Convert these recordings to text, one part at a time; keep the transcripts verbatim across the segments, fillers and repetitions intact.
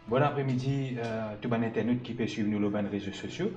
Bon apremidi, euh, tou bann internautes ki pe swiv nou lor bann rezo sosio.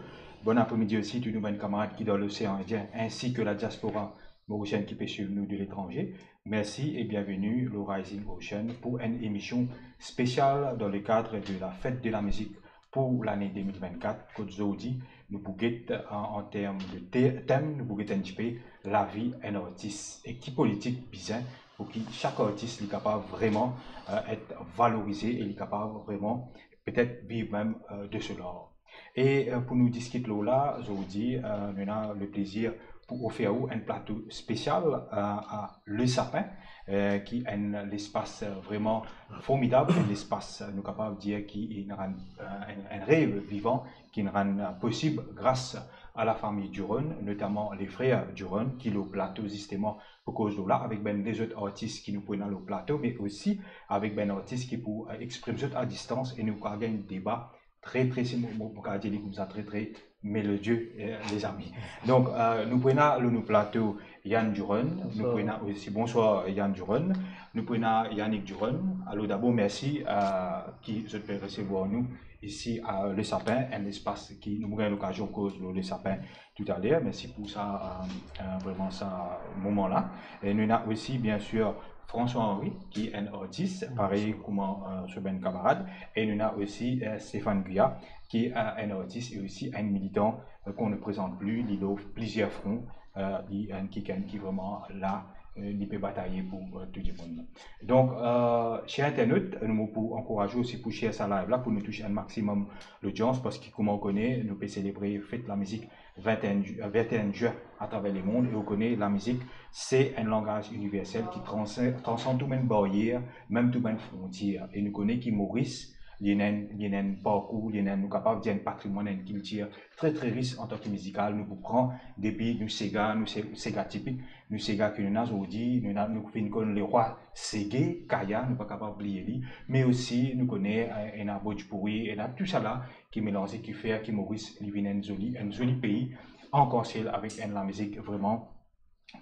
Bon apremidi osi tou nou bann kamarad ki dan Losean Indien, ainsi que la diaspora mauricienne ki pe swiv nou de l'étranger. Merci et bienvenue lor Rising Ocean pour une émission spéciale dans le cadre de la fête de la musique pour l'année deux mille vingt-quatre, kot zordi nou pou get, euh, an term de te-, tem, nou pou get enn tipe lavi enn artis e ki politik bizin pou ki sak artis li kapav vreman, euh, et valorize e li kapav vreman petet viv mem, euh, de so lar. E, euh, pou nou diskit lor la, zordi, euh, nou ena le plezir pou ofer ou enn plato spesial, euh, a Le Sapin, euh, ki enn lespas, euh, vreman formidab, enn lespas, euh, nou kapav dir ki inn rann, euh, enn, enn rev vivan, ki inn rann, euh, posib gras a lafami Duron, notaman le frer Duron, ki lor plato zisteman pou koz lor la, avek bann lezot artis ki nou pou ena lor plato, me osi avek bann artis ki pou, euh, exprim zot a distans e nou pou gagn deba tre, tre, si mo, mo, mo kapav dir li koumsa, tre, tre melodie, euh, lezami. Donk, euh, nou pou ena lor nou plato Yann Duron, nou pou ena osi, bonswar Yann Duron, nou pou ena Yannick Duron. Alor dabor, mersi, euh, ki zot pe resevwar nou isi a Le Sapin, enn lespas ki nou pou gagn lokazion koz lor Le Sapin toutaler. Mersi pou sa, euh, euh, vreman sa moman la. E nou ena osi, biensir, François Henry, ki enn artis, parey kouma, euh, so bann kamarad. E nou ena osi, euh, Stéphane Guya, ki, euh, enn artis e osi enn militan, euh, qu'on ne présente plus, li lor plizier fron, euh, li enn kikenn ki vreman la, euh, li pe bataye pou, euh, tou dimoun. Donk, euh, ser internat, nou pou ankouraz ou osi pou share sa live la, pou nou tous enn maximum lodians, parski kouma ou kone, nou pe selebre fet lamizik vingt et un ju-, vingt et un juin atraver lemond, e ou kone, lamizik, se enn langaz iniversel ki transe-, transand tou bann baryer, mem tou bann frontier. E nou kone ki Moris, li ena enn, li ena enn parkour, li ena enn, nou kapav dir enn patrimwann, enn kiltir tre, tre ris antan ki mizikal. Nou pou pran depi nou sega, nou se-, sega tipik, nou sega ki nou ena zordi, nou ena, nou finn konn lerwa sege, Kaya, nou pa kapav bliye li, me osi nou kone, eh, ena bhojpuri, ena tousala ki melanze, ki fer ki Moris li vinn enn zoli, enn zoli pei, arkansiel, avek enn lamizik vreman,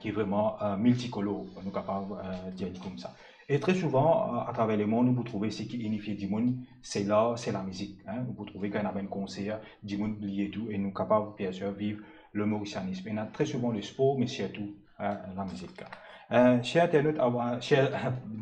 ki vreman, eh, miltikolor, nou kapav, eh, dir li koumsa. E tre souvan, eh, atraver lemond, nou pou trouve seki inifie dimoun, se lar, se lamizik, hein. Nou pou trouve kan ena bann konser, dimoun bliye tou, e nou kapav, biensir, viv le morisianism. Ena tre souvan lespor, me sirtou, eh, lamizik. Eh, ser internat, avan, ser,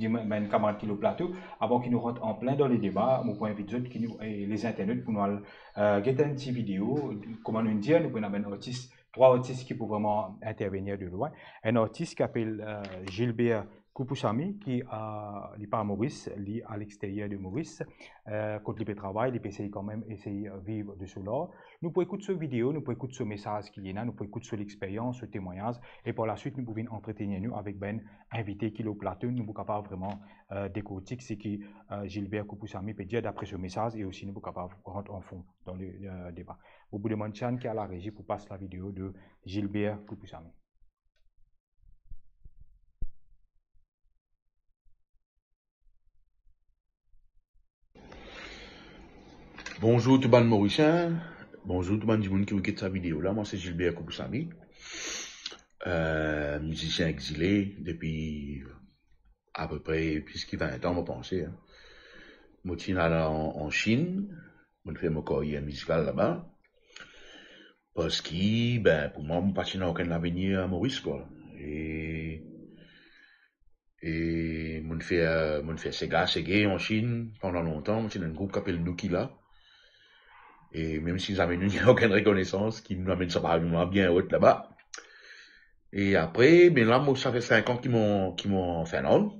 dimoun, bann kamarad ki lor plato, avan ki nou rant anplin dan ledeba, mo pou invit zot ki nou, eh, lezinternat pou nou al, eh, get enn ti video. Kouma nou dir, nou pou ena bann artis, trwa artis ki pou vreman intervenir de lwin. Enn artis ki apel, eh, Gilbert Kupusamy, ki, eh, li pa Moris, li a lexteryer de Moris, eh, kot li pe travay, li pe esey kanmem esey viv de so lar. Nou pou ekout so video, nou pou ekout so mesaz ki li ena, nou pou ekout so lexperyans, so temwagnaz, e par laswit nou pou vinn antretenir nou avek bann invite ki lor plato, nou pou kapav vreman, eh, dekortik seki, eh, Gilbert Kupusamy pe dir dapre so mesaz, e osi nou pou kapav rant an fon dan le, eh, deba. Mo pou demann Chan ki a larezi pou pas lavideo de Gilbert Kupusamy. Bonzour tou bann Morisien, bonzour tou bann dimoun ki get sa video la. Mwa se Gilbert Kupusamy, eh, mizisien exile depi apepre plis ki vin an, mo panse, hein. Mo ti al an, an Chinn, mo fer mo karyer mizikal laba. Parski, ben, pou mwa, mo pa ti ena okenn lavenir Moris, kwa. E, e mo fer, mo fer sega, sege an Chinn pandan lontan. Mo ti ena enn group ki apel Nukila. E mem si zame nou ena okenn rekonesans, ki nou amenn sa parmi mwa bien rot laba. E apre, ben la, mo, sa fer sink an ki mo, ki mo an Finland.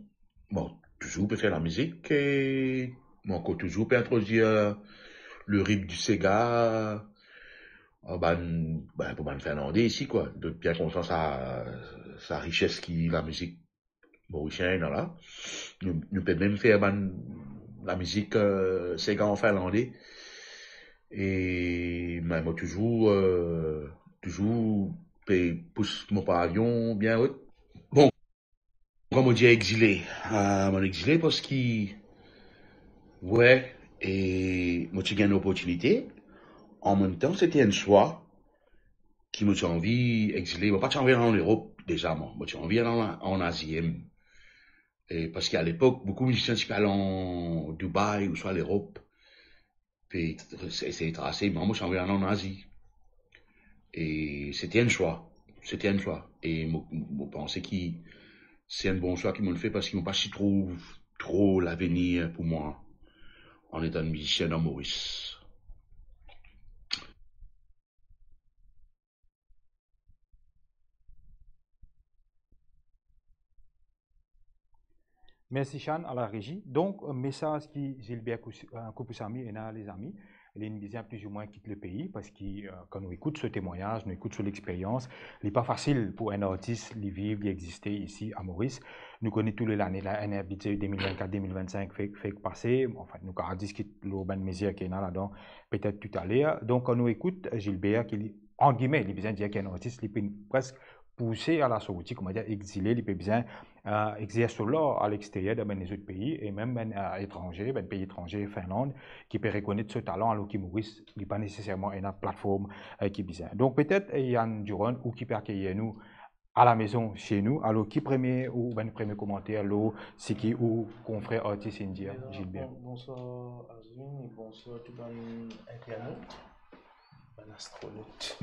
Mo touzour pe fer lamizik, e mo ankor touzour pe introdwir le ritm di sega, eh, bann, ben, pou bann Finlande isi, kwa. Zot bien kontan sa, sa rises ki lamizik morisien ena la. Nou, nou pe mem fer bann lamizik, eh, sega an finlande. E, me mo touzour, eh, touzour pe pous mo pasion bien rot. Bon, kouma mo dir exile, eh, mo exile parski, we, e mo ti gagn loportinite. An mem tan, se ti enn swa ki mo ti anvi exile. Mo pa ti anvi al an Lerop deza, mwa. Mo ti anvi al an, an Azi mem. E parski alepok, boukou mizisien ti pe al an Dubai ouswa Lerop. e, e, esey trase, me mwa mo ti anvi al an Azi. E se ti enn swa, se ti enn swa. E mo, mo panse ki se enn bon swa ki mo'nn fer, parski mo pa ti trouv tro lavenir pou mwa an etan mizisien dan Moris. Mersi Shan, a la rezi. Donk, mesaz ki Gilbert Kous-, euh, Koupoussamy ena, lezami, li inn bizin plizoumwin kit lepei, parski, euh, kan nou ekout so temwagnaz, nou ekout so lexperyans, li pa fasil pou enn artis, li viv, li existe isi a Moris. Nou kone tou le lane la, enn bidze de mil vennkat, de mil vennsink fek, fek pase, anfin, nou kapav diskit lor bann mezir ki ena ladan, petet toutaler. Donk, kan nou ekout Gilbert, ki li, ant gime, li bizin dir ki enn artis, li pe presk pouse a la sorti, koumadir, exile, li pe bizin, euh, exers so lar a lexteryer, dan bann lezot pei, e mem bann, euh, etranze, bann pei etranze, Finland, ki pe rekonet so talan, alor ki Moris, li pa neseserman ena platform, euh, ki bizin. Donk, petet, euh, Yann Durand, ou ki pe akeyir nou a la mezon, se nou. Alor, ki premie, ou bann premie komanter lor seki ou konfrer artis inn dir, Gilbert? Bon, bonswar Azwin e bonswar tou bann internat, bann astronot.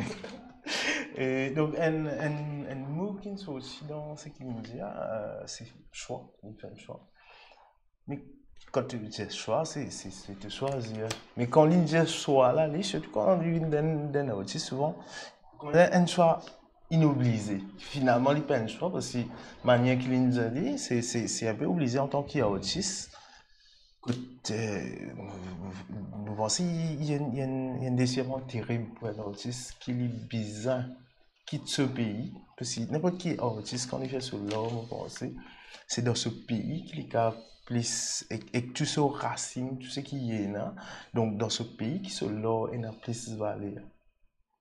E donk, enn, enn, enn mo ki'nn sorti dan seki li'nn dir, euh, se swa, li fer enn swa. Me kan to dir swa, se, se, se to swazir. Me kan li'nn dir swa la, li, sirtou kan li vinn dan, dan artis, souvan, kouma enn swa inoblize. Finalman, li pa enn swa, parski manier ki li'nn dir li, se, se, se enpe oblize antan ki artis. Kot, euh, mo panse, li, li enn, li enn, li enn desirman terib pou enn artis ki li bizin kit so pei, parski ninport ki artis, kan li fer so lar, mo panse, se dan so pei ki li kapav plis, ek, ek tou so rasinn, tou seki li ena. Donk, dan so pei ki so lar ena plis valer.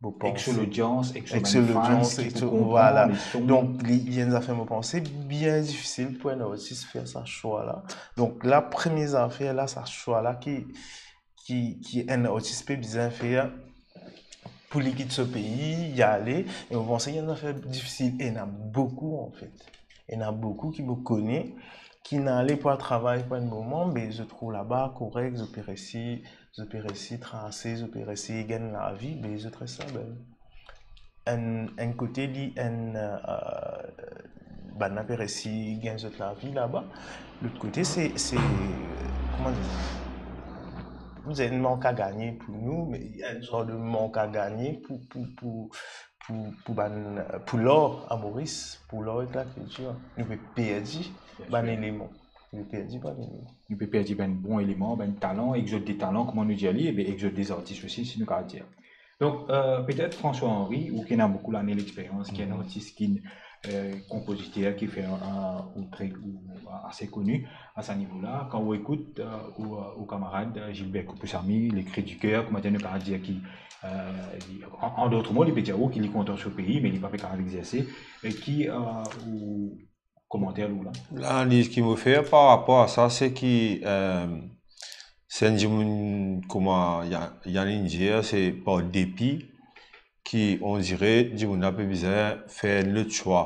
Mo panse. Ek so lodians, ek so bann fans ki pou konpran, vwala, le son. Donk, li, li enn zafer, mo panse, bien difisil pou enn artis fer sa swa la. Donk, la premie zafer la, sa swa la ki, ki, ki enn artis pe bizin fer pou li kit so pei, li ale, e mo panse ki enn zafer difisil, e ena boukou, anfet. Ena boukou ki mo kone, ki'nn ale pou al travay pou enn moman, me zot trouv laba korek, zot pe resi, zot pe resi trase, zot pe resi gagn lavi, me zot res label. Enn, enn kote li, enn, euh, bann la pe resi gagn zot lavi laba. Lot kote, se, se, kouma dir, mo dir enn mank a gagne pou nou, me enn sort de mank a gagne pou, pou, pou, pou, pou bann, pou lar a Moris, pou lar ek lakiltir. Nou pe perdi bann eleman. Nou pe perdi bann eleman. Nou pe perdi bann bon eleman, bann talan, ek zot de talan, kouma nou dir li, ebe, ek zot de artis osi, si nou kapav dir. Donk, euh, petet François Henri, ou ki ena boukou lane lexperyans, ki enn artis, ki, euh, konpoziter, ki fer, euh, ou tre, ou ase koni a sa nivo la, kan ou ekout, euh, ou, euh, ou kamarad, euh, Gilbert Koupoussamy, le cri du cœur, kouma dir, nou kapav dir ki, euh, li, an, an dot mo, li pe dir ou ki li kontan so pei, me li pa pe kapav exerse, e ki, euh, ou komanter ou la? Lanaliz ki mo fer par rapor a sa, se ki, euh, se enn dimoun kouma Ya-, Yann inn dir, se par depi ki, on dire, dimoun la pe bizin fer enn lot swa.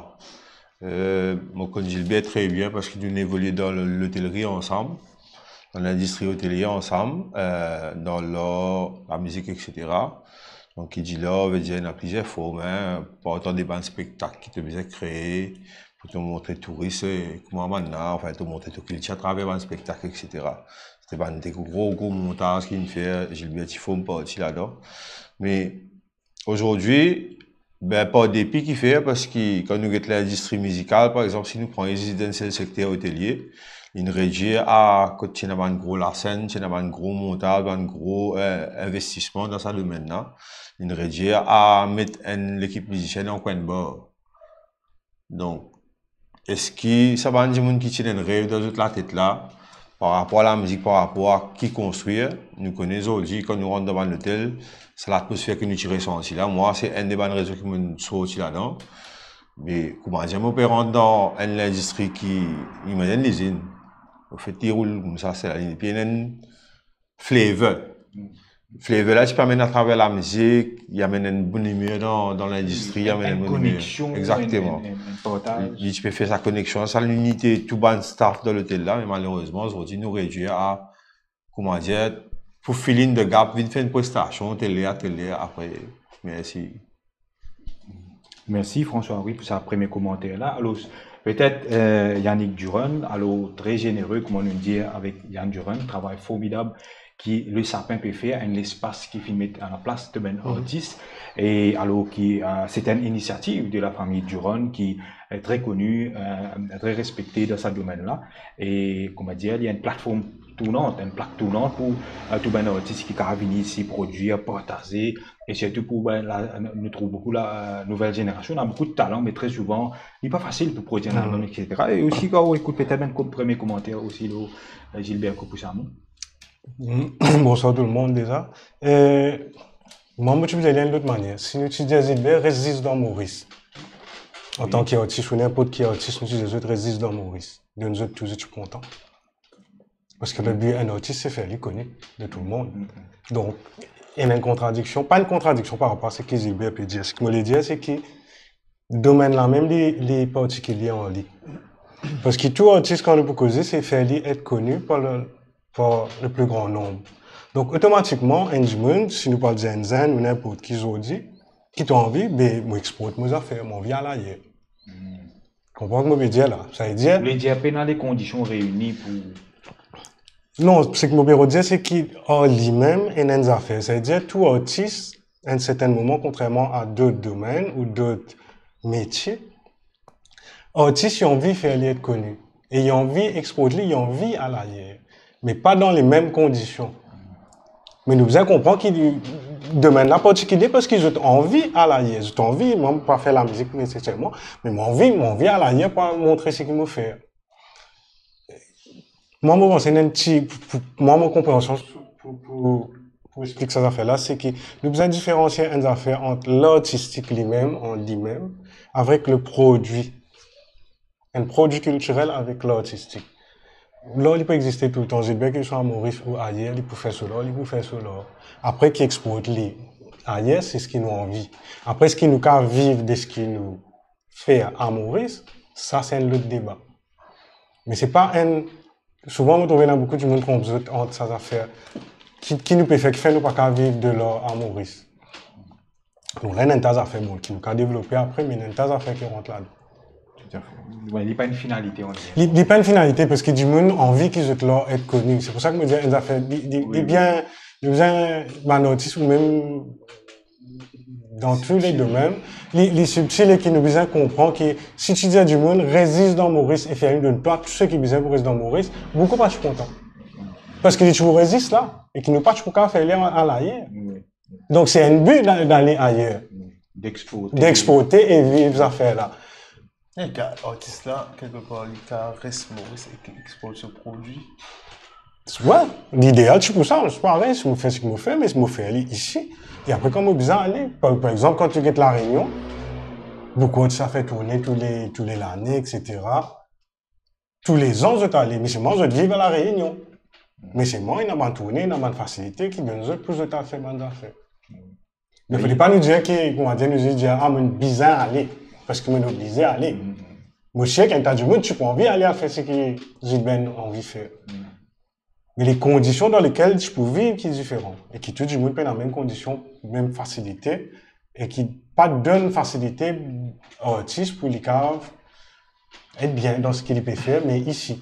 Euh, mo konn Gilbert tre bien parski nou evolie dan lo-, lotelri ansam, dan lindistri otelier ansam, euh, dan lar, lamizik, et cetera. Donk, ki dir lar, vedir ena plizier form, hein, partan de bann spektak ki to bizin kree, pou to montre touris, eh, kouma bann la, anfin, to montre to kiltir atraver bann spektak, et cetera. Se bann de gro, gro montaz ki'nn fer, Gilbert ti form parti ladan. Me azordi, ben, par depi ki fer, parski kan nou get lindistri mizikal, par exanp, si nou pran zis enn sel sekter otelier, li'nn redwir a, kot ti ena bann gro lasenn, ti ena bann gro montaz, bann gro, eh, investisman dan sa domenn la, li'nn redwir a met enn lekip mizisien dan kwin bar. Donk, eski sa bann dimoun ki ti ena enn rev dan zot latet la, par rapor a lamizik, par rapor a ki konstrir, nou kone zordi, kan nou rant dan bann lotel, sa latmosfer ki nou ti resanti la, mwa, se enn de bann rezon ki mo'nn sorti ladan. Me, kouma dir, mo pe rant dan enn lindistri ki, imazinn lizinn. Anfet, li roul koumsa, se la, li, epi ena enn flavor. Flavor la, ti pe amenn atraver lamizik, li amenn enn bonn imer dan, dan lindistri, li amenn enn bonn imer. Enn koneksion, exactement, enn, enn, enn partaz. Li, li ti pe fer sa koneksion, sa linite tou bann staff dan lotel la, me malerezman, zordi, nou redwir a, kouma dir, pou fill in the gap, vinn fer enn prestasion, tel ler, tel ler, apre, mersi. Mersi François, wi, pou sa premie komanter la. Alor, petet, eh, Yannick Duran, alor, tre zenere, kouma nou dir avek Yann Duran, travay formidab ki Le Sapin pe fer, enn lespas ki finn met an plas domenn artis, e alor ki, eh, se enn inisiativ de lafami Duran ki est très connu, eh, très respecté dan sa domenn la. E, kouma dir, li enn platform tournant, enn plak tournant pou, eh, tou bann artis ki kapav vini isi, prodwir, partaze, e sirtou pou, ben, la, nou trouv boukou la, eh, nouvel zenerasion, ena boukou de talan, me tre souvan, li pa fasil pou prodwir enn albom, et cetera. E osi, kan ou ekout petet bann ko-, premie komanter osi, lor, eh, Gilbert Kopousamy. Bonswar tou lemonn deza. Eh, mwa, mo ti pou dir li enn lot manier. Si nou ti dir Gilbert, res zis dan Moris. Antan ki artis ou ninport ki artis, nou ti dir zot res zis dan Moris. Donn zot tou, zot ti kontan. Paski le bi enn artis, se fer li koni de tou lemonn. Donk, ena enn kontradiksion, pa enn kontradiksion par rapor a seki Gilbert pe dir. Seki mo le dir, se ki domenn la mem, li, li partikilie an li. Paski tou artis, kan nou pou koze, se fer li et koni par le, par le pli gran nonb. Donk, otomatikman, enn dimoun, si nou pa dir enn zenn ou ninport ki zordi, ki to anvi, be, mo export mo zafer, mo anvi al ayer. Konpran ki mo pe dir la? Sa ve dir, le dir pena le kondision reyini pou... Non, seki mo pe dir, se ki ar limem, ena enn zafer. Sa ve dir, tou artis, a enn sertenn moman, kontrerman a dot domenn ou dot metie, artis, li anvi fer li et koni. E li anvi export li, li anvi al ayer. Me pa dan lemem kondision. Me nou bizin konpran ki domenn la partikilie paski zot anvi al ayer, zot anvi, mwa, mo pa fer lamizik neseserman, me mo anvi, mo anvi al ayer pou al montre seki mo fer. Mwa, mo panse ena enn ti, pou, pou mwa, mo konpreansion pou, pou, pou explik sa zafer la, se ki nou bizin diferansie enn zafer ant lartistik limem, an limem, avek le prodwi. Enn prodwi kiltirel avek lartistik. Lar, li pou existe toultan. Gilbert, ki li swa a Moris ou ayer, li pou fer so lar, li pou fer so lar. Apre, ki export li ayer, se seki nou anvi. Apre, seki nou kapav viv de seki nou fer a Moris, sa se enn lot deba. Me se pa enn, souvan mo trouve ena boukou dimoun tronp zot ant sa zafer ki, ki nou pe fer, kifer nou pa kapav viv de lar a Moris. Nou ena enn ta zafer, bon, ki nou kapav devlope apre, me ena enn ta zafer ki rant ladan. Toutafe. Wi, li pa enn finalite, on dirait. Li, li pa enn finalite, paski dimoun anvi ki zot lar et koni. Se pou sa ki mo dir enn zafer, li, li, li bien, li bizin, bann artis ou mem dan tou le domenn, li, li sibtil e ki nou bizin konpran ki si ti dir dimoun, res zis dan Moris e fer li donn twa tou seki bizin pou res dan Moris, boukou pa ti kontan. Paski li ti pou res zis la, e ki nou pa ti pou kapav fer li al, al ayer. Wi. Donk, se enn bi d'a-, dale ayer. Wi. D'exporte. D'exporte e viv zafer la. E ka-, artis la, kelkepar, li kapav res Moris e ki export so prodwi. Wi, lideal ti pou sa, se parey, si mo fer seki mo fer, me si mo fer li isi, e apre kan mo bizin ale, par, par exanp, kan to get La Rényon, boukou artis kapav fer tourne tou le, tou le lane, et cetera. Tou le zan zot ale, me selman zot viv a La Rényon. Me selman, ena bann tourne, ena bann fasilite ki donn zot pou zot al fer bann zafer. Me fode pa nou dir ki, kouma dir, nou zis dir, "Ah, mo bizin ale, paski mo oblize ale." Mo sir ki enn ta dimoun ti pou anvi ale al fer seki Gilbert anvi fer. Me le kondision dan lekel ti pou viv ki diferan, e ki tou dimoun pena mem kondision, mem fasilite, e ki pa donn fasilite artis pou li kapav et bien dan seki li pe fer, me isi.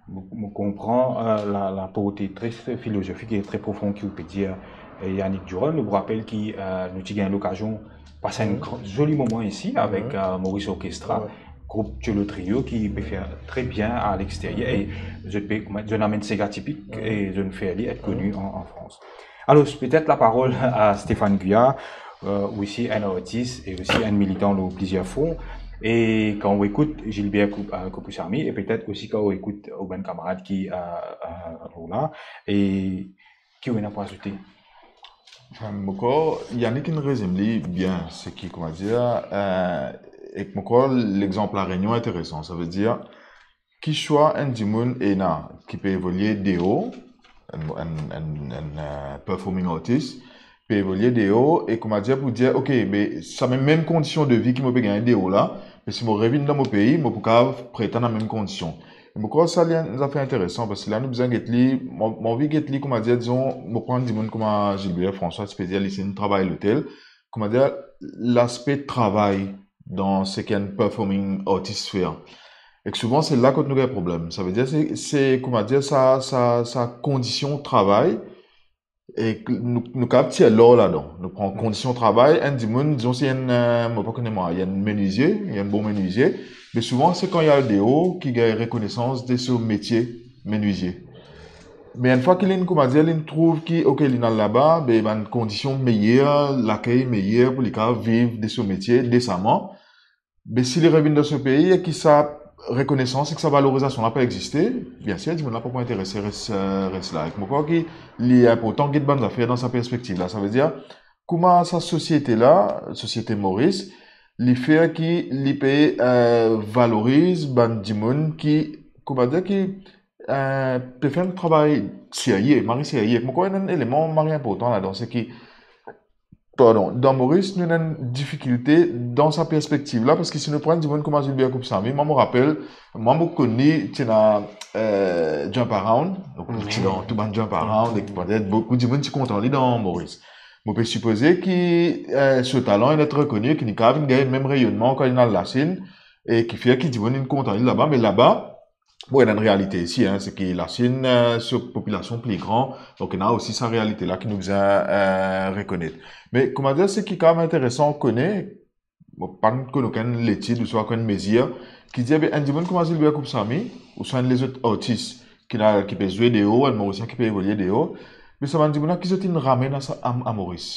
Mo, mo konpran, eh, la, laporte tre filozofik e tre profon ki ou pe dir, eh, Yannick Duran. Nou pou rapel ki, eh, nou ti gagn lokazion pas enn gran, zoli moman isi avek, eh, Moris Orchestra, group Tcholo Trio ki pe fer tre bien a lexteryer. E zot pe, kouma, zot amenn sega tipik e zot fer li et koni an, an Frans. Alor, petet laparol a Stéphane Guyard, eh, osi enn artis e osi enn militan lor plizier fron. E kan ou ekout Gilbert Kou-, eh, Kopousamy, e petet osi kan ou ekout ou bann kamarad ki, eh, eh, la, e ki ou ena pou azoute? Mo krwar Yannick inn rezime li bien, seki, kouma dir, eh, ek mo krwar lexanp La Rényon interesan. Sa ve dir, kiswa enn dimoun ena ki pe evolie deor, enn, enn, enn, enn, eh, performing artist, pe evolie deor, e kouma dir, pou dir, "Ok, me sa mem, mem kondision de vi ki mo pe gagn deor la, me si mo revinn dan mo pei, mo pou kapav pretann a mem kondision." Mo krwar sa li enn zafer interesan, parski la nou bizin get li, mo, mo anvi get li, koumadir, dizon, mo pran dimoun kouma Gilbert François, ti pe dir li inn travay lotel, koumadir, laspe travay dan seki enn performing artist fer. Ek souvan se la kot nou gagn problem. Savedir se, se, koumadir, sa, sa, sa kondision travay, e nou, nou kapav tir lor ladan. Nou pran kondision travay, enn dimoun, dizon, si enn, eh, mo pa kone mwa, enn menizie, enn bon menizie, me souvan se kan li al deor ki gagn rekonesans de so metie menizie. Me enn fwa ki linn, koumadir, linn trouv ki, ok, linn al laba, be bann kondision meyer, lakey meyer pou li kapav viv de so metie desaman, be si li revinn dan so pei e ki sa rekonesans ek sa valorizasion la pa existe, biensir, dimoun la pa pou interese res, eh, res la. Ek mo krwar ki li inportan get bann zafer dan sa perspektiv la. Savedir, kouma sa sosiete la, sosiete Moris, li fer ki li pe, eh, valoriz bann dimoun ki, koumadir, ki, eh, pe fer enn travay serye, mari serye. Mo krwar enn eleman mari inportan ladan, se ki, pardon, dan Moris, nou ena enn difikilte dan sa perspektiv la, parski si nou pran dimoun kouma Gilbert Koupsamy, mwa, mo rapel, mwa, mo konn li, ti ena, eh, Jump Around, donk, li ti dan tou bann Jump Around, e petet boukou dimoun ti kontan li dan Moris. Mo pe sipoze ki, eh, so talan inn et rekoni, ki li kapav vinn gagn mem reyonnman kan linn al Lasinn, e ki fer ki dimoun inn kontan li laba, me laba, bon, ena enn realite isi, hein, se ki Lasinn, eh, so popilasion pli gran, donk ena osi sa realite la ki nou bizin, eh, rekonet. Me, koumadir, seki kapav interesan kone, mo pa konn okenn letid ouswa okenn mezir ki dir, be, enn dimoun kouma Gilbert Koupsamy, ouswa enn lezot artis ki la, ki pe zwe deor, enn Morisien ki pe evolie deor, me sa bann dimoun la ki zot inn ramenn a sa, a, a Moris.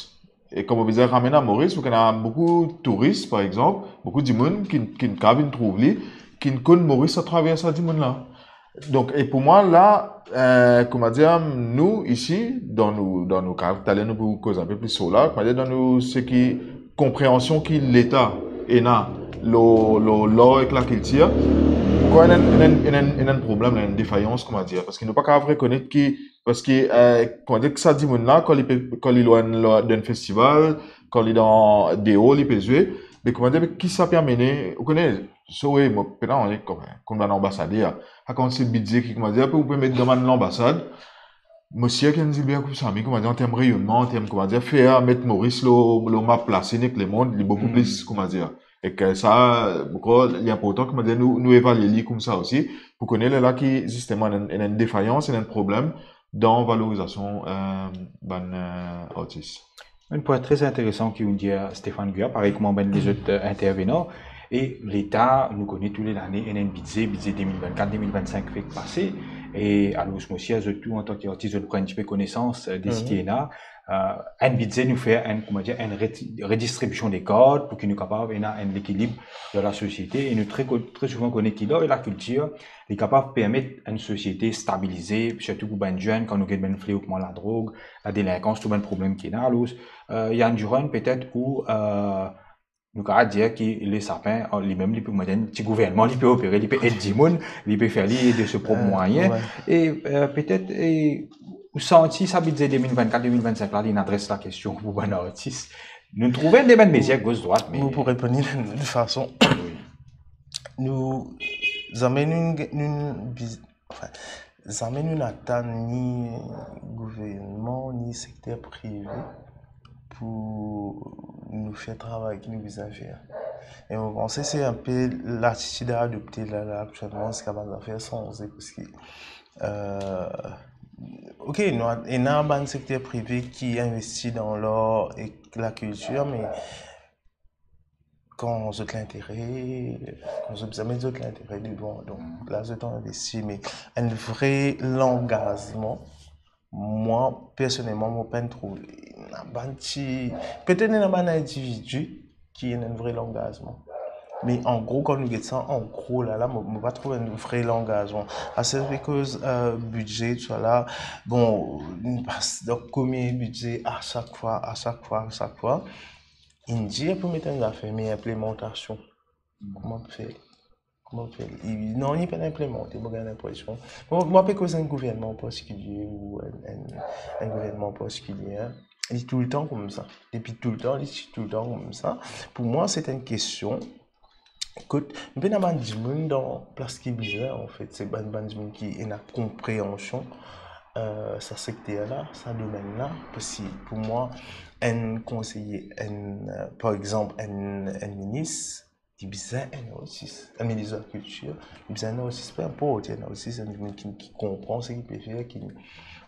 E kan mo bizin ramenn a Moris, ou ena boukou touris, par exanp, boukou dimoun ki, ki kapav vinn trouv li, ki konn Moris atraver sa dimoun la. Donk, e pou mwa, la, eh, koumadir, nou, isi, dan nou, dan nou ka, taler nou pou koz inpe pli lor la, koumadir, dan nou, seki konpreansion ki Leta ena lor, lor, lor ek lakiltir, ankor ena, ena, ena, ena enn problem, ena enn defayans, koumadir, parski nou pa kapav rekonet ki, parski, eh, koumadir, ki sa dimoun la, kan li pe, kan li lor enn, lor, dan enn festival, kan li dan deor, li pe zwe, me koumadir, me ki sa pe amene, ou kone, so, wi, mo pena anvi, kouma, kouma bann anbasader, akoz se bidze ki, koumadir, pou, pou met dan bann lanbasad, mo sir ki enn Gilbert Koupsamy, koumadir, an term reyonnman, an term, koumadir, fer met Moris lor, lor map Lasinn ek lemond, li boukou plis, koumadir. Ek sa, mo krwar, li inportan, koumadir, nou, nou evalie li koumsa osi, pou kone lerla ki, zisteman, ena, ena enn defayans, ena enn problem dan valorizasion, eh, bann, eh, artis. Enn pwin tre interesan ki ou'nn dir, Stéphane Guillard, parey kouma bann lezot, eh, intervenan. E Leta, nou kone tou le lane, ena enn bidze, bidze de mil vennkat, de mil vennsink fek pase. E alor, mo sir zot tou, antan ki artis, zot pran enn tipe konesans, eh, de seki ena. Eh, enn bidze nou fer enn, koumadir, enn redi-, redistribision de kart pou ki nou kapav ena enn lekilib dan lasosiete. E nou tre ko-, tre souvan kone ki lor lakiltir, li kapav permet enn sosiete stabilize, sirtou pou bann zenn, kan nou get bann fleo kouma ladrog, ladelinkans, tou bann problem ki ena. Alor, eh, Yann Duron, petet ou, eh, nou kapav dir ki Le Sapin, eh, limem, li pe, mo dir, ti gouvernman, li pe opere, li pe ed dimoun, li pe fer li de so prop mwayin. E, eh, petet, e, ou santi sa bidze de mil vennkat, de mil vennsink la, li inn adres lakestion pou bann artis. Nou trouve de bann mezir gos, drwat, me... Bon, pou reponn li de fason, nou, zame nou, nou, biz-, anfin, zame nou atann ni gouvernman, ni sekter prive pou nou fer travay ki nou bizin fer. E mo panse se inpe latitid a adopte la, la, aktielman, ziska bann zafer sanze, parski, eh, ok, nou, ena bann sekter prive ki investi dan lar ek lakiltir, me kan zot lintere, kan zot bizin met zot lintere devan, donk la zot investi, me enn vre langazman, mwa, personelman, mo pa'nn trouve. Ena bann ti, petet ena bann individi ki ena enn vre langazman. Me an gro, kan nou get sa, an gro, la, la, mo, mo pa trouv enn vre langazman. Ase akoz, eh, bidze, tousala, bon, nou pas dan komite bidze a sak fwa, a sak fwa, a sak fwa. Inn dir pou met enn zafer, me inplemantasion, kouma fer? Kouma fer? I, non, li pa'nn inplemante, mo gagn linpresion. Mo, mo pa pe koz enn gouvernman an partikilie ou enn, enn, enn gouvernman an partikilie, hein. Li toultan koumsa. Depi toultan, li ti toultan koumsa. Pou mwa, se enn kestion Kot nou pena bann dimoun dan plas ki bizin, anfet, se bann, bann dimoun ki ena konpreansion, eh, sa sekter la, sa domenn la, parski pou mwa, enn konseye, enn, eh, par exanp, enn, enn minis, li bizin enn artis, enn minis de la kiltir, li bizin enn artis, pe inport, enn artis, enn dimoun ki, ki konpran seki pe fer, ki,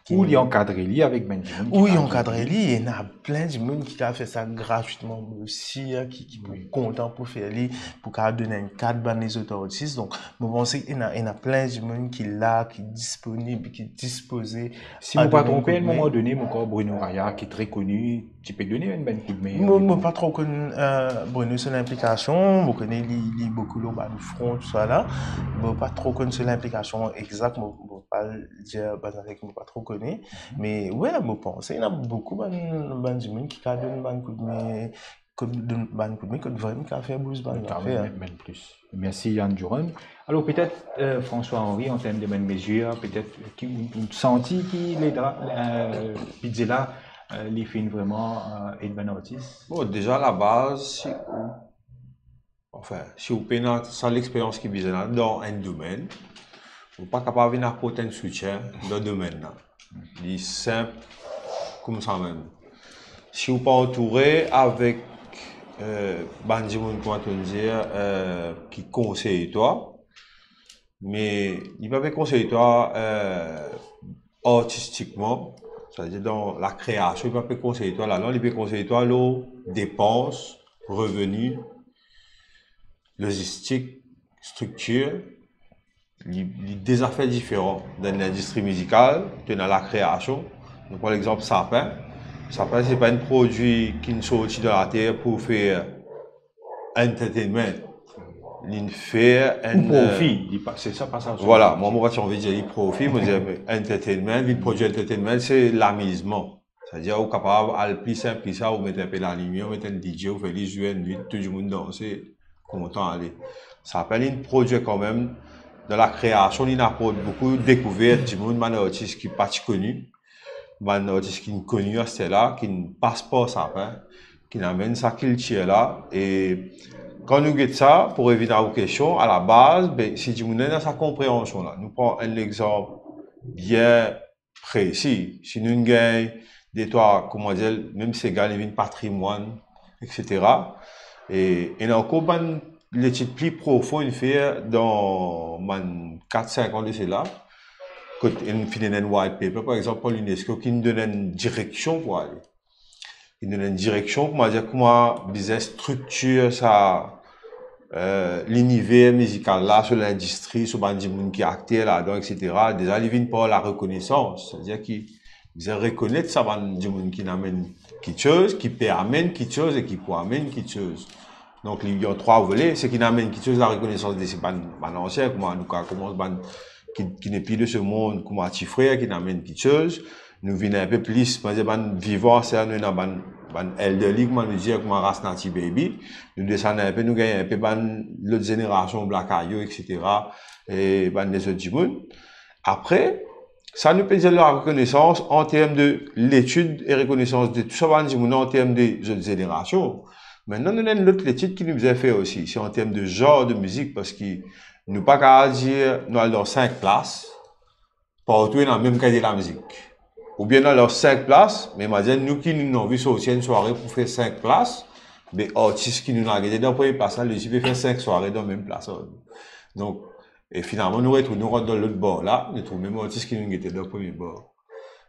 ki Ou li ankadre li avek bann dimoun ki Ou li kapav ankadre ed li. Li, ena plin dimoun ki kapav fer sa gratwitman osi, hein, ki, ki pou Wi. kontan pou fer li, pou kapav donn enn kad bann lezot artis. Donk, mo panse ena, ena plin dimoun ki la, ki disponib, ki dispoze Si mo pa tronpe, enn moman done, mo krwar Bruno Raya, ki tre koni, ti pe donn enn bann koudme. Mo, mo pa tro konn, eh, Bruno so linplikasion, mo kone li, li boukou lor bann fron, tousala. Mo pa tro konn so linplikasion exak, mo, mo pa dir bann zafir ki mo pa tro kone. Me, we, mo panse, ena boukou bann, bann dimoun ki kapav donn bann koudme, kot, donn bann koudme, kot vremem kapav fer bouz bann Kapav zafer. Menm, menm plis. Mersi, Yann Duran. Alor, petet, eh, François Henri, an term de bann mezir, petet ki ou, ou santi ki ledra, eh, bidze la, eh, li finn vreman, eh, ed bann artis? Bon, deza, alabaz, si ou, anfin, si ou pena sa lexperyans ki bizin la dan enn domenn, ou pa kapav vinn aport enn soutien dan domenn la. Li sinp koumsa mem. Si ou pa antoure avek, eh, bann dimoun, kouma to'nn dir, eh, ki konsey twa, me li pa pe konsey twa, eh, artistikman, setadir dan lakreasion, li pa pe konsey twa ladan, li pe konsey twa lor depans, reveni, lozistik, striktir, li, li de zafer diferan dan lindistri mizikal, to ena lakreasion. Donk, par exanp, Sapin. Sapin, se pa enn prodwi ki'nn sorti dan later pou fer entertainment. Li'nn fer Pou enn, profi, eh, li pa, se sa, pa sa. Vwala, mwa, mo pa ti anvi dir li profi, mo dir entertainment, vinn prodwi entertainment, se lamizman. Setadir, ou kapav al pli sinp ki sa, ou met enpe lalimier, ou met enn D J, ou fer li zwe enn nwit, tou dimoun danse, kontan ale. Sapin, li'nn prodwi kanmem, dan lakreasion, li'nn aport boukou dekouvert dimoun, bann artis ki pa ti koni, bann artis ki'nn koni aster la, ki'nn pas par Sapin, ki'nn amenn sa kiltir la. E kan nou get sa, pou revinn a ou kestion, alabaz, be, si dimoun ena sa konpreansion la, nou pran enn lexanp bien presi. Si nou'nn gagn detrwa, kouma dir, mem Sega, li vinn patrimwann, et cetera. E ena ankor bann letid pli profon inn fer dan bann kat, sink an de sela, kot inn finn ena enn white paper, par exanp, par l'UNESCO, ki'nn donn enn direksion pou ale. Inn donn enn direksion, kouma dir, kouma bizin striktir sa, eh, liniver mizikal la, so lindistri, so bann dimoun ki akter ladan, et cetera. Deza, li vinn par larekonesans, setadir ki bizin rekonet sa bann dimoun ki'nn amenn kiksoz, ki pe amenn kiksoz e ki pou amenn kiksoz. Donk, li, li an trwa vole, seki inn amenn kiksoz, larekonesans de se bann, bann ansien, kouma nou kapav koumans bann ki, ki nepli de se mond, kouma Ti Frer, ki'nn amenn kiksoz. Nou vinn enpe plis, mo dir, bann vivan, sa nou ena bann, bann elderly, kouma nou dir, kouma Ras Nati Baby. Nou desann enpe, nou gagn enpe bann lot zenerasion, Black Ayo, et cetera, e bann lezot dimoun. Apre, sa nou pe dir larekonesans an term de letid e rekonesans de tou sa bann dimoun an term de zot zenerasion. Mintnan, nou ena enn lot letid ki nou bizin fer osi, se an term de zar de mizik, parski nou pa kapav dir nou al dan sink plas, partou ena mem kalite lamizik. Oubien nou al dan sink plas, me mo dir, nou ki nou anvi sorti enn sware pou fer sink plas, be artis ki nou ena gete dan premie plas la, li osi pe fer sink sware dan mem plas la. Donk, e finalman, nou retrouv, nou rant dan lot bar la, nou trouv mem artis ki nou gete dan premie bar.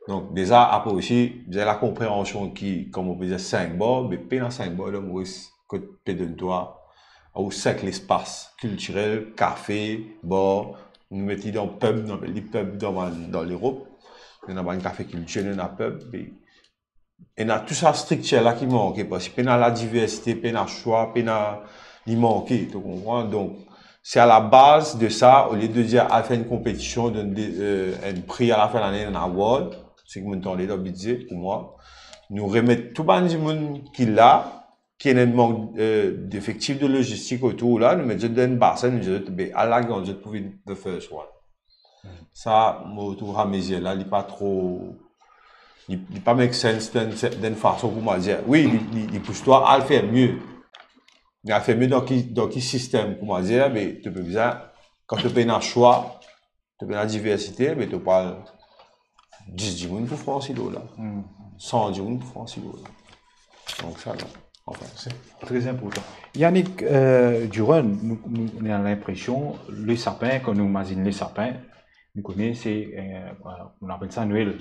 Donk, deza, apre osi, bizin lakonpreansion ki, kouma pe dir, sink bar, be pena sink bar dan Moris kot pe donn twa, ou sink lespas kiltirel, kafe, bar, nou met li dan pub, nou apel li pub dan bann, dan Lerop. Nou ena bann kafe kiltir, nou ena pub, be ena tou sa striktir la ki manke, parski pena ladiversite, pena swa, pena, li manke, to konpran? Donk, se alabaz de sa, olie de dir al fer enn konpetision, donn de, eh, enn pri alafin lane, enn award, seki mo'nn tande dan bidze pou mwa. Nou remet tou bann dimoun ki la, ki ena enn mank, eh, defektif de lozistik otour la, nou met zot dan enn basin, nou dir zot, be, al lage ant zot pou vinn the first one. Sa, mo trouv sa mezir la, li pa tro, li, li pa make sense dan, dan fason kouma dir, wi, li, li, li pous twa al fer mie. Me al ferme dan ki, dan ki sistem, kouma dir, me to pe bizin, kan to pena swa, to pena diversite, me to pral dis dimoun pou Fransi Lola. Hmm. San dimoun pou Fransi Lola. Donk sa, non. Anfin. Se tre inportan. Yannick, euh, Durand, nou, nou, nou ena linpresion, le sapin, kan nou imazinn le sapin, nou kone se, euh, nou apel sa Nwel.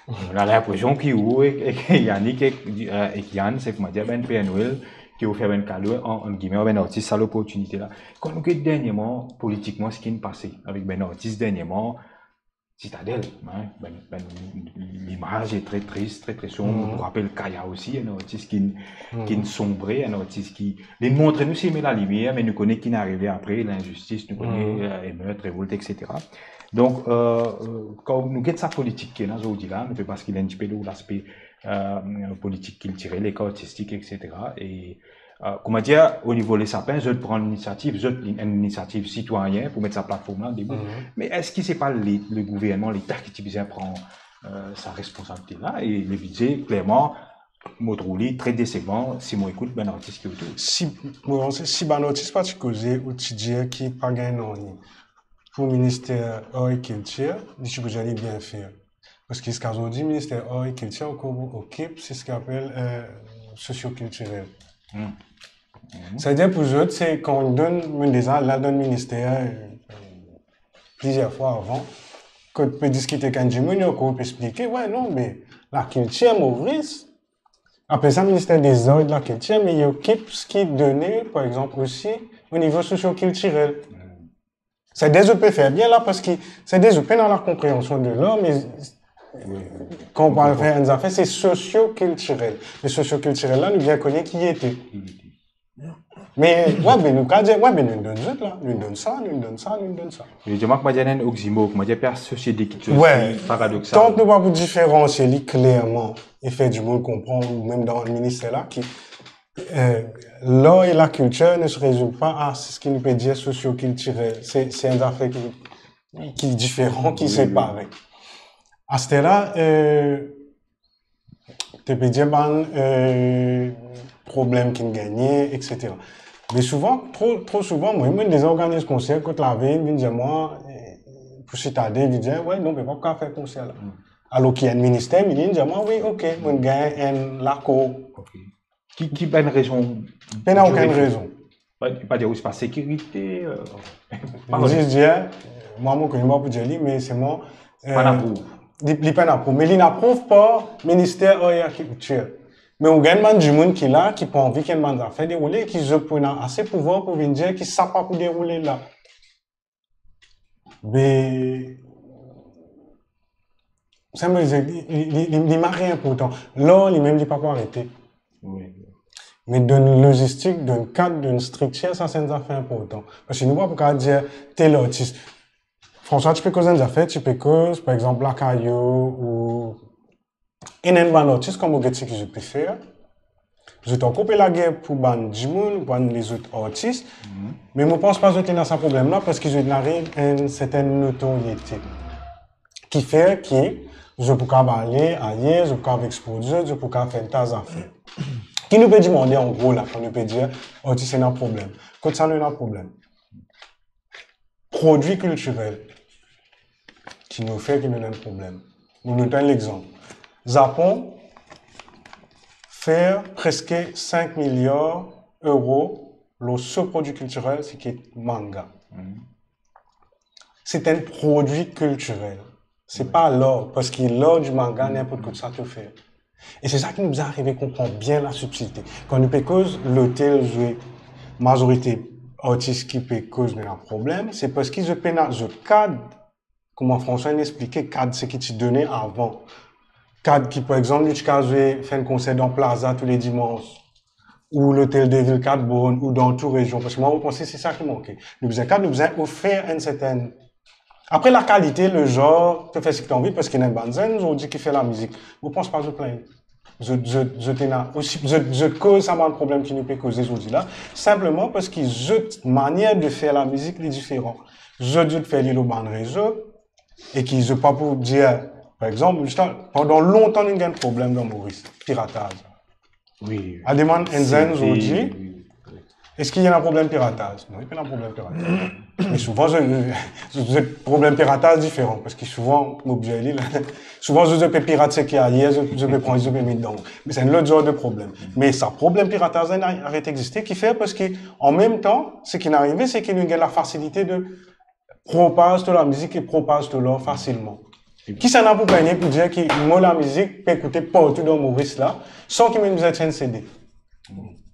Nou ena linpresion ki ou ek, ek Yannick ek, euh, ek Yann, se kouma dir, bann Père Noël ki ofer bann kado, an, ant gime, bann artis, sa loportinite la. Kan nou get dernieman, politikman, seki inn pase avek bann artis dernieman, Citadelle, hein, bann, bann, limaz e tre tris, tre, tre sonb. Mhm. Nou rapel Kaya osi, enn artis ki, ki sonbre, enn artis ki, li montre nou simin lalimier, me nou kone ki inn arive apre, linzistis, nou kone, euh, emeut, revolt, et cetera. Donk, euh, euh, kan nou get sa politik ki ena zordi la, nou pe baskil enn tipe lor laspe, euh, politik kiltirel ek artistik, et cetera. E, euh, kouma dir, o nivo le sapin, zot pran linisiativ, zot li-, enn linisiativ sitwayin pou met sa platform la debout. Mhm. Me eski se pa le, le gouvernman, Leta ki ti bizin pran, euh, sa responsabilite la? E le bidze, klerman, mo trouv li tre desevan si mo ekout bann artis ki otour. Si, mo panse, si bann artis pa ti koze ou ti dir ki pa gagn nanye pou Minister Ar e Kiltir, li ti pou dir li bien fer. Parski ziska zordi, Minister Ar e Kiltir ankor okip seki apel, euh, sosio-kiltirel. Hmm. Mhm. Savedir pou zot, se kan ou donn, mo deza al dan minister, euh, plizier fwa avan, kot pe diskite ek enn dimoun, li ankor pe explike, we, non, me lakiltir Moris, apel sa Minister dezar e de Lakiltir, me li okip seki done, par exanp, osi o nivo sosio-kiltirel. Hmm. Savedir zot pe fer bien la, parski savedir zot pena lakonpreansion de lar, me kan ou pe fer enn zafer, se sosio-kiltirel. Me sosio-kiltirel la, nou bien kone ki li ete. Me, we, me nou kapav dir, we, me nou donn zot la, nou donn sa, nou donn sa, nou donn sa. Li dir, mo, kouma dir, enn oxymore, kouma dir, pe asosie de kiksoz ki paradoksal. Tank nou pa pou diferansie li klerman e fer dimoun konpran, ou mem dan minister la, ki Euh, l'art et la culture ne se résument pas à ce ki nou pe dir sosio-kiltirel. Se, se enn zafer ki, ki diferan, ki separe. Aster la, euh, to pe dir bann, euh, problem ki nou gagne, et cetera. Me souvan, tro, tro souvan, mwa, mo deza organiz konser, kot lavey, vinn dir mwa, euh, pou Citadelle, vinn dir, we, non, pe pa pou fer konser la. Alor ki enn minister, vinn dir mwa, wi, ok, mo gagn enn lakor. Ok. Ki, ki bann rezon? Pena okenn rezon. Pa, pa dir osi pa sekirite, euh, pa... Mo zis dir, mwa, mo kone pa pou dir li, me selman, euh, li, li pena prouv. Me li ena prouv par Minister Ar e Kiltir. Me ou gagn bann dimoun ki la, ki pa anvi ki enn bann zafer deroule, ki zot pou ena ase pouvwar pou vinn dir ki sa pa pou deroule la. Be, sa mo dir, li, li, li, li mari inportan. Lar, li mem, li pa pou arete. Wi. Me donn lozistik, donn kad, donn striktir, sa se enn zafer inportan. Parski nou pa pou kapav dir tel artis. François, ti pe koz enn zafer, ti pe koz, par exanp, Lakayo ou Ena enn bann artis, kan mo get seki zot pe fer, zot ankor pe lager pou bann dimoun, bann lezot artis, me mo pans pa zot ena sa problem la, parski zot ena ariv enn sertenn notoriete. Kifer ki zot pou kapav ale ayer, zot pou kapav export zot, zot pou kapav fer enn ta zafer. Ki nou pe dimande an gro la, kan nou pe dir artis ena problem? Kot sa nou ena problem? Prodwi kiltirel ki nou fer ki nou ena enn problem. Nou, nou donn enn lexanp. Zapon fer preske sink miliar euro lor so prodwi kiltirel, seki manga. Se enn prodwi kiltirel. Se pa lar, parski lar di manga, ninport kot sa to fer. E se sa ki nou bizin arive konpran bien lasibtilite. Kan nou pe koz lotel Zwe, mazorite artis ki pe koz nou ena problem, se parski zot pena zot kad, kouma François inn explike, kad seki ti done avan. Kad ki, par exanp, nou ti kapav zwe, fer enn konser dan Plaza tou le dimans, ou Lotel de Vil Kat Born, ou dan tou rezion, parski mwa, mo panse se sa ki manke. Nou bizin kad, nou bizin ofer enn sertenn Apre, lakalite, lezar, to fer seki to anvi, parski ena bann zenn zordi ki fer lamizik. Mo pans pa zot plinn. Zot, zot, zot ena osi, zot, zot koz sa bann problem ki nou pe koze zordi la, sinpleman parski zot manier de fer lamizik li diferan. Zot, zot fer li lor bann rezo, e ki zot pa pou dir, par exanp, zis, pandan lontan, nou gagn problem dan Moris, pirataz. Wi, wi. Al demann enn zenn zordi, wi, wi. Eski ena problem pirataz? Non, pena problem pirataz. Me souvan, zot, zot, zot problem pirataz diferan, parski souvan, mo oblize li la, souvan, zot, zot pe pirat seki ayer, zot, zot pe pran, zot pe met dan. Me se enn lot zor de problem. Me sa problem pirataz la, inn aret existe, kifer? Parski, an mem tan, seki inn arive, seki nou gagn lafasilite de propaz to lamizik e propaz to lar fasilman. Kisannla pou plagne pou dir ki mo lamizik pe ekoute partou dan Moris la, san ki mo bizin ti enn C D?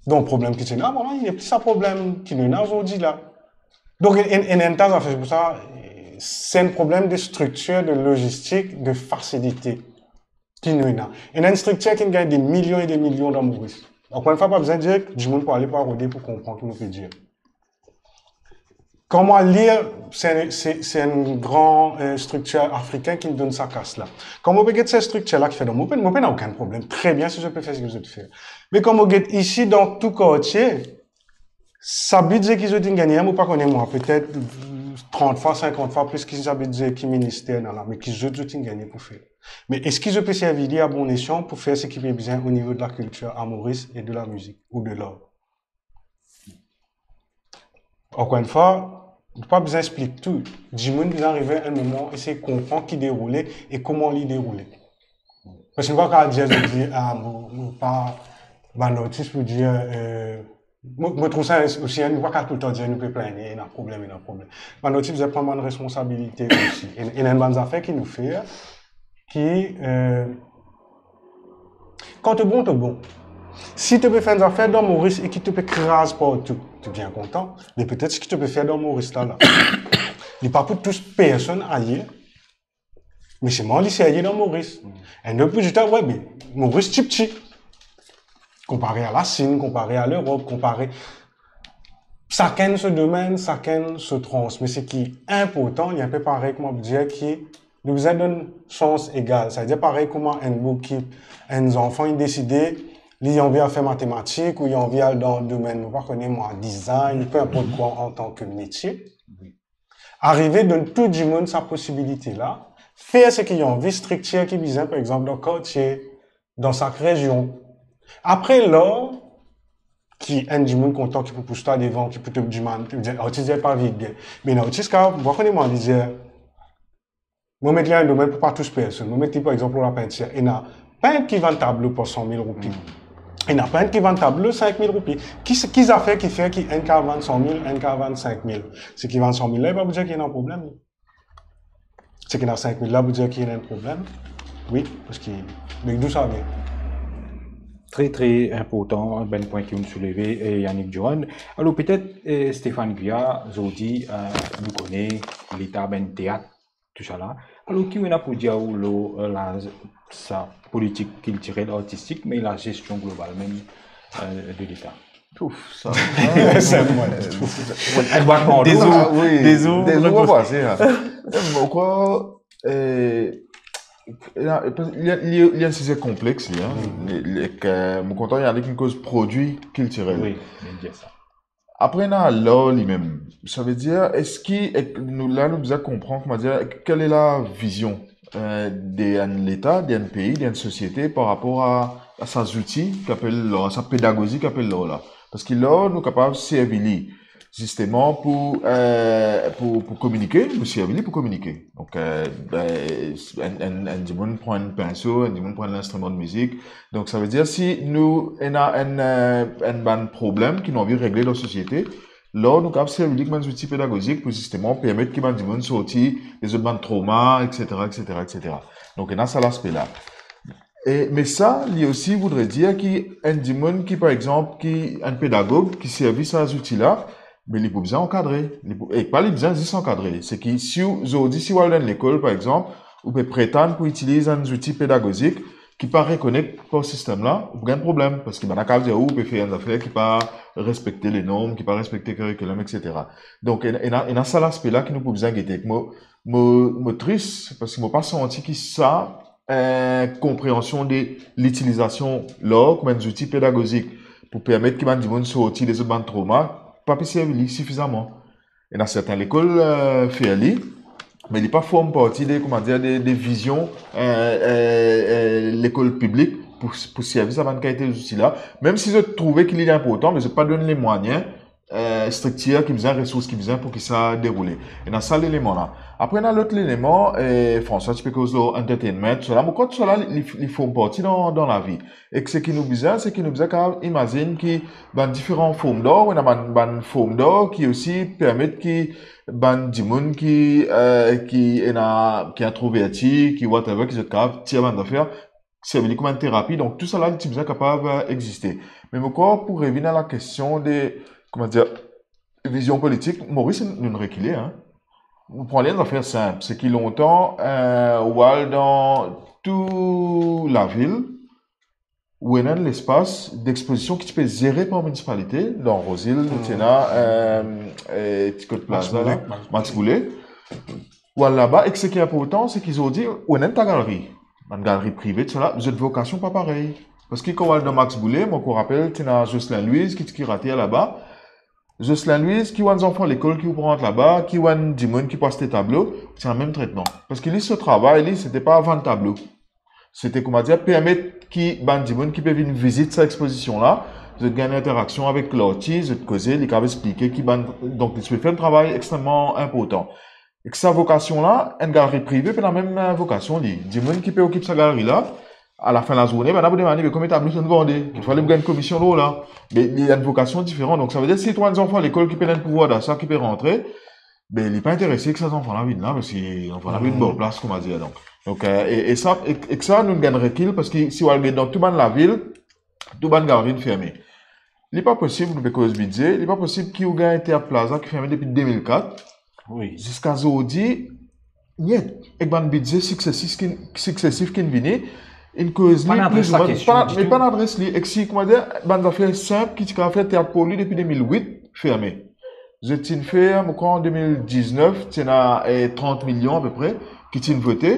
Donk, problem ki ti ena, vwala, nepli sa problem ki nou ena zordi la. Donk, enn, enn, enn ta zafer, se pou sa, se enn problem de striktir, de lozistik, de fasilite ki nou ena. Ena enn striktir ki gagn de milion e de milion dan Moris. Ankor enn fwa, pa bizin dir dimoun pou ale pou arode pou konpran ki nou pe dir. Kan mo al lir, se, se, se enn gran, eh, striktir afrikin ki donn sa kas la. Kan mo pe get sa striktir la ki fer, donk mo pe, mo pena okenn problem. Tre bien si zot pe fer seki zot fer. Me kan mo get isi dan tou kartie, sa bidze ki zot inn gagne, mo pa kone mwa, petet trant fwa, sinkant fwa plis ki sa bidze ki minister ena la, me ki zot, zot inn gagne pou fer. Me eski zot pe servi li a bon esyan pou fer seki pe bizin o nivo de lakiltir a Moris e de lamizik ou de lar? Ankor enn fwa, nou pa bizin explik tou. Dimoun bizin arive enn moman, esey konpran ki deroule e kouma li deroule. Parski nou pa kapav dir, zot dir, ah, mo, mo pa, bann artis pou dir, eh, mo, mo trouv sa osi, nou pa kapav toultan dir nou pe plagne, ena problem, ena problem. Bann artis bizin pran bann responsabilite osi. E, ena enn bann zafer ki nou fer, ki, eh, kan to bon, to bon. Si to pe fer enn zafer dan Moris e ki to pe kraz partou, to bien kontan. Me petet seki to pe fer dan Moris la, la, li pa pou tous personn ayer, me selman li serye dan Moris. Enn lot pou dir twa, we, me Moris tipti. Konpare a Lasinn, konpare a Lerop, konpare sakenn so domenn, sakenn so trans. Me seki inportan, li inpe parey kouma dir ki nou bizin donn sans egal. Savedir parey kouma enn boug ki, enn zanfan, li deside, li anvi al fer matematik ou li anvi al dan domenn, mo pa kone mwa, design, pe inport kwa, antan ki metie. Arive donn tou dimoun sa posibilite la, fer seki li anvi, striktir ki bizin, par exanp, dan kartie, dan sak rezion. Apre, lar, ki enn dimoun kontan, ki pou pous twa devan, ki pou to dimann, artis dir pa vit bien. Me enn artis kapav, mo pa kone mwa, li dir, mo met li enn domenn pou pa tous personn. Mo met li, par exanp, lor lapintir. Ena pint ki vann tablo pou san mil roupi. Ena pint ki vann tablo sink mil roupi. Ki, ki zafer ki fer ki enn kapav vann san mil, enn kapav vann sink mil? Seki vann san mil la, li pa pou dir ki ena problem. Seki ena sink mil la pou dir ki ena enn problem. Wi, parski, me dou sa vinn? Tre, tre inportan, bann pwin ki ou'nn souleve, eh, Yannick Durand. Alor, petet, eh, Stéphane Guillard, zordi, eh, nou kone leta bann teat, tousala. Alor, ki ou ena pou dir ou lor, eh, la, sa politik kiltirel, artistik, me la zestion global mem, eh, de leta? Ouf, sa. Sa, mwa, eh, ouf. Enn bwa kan dlo. Dezou, ah, wi, dezou, dezou, dezou, pa pase, la. Eh, mo krwar, eh, li, li, li enn size konplex, li, hein. Li, li, ek, eh, mo kontan, li, li koz prodwi kiltirel. Wi, bien dir sa. Apre, ena lar limem. Savedir, eski, ek, nou, la, nou bizin konpran, kouma dir, quelle est la vision, eh, de enn leta, de enn pei, de enn sosiete par rapor a, a sa zouti ki apel lar, sa pedagozi ki apel lar la. Parski lar, nou kapav servi li, zisteman, pou, eh, pou, pou kominike, nou servi li pou kominike. Donk, eh, be, enn, enn, enn dimoun pran enn pinso, enn dimoun pran enn linstriman de mizik. Donk, savedir, si nou ena enn, eh, enn bann problem ki nou anvi regle dan sosiete, lar, nou kapav servi li kouma enn zouti pedagozik pou zisteman permet ki bann dimoun sorti de zot bann troma, et cetera, et cetera, et cetera. Donk, ena sa laspe la. E, me sa, li osi voudre dir ki enn dimoun ki, par exanp, ki enn pedagog ki servi sa zouti la, me li pou bizin ankadre. Li pou, e pa li bizin zis ankadre. Seki si ou, zordi, si ou al dan enn lekol, par exanp, ou pe pretann pou itiliz enn zouti pedagozik ki pa rekonet par sistem la, ou pou gagn problem, parski bann la kapav dir ou, ou pe fer enn zafer ki pa respekte le norm, ki pa respekte curriculum, et cetera. Donk, ena, ena, ena sa laspe la ki nou pou bizin gete. Mo, mo, mo tris, parski mo pa santi ki sa, eh, konpreansion de litilizasion lar kouma enn zouti pedagozik pou permet ki bann dimoun sorti de zot bann troma, pa pe servi li sifizaman. Ena sertin lekol, eh, fer li, me li pa form parti de, kouma dir, de, de vizion, eh, eh, eh, lekol piblik pou, pou servi sa bann kalite zouti la. Mem si zot trouve ki li inportan, me zot pa donn lemwayen eh, striktir ki bizin, resours ki bizin pou ki sa deroule. Ena sa leleman la. Apre, ena lot leleman, eh, François ti pe koz lor entertainment, tousala. Mo krwar tousala, li, li, li form parti dan, dan lavi. Ek seki nou bizin, seki nou bizin kapav imazinn ki bann diferan form d'art, ou ena bann, bann form d'art ki osi permet ki bann dimoun ki, eh, ki ena, ki introverti, ki whatever, ki zot kapav tir bann zafer, servi li kouma enn terapi. Donk, tousala, li ti bizin kapav, eh, existe. Me mo krwar pou revinn a lakestion de, koumadir, vizion politik, Moris, nou rekile, hein. Nou pran li enn zafer sinp, seki lontan, eh, ou al dan tou lavil, ou ena enn lespas dexpozision ki ti pe zere par minisipalite, dan Rose Hill, nou ti ena, eh, eh, ti kot Plaza la, Max Boulet. Ou al laba, ek seki inportan, seki zordi, ou ena enn ta galri. Bann galri prive, tousala, zot vokasion pa parey. Parski kan ou al dan Max Boulet, mo ankor rapel, ti ena Jocelyn Louise ki ti kirater laba. Jocelyn Louise, ki ou enn zanfan lekol ki ou pou rant laba, ki ou enn dimoun ki pou aste tablo, ti ena mem tretman. Parski li, so travay li, sete pa vann tablo. Sete, koumadir, permet ki bann dimoun ki pe vinn vizit sa expozision la, zot gagn enteraksion avek lartis, zot koze, li kapav explike ki bann, donk, li ti pe fer enn travay extrememan inportan. Ek sa vokasion la, enn galri prive pena mem, eh, vokasion li. Dimoun ki pe okip sa galri la, alafin lazourne, bann la pou demann li, "Me konbien tablo to finn vande?" Kikfwa li pou gagn komision lor la. Me li ena enn vokasion diferan. Donk, savedir, si to ena enn zanfan lekol ki pena enn pouvwar dasa, ki pe rantre, be, li pa interese ki sa zanfan la vinn la, parski zanfan la vinn bor plas, koumadir, donk. Donk, eh, e, e sa, e, ek sa, nou gagn rekil, parski si ou al get dan tou bann lavil, tou bann galri inn ferme. Li pa posib, nou pe koz bidze, li pa posib ki ou gagn Teat Plaza ki ferme depi de mil kat, wi, ziska zordi, niet, ek bann bidze siksesif ki, siksesif ki vini, inn koz li pli ou mwin, pa, me pa adres li, ek si, koumadir, bann zafer sinp ki ti kapav fer teat pou li depi de mil wit, ferme. Zot ti'nn fer, mo krwar, an de mil diznef, ti ena, eh, trant milion apepre ki ti'nn vote,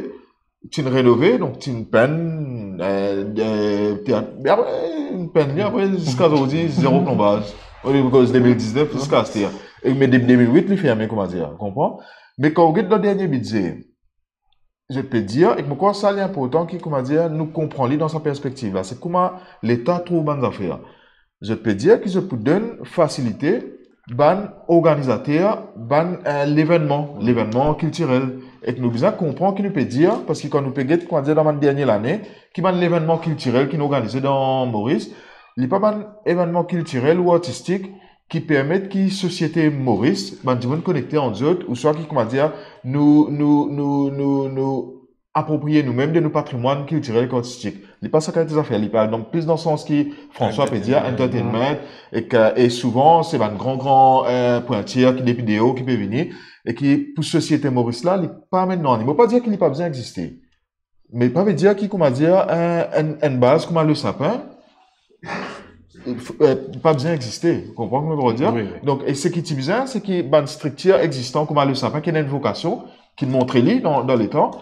ti'nn renove, donk ti'nn penn, eh, eh, teat, me apre, inn penn li, apre, ziska zordi, zero plonbaz. Wi, because de mil diznef ziska aster. E, me depi de mil wit, li ferme, koumadir, konpran? Me kan ou get dan dernie bidze, zot pe dir, ek mo krwar sa li inportan ki, koumadir, nou konpran li dan sa perspektiv la, se kouma Leta trouv bann zafer. Zot pe dir ki zot pou donn fasilite bann organizater, bann, eh, levennman, levennman kiltirel. Ek nou bizin konpran ki nou pe dir, parski kan nou pe get, koumadir, dan bann dernie lane, ki bann levennman kiltirel ki nou organize dan Moris, li pa bann evennman kiltirel ou artistik ki permet ki sosiete Moris, bann dimoun konekte ant zot, ouswa ki, koumadir, nou, nou, nou, nou, nou apropriye noumem de nou patrimwann kiltirel ek artistik. Li pa sa kalite zafer, li pe al dan, plis dan sans ki François pe dir, entertainment, ek, e souvan, se bann gran, gran, eh, pwintir ki depi deor ki pe vini, e ki, pou sosiete Moris la, li pa amenn nanye. Mo pa dir ki li pa bizin existe. Me pa ve dir ki, koumadir, enn, enn, enn baz kouma Le Sapin, eh, pa bizin existe. Ou konpran ki mo pe dir? Wi, wi. Donk, e seki ti bizin, se ki bann striktir existan kouma Le Sapin, ki ena enn vokasion, ki montre li dan, dan letan,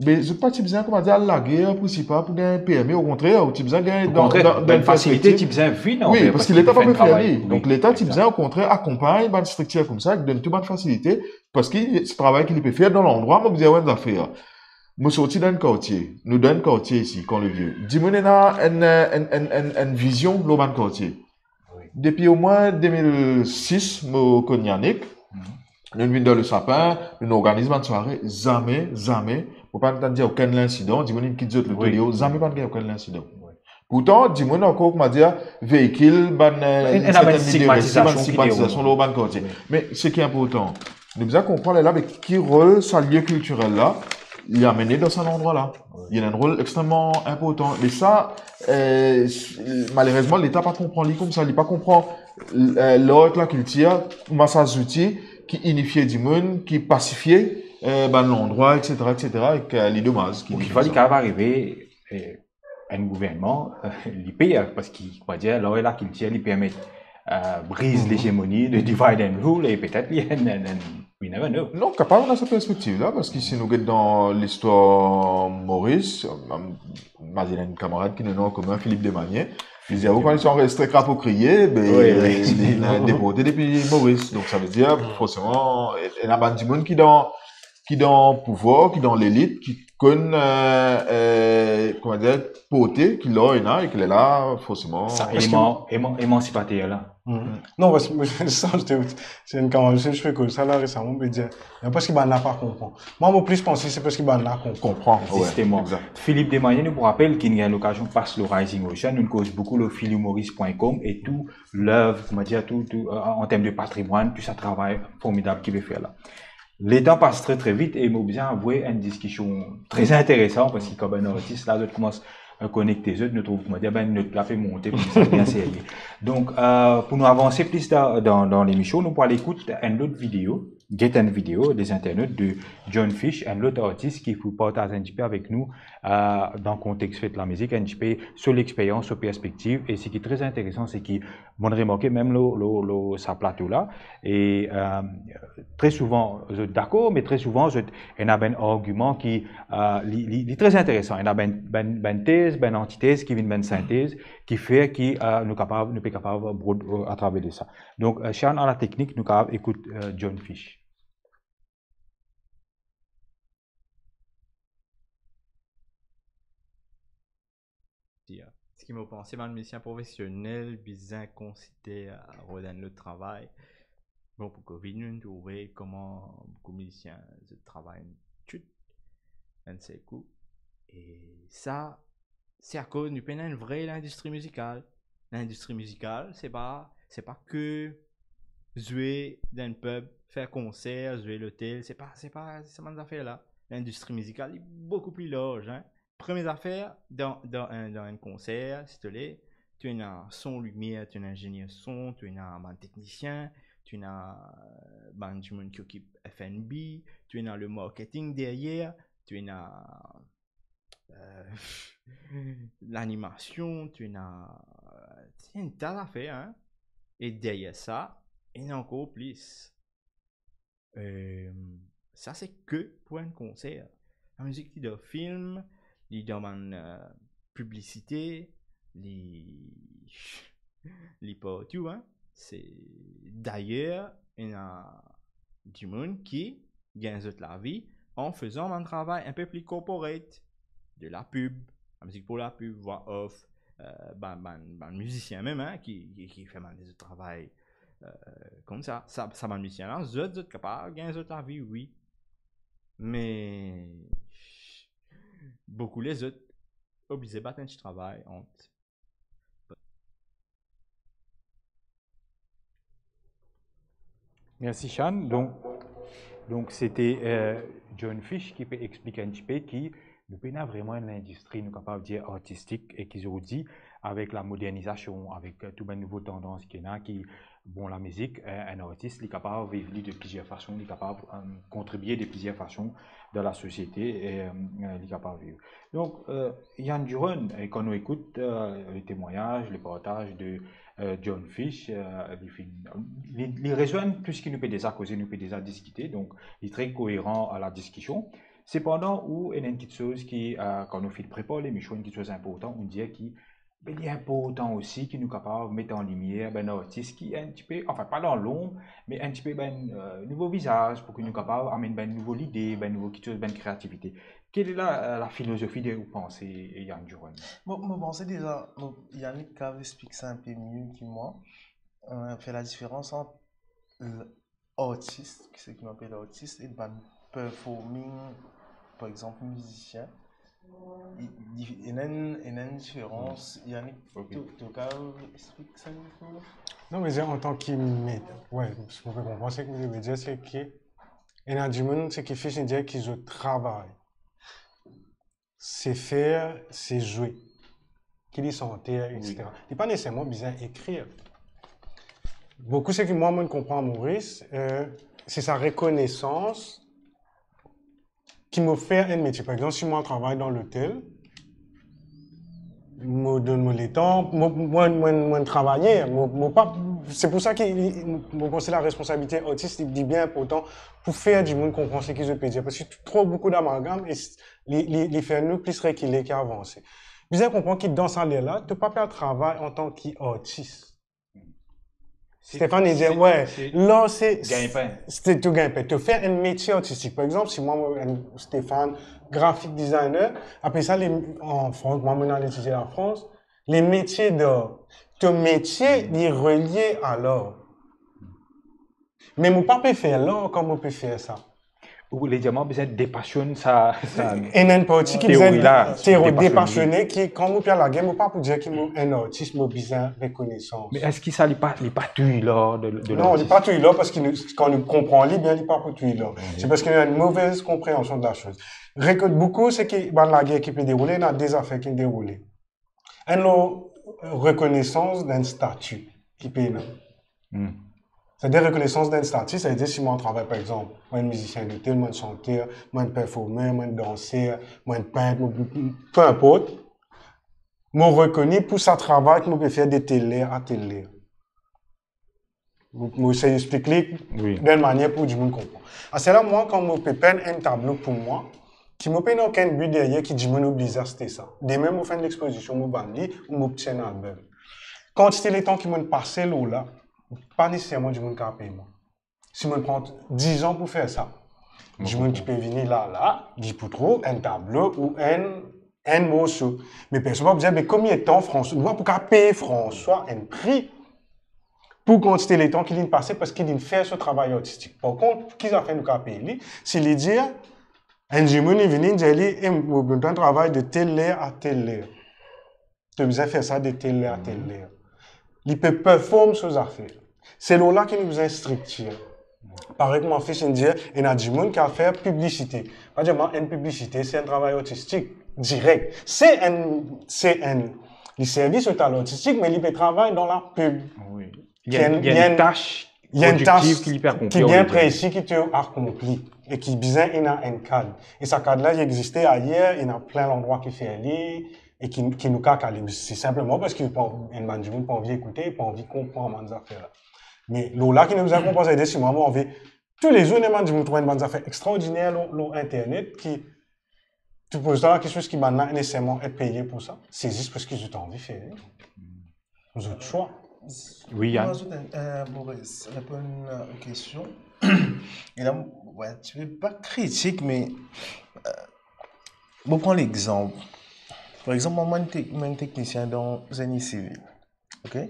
me zot pa ti bizin, koumadir, al lager, presipa pou gagn permi, okontrer, ou ti bizin gagn dan, dan, dan enn fasilite, ti bizin vinn, wi, parski Leta pa pe fer li. Donk, Leta ti bizin, okontrer, akonpagn bann striktir koumsa, donn tou bann fasilite, parski se travay ki li pe fer dan landrwa, mo bizin enn zafer. Mo sorti dan enn kartie, nou dan enn kartie isi, Camp le Vieux. Dimoun ena enn, enn, enn, enn, enn vizion lor bann kartie. Wi. Depi omwin de mil sis, mo konn Yannick, nou vinn dan Le Sapin, nou organiz bann sware, zame, zame, mo pa'nn tann dir okenn linsidan, dimoun inn kit zot loto deor, zame pa'nn gagn okenn linsidan. Wi. Pourtan, dimoun ankor, koumadir, veikil bann, eh, enn sertenn lide resi, bann stigmatizasion lor bann kartie. Wi. Me seki inportan, nou bizin konpran lerla, me ki rol sa lie kiltirel la, li amene dan sa landrwa la. Wi. Li ena enn rol extrememan inportan. Me sa, eh, malerezman, Leta pa konpran li koumsa, li pa konpran, eh, lar ek lakiltir kouma sa zouti ki inifie dimoun, ki pasifie, eh, bann landrwa, et cetera, et cetera, ek, eh, li domaz ki li fer sa. Ou ki fwa li kapav arive, eh, enn gouvernman, li pe, parski, koumadir, lar e lakiltir, li permet, eh, briz legemoni, de divide and rule, e petet li enn, enn, enn, we never know. Non, kapav ena sa perspektiv la, parski si nou get dan listwar Moris, eh, imazinn enn kamarad ki nou ena an komin, Philippe Demanié, li dir, ou, kan li ti anrezistre Krapo Kriye, be, wi, wi, li, li deporte depi Moris. Donk, sa ve dir, forseman, e, ena bann dimoun ki dan ki dan pouvwar, ki dan lelit, ki konn, euh, euh, kouma dir, porte ki lar ena e ki ler la, forseman. Sa, eman-, eman-, emansipater la. Mhm. Non, parski mo, sa, se, se enn kamarad, se, se pe koz sa la resaman, mo pe dir, non, parski bann la pa konpran. Mwa, mo plis panse se parski bann la konpran. Konpran, wi, egzakteman. Philippe Desmarais, nou pou rapel ki nou gagn lokazion pas lor Rising Ocean, nou koz boukou lor philly humorist point com e tou lev, kouma dir, tou, tou, euh, an term de patrimwann, tou sa travay formidab ki pe fer la. Letan pas tre, tre vit e mo bizin avwe enn diskision tre interesan, parski kan bann artis la, zot koumans, euh, konekte zot, nou trouv, kouma dir, bann not la pe monte koumsa, bien serye. Donk, euh, pou nou avanse plis dan, dan, dan lemision, nou pou al ekout enn lot video, get enn video, de zinternot de John Fish, enn lot artis ki pou partaz enn tipe avek nou, euh, dan kontex fet lamizik, enn tipe so lexperyans, so perspektiv, e seki tre interesan, se ki monn remarke mem lor, lor, lor sa plato la, e, euh, tre souvan zot dakor, me tre souvan zot ena bann argiman ki, euh, li, li, li tre interesan, ena bann, bann, bann tez, bann antitez ki vinn bann sintez, ki fer ki, euh, nou kapav, nou pe kapav brod, euh, atraver de sa. Donk, euh, Shan, a la teknik, nou kapav ekout, euh, John Fish. Dir. Seki mo panse bann mizisien profesionel bizin konsider rod enn lot travay. Bon, pou covid, nou trouve kouma boukou mizisien, zot travay inn tchwit, enn sel kou. E sa, se akoz nou pena enn vre lindistri mizikal. Lindistri mizikal, se pa, se pa ke zwe dan enn pub, fer konser, zwe lotel, se pa, se pa, se pa bann zafer la. Lindistri mizikal, li boukou pli larz, hein. Premie zafer, dan, dan enn, dan enn konser, si to le, to ena son, limier, to ena ingenier son, to ena bann teknisien, to ena, euh, bann dimoun ki okip F and B, to ena le marketing deryer, to ena, euh, lanimasion, to ena, euh, to ena enn ta zafer, hein. E deryer sa, ena ankor plis. Ehm, sa se ke pou enn konser. Lamizik li dan film, li dan bann, euh, piblisite, li, li partou, hein. Se, dayer, ena dimoun ki gagn zot lavi an fezan bann travay inpe pli corporate, de lapib, lamizik pou lapib, vwa off, euh, bann, bann, bann mizisien mem, hein, ki, ki, ki fer bann lezot travay, euh, koumsa. Sa, sa bann mizisien la, zot, zot kapav gagn zot lavi, wi. Me boukou lezot oblize bat enn ti travay ant. Mersi, Shan. Donk, donk, se te, euh, John Fish ki pe explik enn tipe ki nou pena vreman enn lindistri, nou kapav dir, artistik, e ki zordi, avek lamodernizasion, avek, euh, tou bann nouvo tandans ki ena, ki, bon, lamizik, euh, enn artis, li kapav viv li de plizier fason, li kapav, euh, kontribie de plizier fason dan lasosiete, e, euh, li kapav viv. Donk, euh, Yann Duron, e kan nou ekout, euh, le temwagnaz, le partaz de, euh, John Fish, euh, li finn, li, li rezwenn tou seki nou pe deza koze, nou pe deza diskite, donk li tre koeran a la diskision. Sepandan, ou ena enn kiksoz ki, euh, kan nou finn prepar lemision, enn kiksoz inportan, ou dir ki, be, li inportan osi ki nou kapav met an limier bann artis ki enn tipe, anfin, pa dan lonb, me enn tipe bann, euh, nouvo vizaz, pou ki nou kapav amenn bann nouvo lide, bann nouvo kiksoz, bann kreativite. Kel la, euh, lafilozofi de ou panse, Yann Duron? Mo, mo panse deza, mo, Yannick kav explik sa inpe mie ki mwa. Euh, fer ladiferans ant l-, artis, ki seki nou apel artis, e bann performing, par exanp, mizisien. I, i, ena enn, ena enn diferans. Yannick, ok, to, to kav explik sa enn pe? Non, me dir, antan ki met-, we, seki mo pe konpran, seki mo pe dir, se ki ena dimoun, seki Fish inn dir ki zot travay se fer, se zwe. Ki li santer, wi, etsetera. Li pa neseserman bizin ekrir. Boukou seki mwa, mo konpran Moris, euh, se sa rekonesans ki mo fer enn metie. Par exanp, si mwa travay dan lotel, mo donn mo letan, mo, mo, mo, mo travay, mo, mo pa, se pou sa ki, mo, mo panse laresponsabilite artis, li, li bien inportan pou fer dimoun konpran seki zot pe dir. Parski tro boukou damalgam, e s-, li, li, li fer nou plis rekile ki avanse. Bizin konpran ki dan sa ler la, to pa pe al travay antan ki artis. Stéphane, li dir, wi, se lar se, gagn-pin. Se to gagn-pin. To fer enn metie artistik. Par exanp, si mwa, mwa, enn Stéphane, graphic designer, apre sa, li, an Frans, mwa, mwa, mo al etidier Lafrans, le métier d'art. To metie, li relie a lar. Me mo pa pe fer lar kouma mo pe fer sa. Ou le dir mwa bizin depasionn sa, sa. Ena enn parti ki Teori bizin la, teori depasionn. Depasionnen ki, kan mo pe al lagè, mo pa pou dir ki mo enn artis, mo bizin rekonesans. Me eski sa li pa, li pa touy lar de, de Non, li lartis? Pa touy lar, parski nou, kan nou konpran li bien, li pa pou touy lar. Se parski nou ena enn move konpreansion de la soz. Regarde, boukou seki bann lagè ki pe deroule, ena de zafer ki deroule. Enn lor rekonesans dan stati ki pe ena. Hmm. Setadir rekonesans dan stati, setadir si mwa travay, par exanp, mwa enn mizisien de tel, mwa enn santer, mwa enn performer, mwa enn danser, mwa enn pint, mo, pe inport, mo rekone pou sa travay ki mo pe fer de tel ler a tel ler. Mo, mo esey explik li Wi. dan enn manier pou dimoun konpran. Aster la, mwa, kan mo pe pinn enn tablo pou mwa, ki mo pena okenn bi deryer ki dimoun oblize aste sa. Demin, mo fer enn lexpozision, mo vann li, ou mo ti enn album. Kantite letan ki mo'nn pase lor la, pa neseserman dimoun kapav pey mwa. Si mo'nn pran diz an pou fer sa, dimoun ki pe vini la, la, li pou trouv enn tablo ou enn, enn morso. Me personn pa pou dir, "Me konbien tan François, nou pa pou kapav pey François enn pri pou kantite letan ki li'nn pase, parski li'nn fer so travay artistik." Par kont, ki zafer nou kapav pey li, si li dir, enn dimoun, li vini, li dir li, "E, mo, mo bizin travay de tel ler a tel ler." To bizin fer sa de tel ler a tel ler. Li pe perform so zafer. Se lor la ki nou bizin striktir. Parey kouma Fis inn dir, ena dimoun ki al fer piblisite. Pa dir mwa, enn piblisite, se enn travay artistik direk. Se enn, se enn, li servi so talan artistik, me li pe travay dan lapib. Wi. Ki enn, Il y a une tâche il y a une tâche productive qui lui permet ki bien presi ki to akonpli e ki bizin ena enn kad. E sa kad la, li existe ayer, ena plin landrwa ki fer li, e ki, ki nou kapav ale. Se sinpleman parski pa, enn bann dimoun pa anvi ekoute, pa anvi konpran bann zafer la. Me lor la ki nou bizin konpran, setadir si mwa, mo anvi, toulezour, ena bann dimoun trouv enn bann zafer extraordiner lor, lor internet ki, to poz twa lakestion, eski bann la neseserman et peye pou sa? Se zis parski zot anvi fer li. Zot swa. Wi, Yann. Mo azout enn, euh, Maurice, reponn, euh, aux questions. E la, ouais, ti pe pa kritik, me, euh, mo pran legzanp. Par exanp, mwa, mo enn tek-, mo enn teknisien dan zeni sivil. Ok?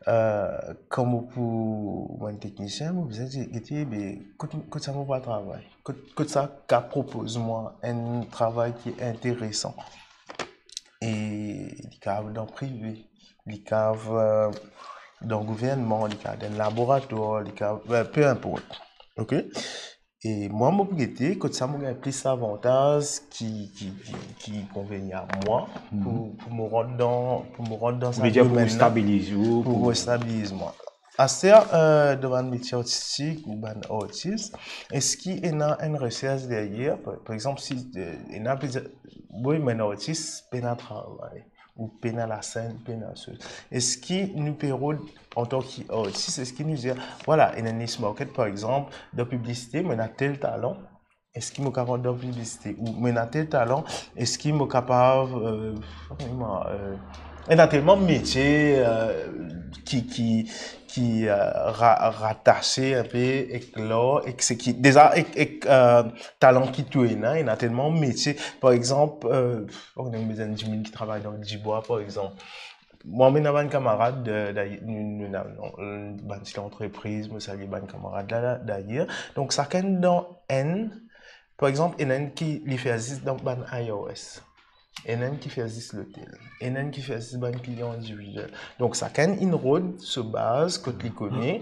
Euh, kan mo pou, mo enn teknisien, mo bizin dir, gete, be, kot, kot sa mo pou al travay? Kot, kot sa kapav propoz mwa enn travay ki interesan? E li kapav dan prive, li kapav, euh, dan gouvernman, li kapav dan laboratwar, li kapav, euh, pe inport. Ok? E mwa, mo pou gete kot sa mo gagn plis lavantaz ki, ki, ki, ki konveni a mwa pou, pou mo rant dan, pou mo rant dan Ou sa ve dir pou domenn la, stabiliz ou, pou pou restabiliz mwa. Aster, euh, dan bann metie artistik ou bann artis, eski ena enn resers deryer? Par, par exanp, si, euh, ena plizier, wi, mo enn artis, pena travay, ou pena lasenn, pena soz. Eski nou pe rod, antan ki artis, eski nou dir, vwala, ena niche market, par exanp, dan piblisite, mo ena tel talan, eski mo kapav rant dan piblisite? Ou mo ena tel talan, eski mo kapav, euh, kouma, euh, ena telman metie, euh, ki, ki, ki, euh, ra-, ratase inpe ek lar, ek seki, deza ek, ek, euh, talan ki to ena, ena telman metie. Par exanp, euh, nou bizin dimoun ki travay dan dibwa, par exanp. Mwa, mo ena bann kamarad, euh, dayer, nou, nou, nou, nou, bann ti lantrepriz, mo salie bann kamarad la, la, dayer. Donk, sakenn dan enn, par exanp, ena enn ki li fer zis dan bann A R S. Ena enn ki fer zis lotel. Ena enn ki fer zis bann klian individiel. Donk, sakenn inn rod so baz, kot li kone,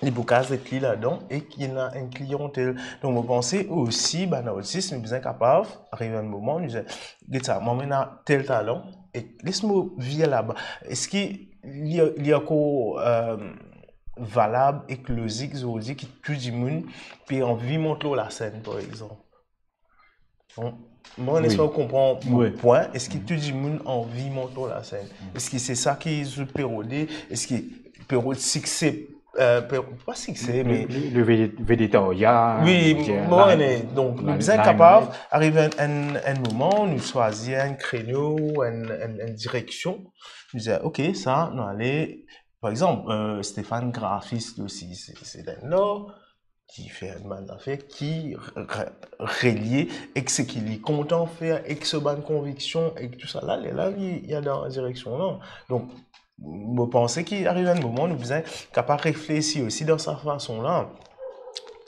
li pou kapav zet li ladan e ki ena enn kliantel. Donk, mo panse osi, bann artis, nou bizin kapav, ariv enn moman, nou dir, get sa, mwa, mo ena tel talan, e les mo vir laba. Eski li, li ankor, euh, valab ek lozik zordi ki tou dimoun pe anvi mont lor lasenn, par exanp? Bon, mwa, Wi. Esper ou konpran mo Wi. pwin. Eski tou dimoun anvi mont lor lasenn? Eski se sa ki zot pe rode? Eski pe rod sikse, euh, pe, pa sikse, Le, me le, le vede-, vedetarya, wi, on dirait, bon, la- ane, donk, nou la- bizin la- kapav ariv enn, enn, enn moman, nou swazir enn kreno, enn, enn, enn direksion. Nou dir, ok, sa, nou ale, par exanp, euh, Stéphane, grafis li osi, se, se enn art ki fer bann zafer ki re-, re-, relie ek seki li kontan fer, ek so bann konviksion, ek tousala, lerla li, li al dan sa direksion la. Donk, mo panse ki ariv enn moman, nou bizin kapav reflesi osi dan sa fason la.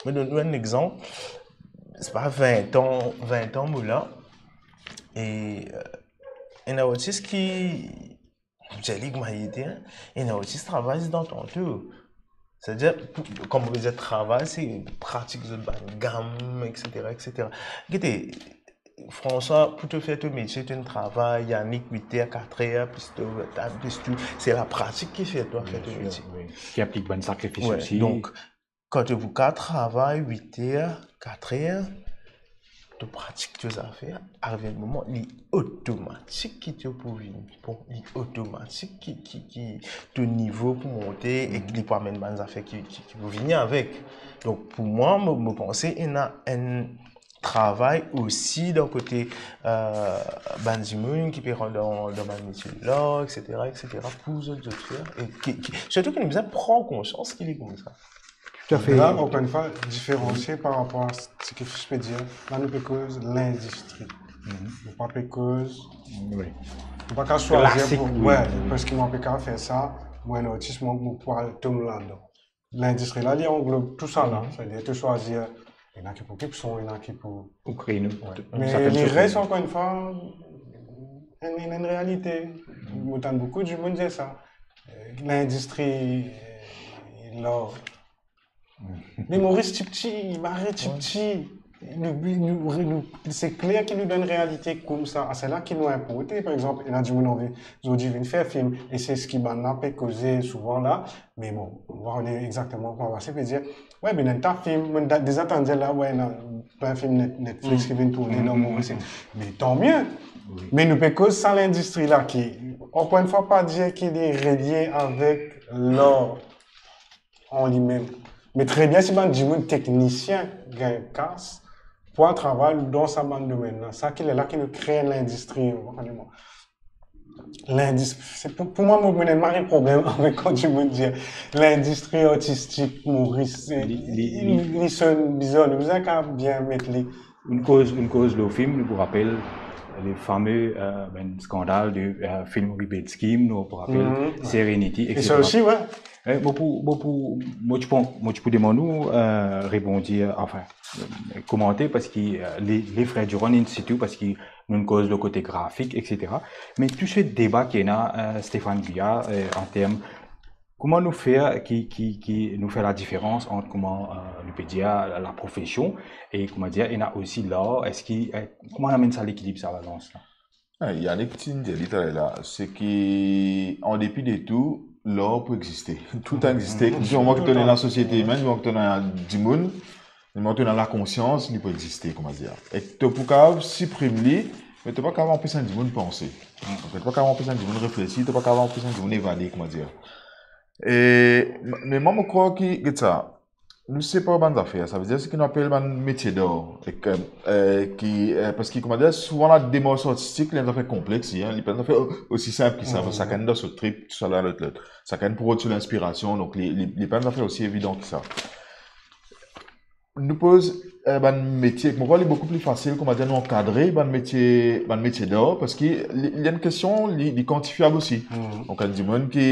Mo donn nou enn exanp, se pa vin an, vin an mo la, e, euh, enn artis ki, mo dir li kouma li ete, hein, enn artis travay dan tanto. Setadir, pou, kouma mo dir travay, se pratik zot bann gam, et cetera, et cetera. Gete, François, pou to fer to metie, to ena travay, Yannick, wit er, kat er, plis to, plis tou, se lapratik ki fer twa fer to metie. Bien sir, wi. Ki inplik bann sakrifis osi. Donk, kan to pou kapav travay wit er, kat er, to pratik to zafer, ariv enn moman, li otomatik ki to pou vini bon, li otomatik ki, ki, ki to nivo pou monte e li pou amenn bann zafer ki, ki, ki pou vini avek. Donk, pou mwa, mo, mo panse ena enn travay osi dan kote, euh, bann dimoun ki pe rant dan, dan bann metie lar, et cetera, et cetera, pou zot, zot fer, e ki, ki, sirtou ki nou bizin pran konsians ki li koumsa. Toutafe. La, ankor enn fwa, diferansie par rapor a seki Fich pe dir, la nou pe koz lindistri. Nou pa pe koz, wi, nou pa kapav swazir pou, wi, wi, paski mwa pe kapav fer sa, mwa enn artis, mwa, mo pou al tom ladan. Lindistri la, li anglob tousala, setadir to swazir, ena ki pou kiksoz, ena ki pou, pou kree nou, wi, tou, tou, me li res, ankor enn fwa, enn, enn, enn realite. Mo tann boukou dimoun dir sa. Euh, lindistri, euh, lar. Me Moris ti pti, Marie ti pti. Nou, nou, nou, se kler ki nou dan enn realite koumsa. A sela ki nou inporte, par exanp, ena dimoun anvi zordi vinn fer fim, e se seki bann la pe koze souvan la. Me bon, nou pa kone exakteman kouma pase, pe dir, wi, me ena ta fim, mo da-, deza tann dir la, wi, ena plin fim Net-, Netflix ki vinn tourne dan Moris. Me tanmie. Wi. Me nou pe koz sa lindistri la ki, ankor enn fwa, pa dir ki li relie avek lar an limem. Me tre bien si bann dimoun teknisien gagn kas pou al travay dan sa bann domenn la. Sa ki lerla ki nou kree lindistri, mo pa kone mwa. Lindis-, se pou, pou mwa, mo, mo ena mari problem avek kan dimoun dir lindistri artistik Moris, se, li, li, li, li sonn bizar, nou bizin kapav bien met li. Enn koz, enn koz lor fim, nou pou rapel le fame, euh, bann skandal de, euh, film Rubetsky, nou pou rapel Serenity, et cetera. E sa osi, wi. Eh, mo pou, mo pou, mo ti pou, mo ti pou demann ou, euh, rebondi, anfin, euh, komante, paski, euh, le, le frer Durand, insitou, paski nou koz le kote grafik, et cetera. Me tou se deba ki ena, euh, Stéphane Guillard, euh, an term kouma nou fer ki, ki, ki nou fer ladiferans ant kouma, euh, nou pe dir la, laprofesion e kouma dir ena osi lar, eski, euh, kouma nou amenn sa lekilib, sa balans la? Ah, Yannick ti dir li taler la, se ki, an depi de tou, lar pou existe. Tou existe. Di moman ki to ena lasosiete imenn, di moman ki to ena dimoun, di moman ki to ena lakonsians, li pou existe, kouma dir. E to pou kapav siprim li, me to pa kapav anpes enn dimoun panse. To pa kapav anpes enn dimoun reflesi, to pa kapav anpes enn dimoun evade, kouma dir. E, me mwa, mo krwar ki, get sa, nou separ bann zafer, savedir seki nou apel bann metie dar, ek, euh, ki, euh, paski, kouma dir, souvan lademars artistik, li enn zafer konplex, hein, li pa enn zafer osi sinp ki sa, paski sakenn dan so trip, tousala, lot, lot. Sakenn pou rod so linspirasion, donk li, li, li pa enn zafer osi evidan ki sa. Nou poz, euh, bann metie, mo krwar li boukou pli fasil, kouma dir, nou ankadre bann metie, bann metie dar, paski li, li enn kestion, li, li kantifiab osi. Donk, enn dimoun ki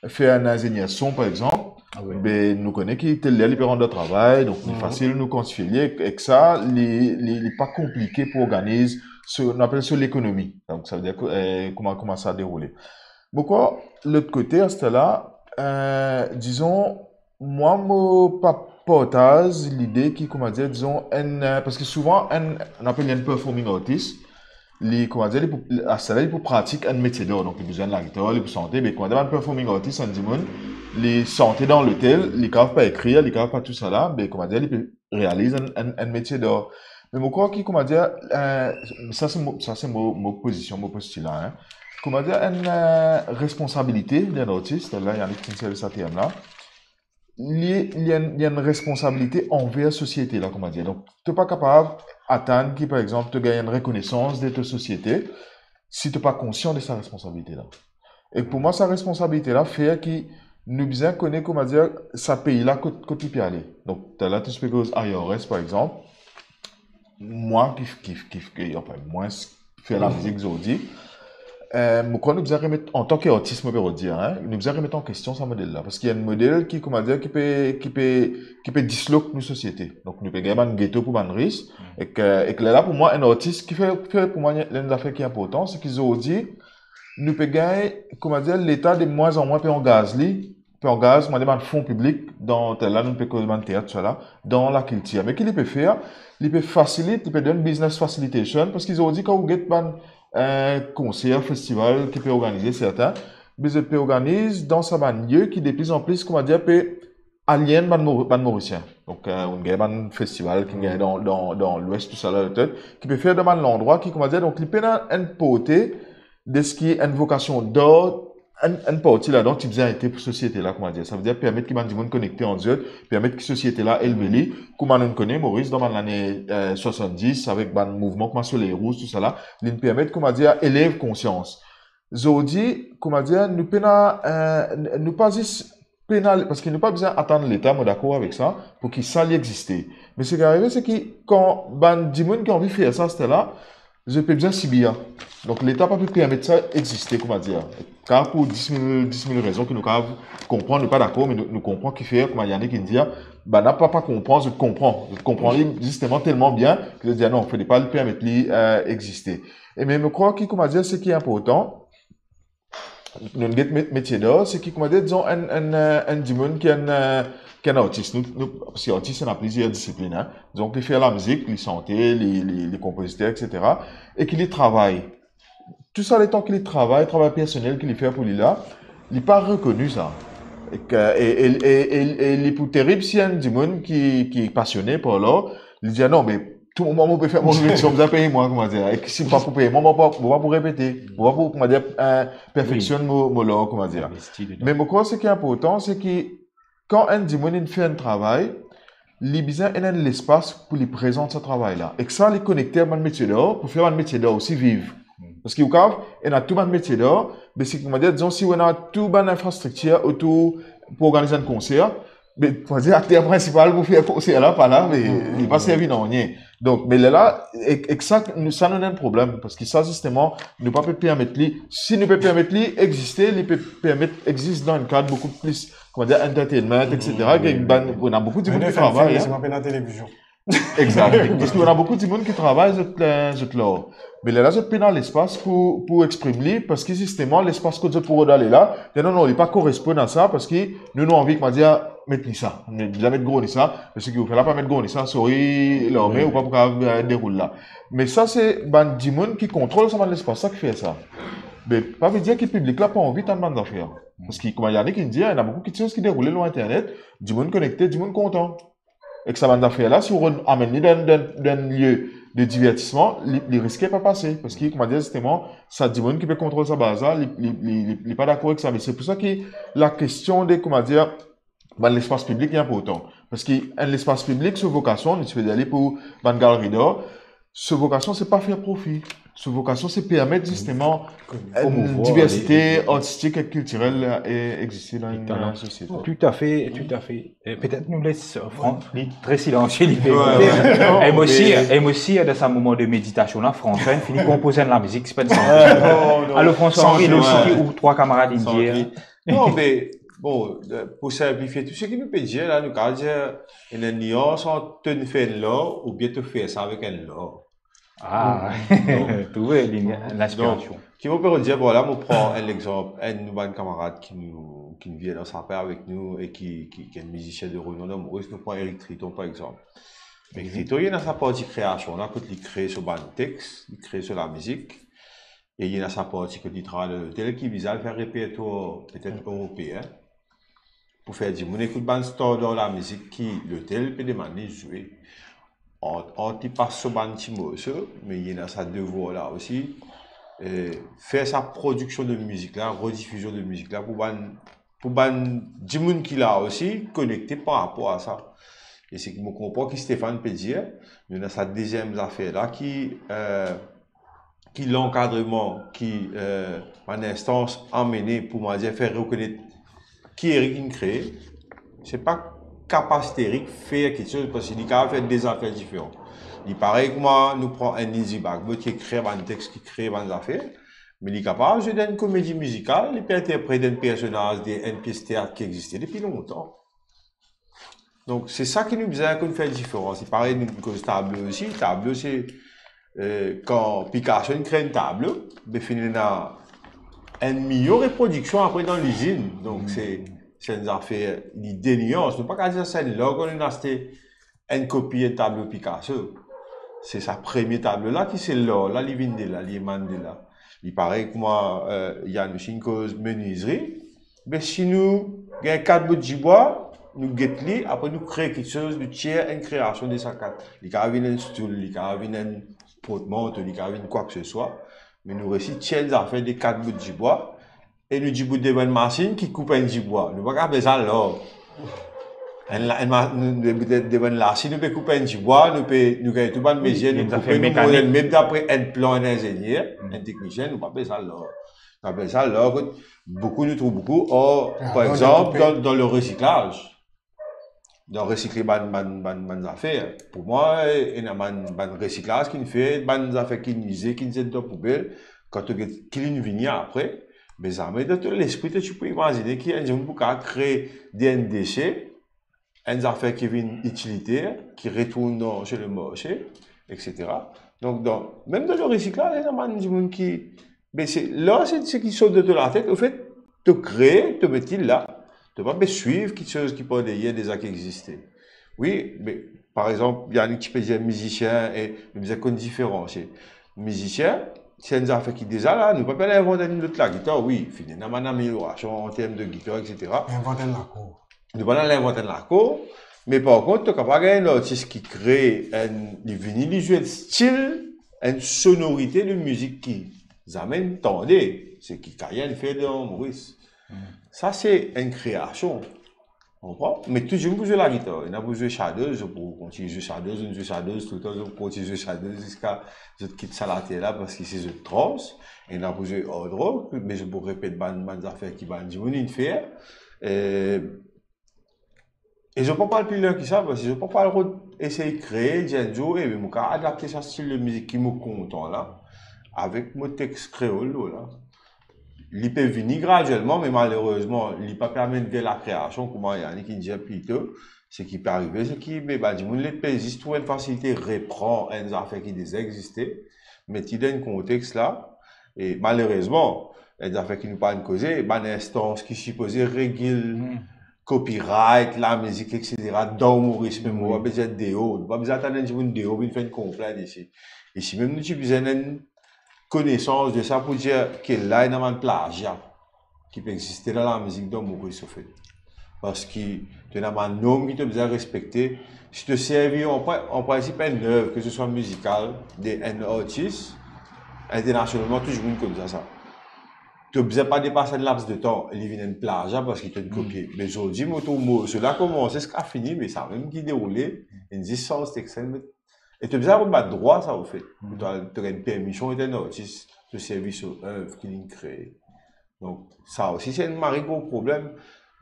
fer enn inzenier son, par exanp, be, nou kone ki tel ler li pe rant dan travay, donk li fasil nou kantifie li, ek, ek sa, li, li, li pa konplike pou organiz so, nou apel so lekonomi. Donk, savedir ki, euh, kouma, kouma sa deroule. Mo krwar, lot kote, aster la, euh, dizon, mwa, mo pa partaz lide ki, kouma dir, dizon, enn, euh, paski souvan, enn, nou apel enn performing artist, li, kouma dir, li pou, aster la, li pou pratik enn metie dar, donk li bizin lagitar, li pou sante, me, kouma dir, bann performing artist, enn dimoun, li sante dan lotel, li kapav pa ekrir, li kapav pa tousala, me, kouma dir, li pe realiz enn, enn, enn metie dar. Me mo krwar ki, kouma dir, euh, sa se mo, sa se mo, mo pozision, mo postila, hein. Kouma dir, enn, euh, responsabilite de enn artis, la, Yannick ti servi sa term la. Li, li enn, li enn responsabilite anver sosiete la, kouma dir. Donk, to pa kapav atann ki, par exanp, to gagn enn rekonesans de to sosiete si to pa konsian de sa responsabilite la. E pou mwa, sa responsabilite la fer ki nou bizin kone, kouma dir, sa pei la kot, kot li pe ale. Donk, taler to ti pe koz I R S, par exanp, mwa ki, ki, ki, ki, anfin, mwa ki fer lamizik zordi, eh, mo krwar nou bizin remet, antan ki artis, mo pe redir, hein, nou bizin remet an kestion sa model la, parski enn model ki, kouma dir, ki pe, ki pe, ki pe dislok nou sosiete. Donk, nou pe gagn bann geto pou bann ris, ek, ek lerla pou mwa, enn artis ki fer, fer pou mwa, enn zafer ki inportan, se ki zordi, nou pe gagn, kouma dir, Leta de mwin an mwin pe angaz li, pe angaz, kouma dir, bann fon piblik dan, taler la nou pe koz bann teat, tousala, dan lakiltir. Me ki li pe fer? Li pe fasilit, li pe donn business facilitation, parski zordi kan ou get bann, eh, konser, festival ki pe organize sertin, be zot pe organiz dan sa bann lie ki deplizanpli, kouma dir, pe alienn bann Mo-, bann Morisien. Donk, eh, ou gagn bann festival ki gagn dan, dan, dan Lwes, tousala, ki pe fer dan bann landrwa ki, kouma dir, donk li pena enn porte de seki enn vokasion dan enn, enn parti ladan ti bizin ete pou sosiete la, kouma dir. Savedir permet ki bann dimoun konekte ant zot, permet ki sosiete la elve li. Kouma nou kone, Moris, dan bann lane, eh, swasanndis, avek bann mouvman kouma Soley Rouz, tousala, li permet, kouma dir, elev konsians. Zordi, kouma dir, nou pena, eh, n-, nou pa zis pena, parski nou pa bizin atann Leta, mo dakor avek sa, pou ki sa li existe. Me seki arive, se ki kan bann dimoun ki anvi fer sa, sterla, zot pe bizin sibir. Donk, Leta pa pe permet sa existe, kouma dir. Ka pou dis mil, dis mil rezon ki nou ka konpran, nou pa dakor, me nou, nou konpran kifer, kouma Yannick inn dir, bann la pa, pa konpran, zot konpran. Zot konpran li zisteman telman bien ki zot dir, "Non, fode pa li permet li, eh, existe." E me, mo krwar ki, kouma dir, seki inportan, nou get met-, metie dar, seki, kouma dir, dizon, enn, enn, eh, enn dimoun ki enn, eh, ki enn artis. Nou, nou, parski artis, ena plizier disiplin, hein. Dizon ki li fer lamizik, li sante, li, li, li konpoziter, et cetera. E ki li travay. Tou sa letan ki li travay, travay personel ki li fer pou li la, li pa rekoni sa. E ki, e, e, e, e, e li pou terib si enn dimoun ki, ki pasione par lar, li dir, "Non, me tou moman mo pe fer mo revizion, bizin pey mwa, kouma dir. E ki si mo pa pou pey mwa, mo pa, mo pa pou repete, mo pa pou, kouma dir, eh, perfeksionn mo, mo lar, kouma dir." Investi dedan. Me mo krwar seki inportan, se ki kan enn dimoun inn fer enn travay, li bizin ena enn lespas pou li prezant sa travay la. Ek sa, li konekte bann metie dar, pou fer bann metie dar osi viv. Parski ou kav ena tou bann metie dar, me si, kouma dir, dizon, si ou ena tou bann infrastriktir otour pou organiz enn konser, me, kouma dir, akter prinsipal pou fer konser la pa la, me li pa servi nanye. Donk, me lerla, ek, ek sa, nou, sa nou ena enn problem, parski sa, zisteman, nou pa pe permet li, si nou pe permet li existe, li pe permet existe dan enn kad boukou plis, kouma dir, entertainment, et cetera, ki bann, ena boukou dimoun ki travay, hein. Exakt. Parski ena boukou dimoun ki travay, zot, eh, zot lar. Me lerla, zot pena lespas pou, pou exprim li, parski zisteman, lespas kot zot pou rod ale la, dir, "Non, non, li pa koresponn a sa, parski nou, nou anvi, kouma dir, met ni sa. Nou bizin met gro ni sa, parski ou fer la pa met gro ni sa, sorry, larme, ou pa pou kav, eh, deroul la." Me sa, se bann dimoun ki kontrol sa bann lespas la ki fer sa. Me pa vedir ki piblik la pa anvi tann bann zafer. Parski, kouma Yannick inn dir, ena boukou kitsoz ki deroule lor internet, dimoun konekte, dimoun kontan. Ek sa bann zafer la, si ou rod amenn li dan, dan, dan enn lie de divertisman, li, li riske pa pase. Parski, kouma dir, zisteman, sa dimoun ki pe kontrol sa baz la, li, li, li, li, li pa dakor ek sa. Me se pou sa ki lakestion de, kouma dir, bann lespas piblik li inportan. Parski enn lespas piblik, so vokasion, nou ti pe dir li pou bann galeri dar, so vokasion, se pa fer profi. So vokasion, se permet zisteman enn diversite artistik ek kiltirel, eh, existe dan enn sosiete. Tout à fait, tout à fait. Eh, petet nou les, eh, Franck, li tre silansie, li pe... Mem si, mem si, dan sa moman de meditasion la, François inn fini konpoz enn lamizik, se pa enn... Alor, François Henri, ou trwa kamarad inn dir. Non, me, bon, eh, pou sinplifie tou seki nou pe dir la, nou kav dir, ena enn nians ant to fer enn lar oubien to fer sa avek enn lar. Ah, trouve linspirasion. Ki mo pe redir, bon, la, mo pran enn lexanp, enn nou bann kamarad ki nou, ki vinn dan sa pe avek nou e ki, ki, ki enn mizisien de renom dan Moris, nou pran Eric Triton, par exanp. Eric Triton, li ena sa parti kreasion la, kot li kre so bann text, li kre so lamizik, e li ena sa parti kot li travay dan lotel, ki bizin fer repertwar, petet, eropeen. Pou fer dimoun ekout bann standar lamizik ki lotel pe demann li zwe. Ant, ant li pas so bann ti morso, me li ena sa devwar la osi, eh, fer sa prodiksion de mizik la, redifizion de mizik la, pou bann, pou bann dimoun ki la osi, konekte par rapor a sa. E seki mo konpran ki Stéphane pe dir, nou ena sa deziem zafer la ki, eh, ki lankadreman, ki, eh, bann instans amene pou, mo dir, fer rekonet ki Eric inn kree, se pa kapasite Eric fer kiksoz, parski li kapav fer de zafer diferan. Li parey kouma nou pran enn Lizzie Bagbot ki ekrir bann text, ki kree bann zafer, me li kapav zwe dan enn komedi mizikal, li pe interpret enn personaz de enn pies teat ki existe depi lontan. Donk, se sa ki nou bizin konn fer diferans. Li parey nou koz tablo osi. Tablo, se, eh, kan Picasso inn kree enn tablo, be finn ena enn milion reprodiksion apre dan lizinn. Donk, se, se enn zafer, li denians. Nou pa kapav dir sa enn lar kan nou aste enn kopi enn tablo Picasso. Se sa premie tablo la ki se lar la, li vinn de la, li emann de la. Li parey kouma, eh, Yann osi inn koz menizri. Be si nou gagn kat bout dibwa, nou get li, apre nou kree kiksoz, nou tir enn kreasion de sa kat. Li kapav vinn enn stoul, li kapav vinn enn portmanto, li kapav vinn kwa ki se swa, me nou resi tir enn zafer de kat bout dibwa, e nou dibout devan enn masinn ki koup enn dibwa. Nou pa kapav apel sa lar. Enn la-, enn ma-, nou, nou, de-, devan enn lasir, nou pe koup enn dibwa, nou pe, nou gagn tou bann mezie, nou koupe, nou mont enn meb dapre enn plan enn inzenier, enn teknisien, nou pa apel sa lar. Nou apel sa lar, kot boukou, nou trouv boukou. Or, par exanp, dan, dan le recyclage, dan resikle bann, bann, bann, bann zafer. Pou mwa, ena bann, bann resiklaz ki'nn fer, bann zafer ki'nn ize, ki'nn zet dan poubel, kan to get ki li'nn vini apre, me zame dan to lespri to ti pou imazine ki enn dimoun pou kapav kree de enn dese, enn zafer ki vinn itiliter, ki retourn dan, sur le marse, et cetera. Donk, dan, mem dan le resiklaz, ena bann dimoun ki, me se, la, se, se ki sort dan to latet, anfet, to kree, to met li la. To pa pe swiv kiksoz ki par deryer deza ki existe. Wi, me, par exanp, Yannick ti pe dir mizisien, e nou bizin konn diferansie. Mizisien, se enn zafer ki deza la, nou pa pe al invant enn lot lagitar, wi, finn ena bann ameliorasion an term de gitar, et cetera. Invant enn lakor. Nou pa al invant enn lakor, me par kont, to kapav gagn enn artis ki kree enn, li vini, li zwe enn stil, enn sonorite de mizik ki zame inn tande, seki Kayan fer dan Moris. Sa se enn kreasion. Konpran? Me tou dimoun pou zwe lagitar. Ena pou zwe shadows, zot pou kontign zwe shadows, zot zwe shadows touletan, zot pou kontign zwe shadows ziska zot kit sa later la, parski se zot trans. Ena pou zwe hard rock, me zot pou repet bann, bann zafer ki bann dimoun inn fer. E, e zot pa pou al pli lwin ki sa, parski zot pa pou al rod-, esey kree, dir enn zour, e, mo kapav adapte sa stil de mizik ki mo kontan la, avek mo text kreol la. Li pe vini gradielman, me malerezman, li pa pe amenn ver lakreasion, kouma Yannick inn dir pli to. Seki pe arive, seki, be, bann dimoun, li pe zis trouv enn fasilite repran enn zafer ki deza existe, met li dan enn kontex la, e malerezman, enn zafer ki nou pa'nn koze, bann instans ki sipoze regil copyright, lamizik, et cetera, dan Moris mem, mo pa bizin deor, nou pa bizin atann enn dimoun deor vinn fer enn konplint isi. Isi mem nou ti bizin enn konesans de sa pou dir ki la ena bann plazia ki pe existe dan lamizik dan Moris, anfet. Parski to ena bann norm ki to bizin respekte. Si to servi an pri-, an prinsip enn lev, ke se swa mizikal, de enn artis, internasionalman, tou dimoun konn sa, sa. To bizin pa depas enn laps de tan, e li vinn enn plazia parski to'nn kopie. Me zordi, mo trouv morso la komanse ziska fini, me sa mem ki deroule, inn zis sanz text, met E to bizin rod bann drwa sa, ofet. Pou to, to gagn permision et enn artis, to servi so ev ki li'nn kree. Donk, sa osi, se enn mari gro problem.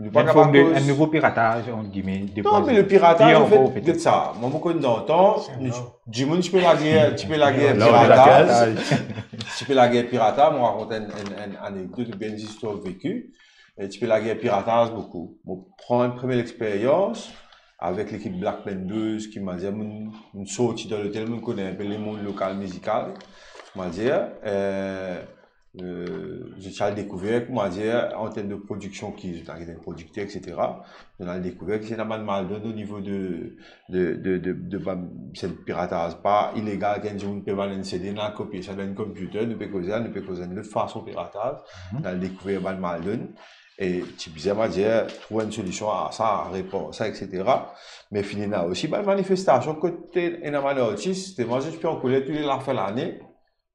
Nou pa kapav koz enn form de, enn nouvo pirataz, ant gime, de... Non, me le pirataz, ofet, get sa. Mwa, mo konn dan tan, dimoun ti pe lager, ti pe lager pirataz. Ti pe lager pirataz, mo rakont enn, enn, enn anekdot oubien enn zistwar veki. E ti pe lager pirataz boukou. Mo pran enn premie lexperyans avek lekip Black Men Blues ki, mo dir, mo'nn, mo'nn sorti dan lotel, mo'nn kone enpe lemonn lokal mizikal. Mo dir, eh, eh, zot ti al dekouver, mo dir, an term de prodiksion ki, zot al get enn prodikter, et cetera. Zot al dekouver ki ena bann maldonn o nivo de de, de, de, de bann, se pirataz pa ilegal, ki enn dimoun pe vann enn CD, nou al kopie sa dan enn computer, nou pe koze, nou pe koze enn lot fason pirataz, nou al dekouver bann maldonn, e ti bizin, mo dir, trouv enn solision a sa, a repar sa, et cetera. Me finn ena osi bann manifestasion kot ena bann artis, telman zot ti pe ankoler tou le lafin lane,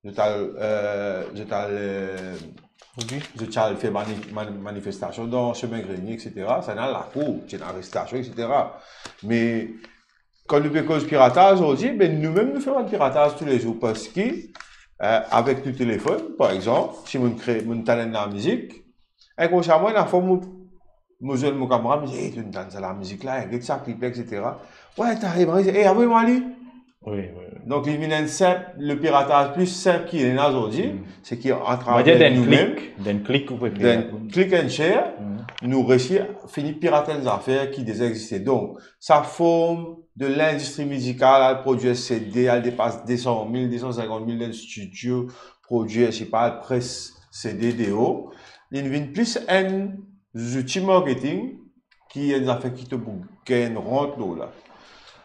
zot al, eh, zot al, eh, zot ti al fer mani-, mani-, manifestasion dan Semin Grenier, et cetera. Sa ena lakour, ti ena arestasion, et cetera. Me kan nou pe koz pirataz zordi, be noumem nou fer bann pirataz toulezour parski, eh, avek nou telefonn, par exanp, si mo'nn kree, mo'nn tann enn lamizik, inkonsiaman, ena fwa mo mo zwenn mo kamarad, mo dir, "Ey, to tann sa lamizik la, get sa klip la, et cetera." "Wey, ta, e, Marie, e, avoy mwa li." Wi, wi, wi. Donk, li vinn enn sinp, le pirataz pli sinp ki ena zordi, Mm. se ki atraver Mwa dir, dan nou mem, klik, dan klik, ou pe fer. Dan klik and share, Mm. nou resi fini pirat enn zafer ki deza existe. Donk, sa form de lindistri mizikal, al prodwir C D, al depas de san mil, de san sinkant mil dan studio, prodwir, se pa, al pres C D deor, li vinn plis enn zouti marketing ki enn zafer ki to pou gagn rant lor la.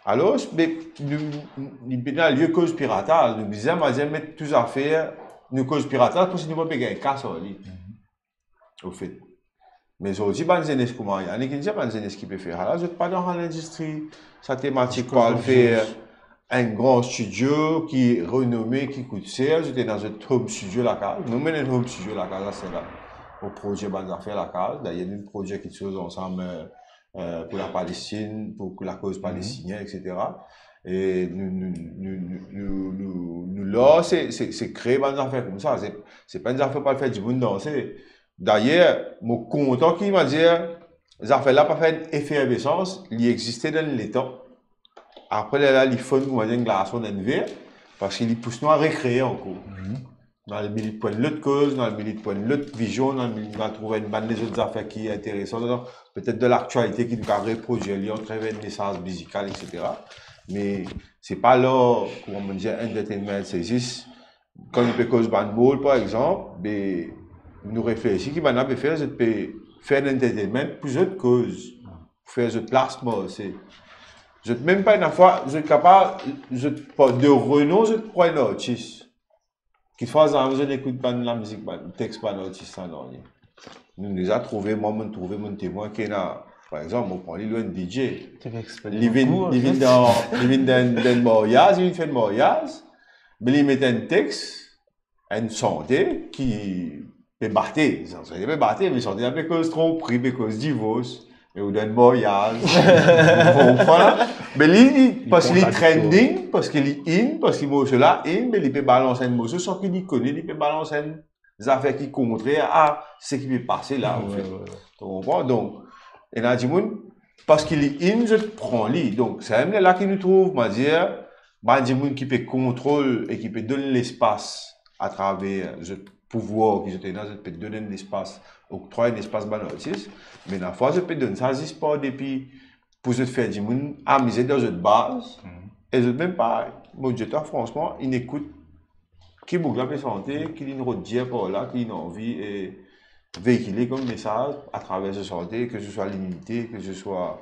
Alor, be, nou, nou, nou pena lieu koz pirataz, nou bizin, bizin met tou zafer, nou koz pirataz, parski nou pa pe gagn kas ar li. Mhm. Ofet. Me zordi, bann zenes kouma Yannick inn dir, bann zenes ki pe fer la, zot pa dan sa lindistri, sa tematik pou al fer enn gran studio ki renome, ki kout ser, zot ena zot home studio lakaz. Nou ena enn home studio lakaz, la, se la. Nou prodwir bann zafer lakaz. Dayer, nou prodwir kiksoz ansam, eh, eh, pou Lapalestin, pou, pou lakoz Mhm. palestinien, et cetera. E nou, nou, nou la, se, se, se kree bann zafer koumsa. Se, se pa enn zafer pou al fer dimoun danse. Dayer, mo kontan ki, mo dir, zafer la pa fer enn efervesans, li existe dan letan. Apre, lerla li fonn kouma enn glason dan enn ver, parski li pous nou al rekree ankor. Mhm. Nou al milit pou enn lot koz, nou al milit pou enn lot vizion, nou al milit, nou al trouv enn bann lezot zafer ki interesan, petet dan laktialite ki nou kapav reprodwir li atraver enn mesaz mizikal, et cetera. Me se pa lor, kouma mo dir, entertainment, se zis, kan nou pe koz bann mol, par exanp, be, nou reflesi ki bann la pe fer, zot pe fer entertainment pou zot koz, pou fer zot plas marse. Zot mem pa ena fwa, zot kapav, zot pa de renon, zot pran enn artis. Kikfwa zame zot ekout bann lamizik, bann tex bann artis la, non, li. Nou deza trouve, mwa, mo trouve, mo temwin ki ena, par exanp, mo pran li lor enn D J. Li vinn, li vinn dan, li vinn dan, dan maryaz, li vinn fer maryaz, me li met enn tex, enn sante ki pe bate, sante pe bate, me sante la pe koz tronpri, pe koz divors, e ou dan maryaz. Ou konpran la? Me li, li, parski li trending, parski li in, parski morso la in, me li pe balans enn morso san ki li kone, li pe balans enn zafer ki kontrer a seki pe pase la, anfet. Wi, wi, wi. To konpran? Donk, ena dimoun, parski li in, zot pran li. Donk, se mem lerla ki nou trouv, mo dir, bann dimoun ki pe kontrol e ki pe donn lespas atraver zot pouvwar ki zot ena, zot pe donn enn lespas, oktrwa enn lespas bann artis, me ena fwa zot pe donn sa zis par depi pou zot fer dimoun amize dan zot baz, Mhm. e zot mem pa, mo dir twa fransman, inn ekout ki boug la pe sante, ki linn rod dir par la, ki linn anvi, e, veikile kom mesaz atraver so sante, ke se swa linite, ke se swa,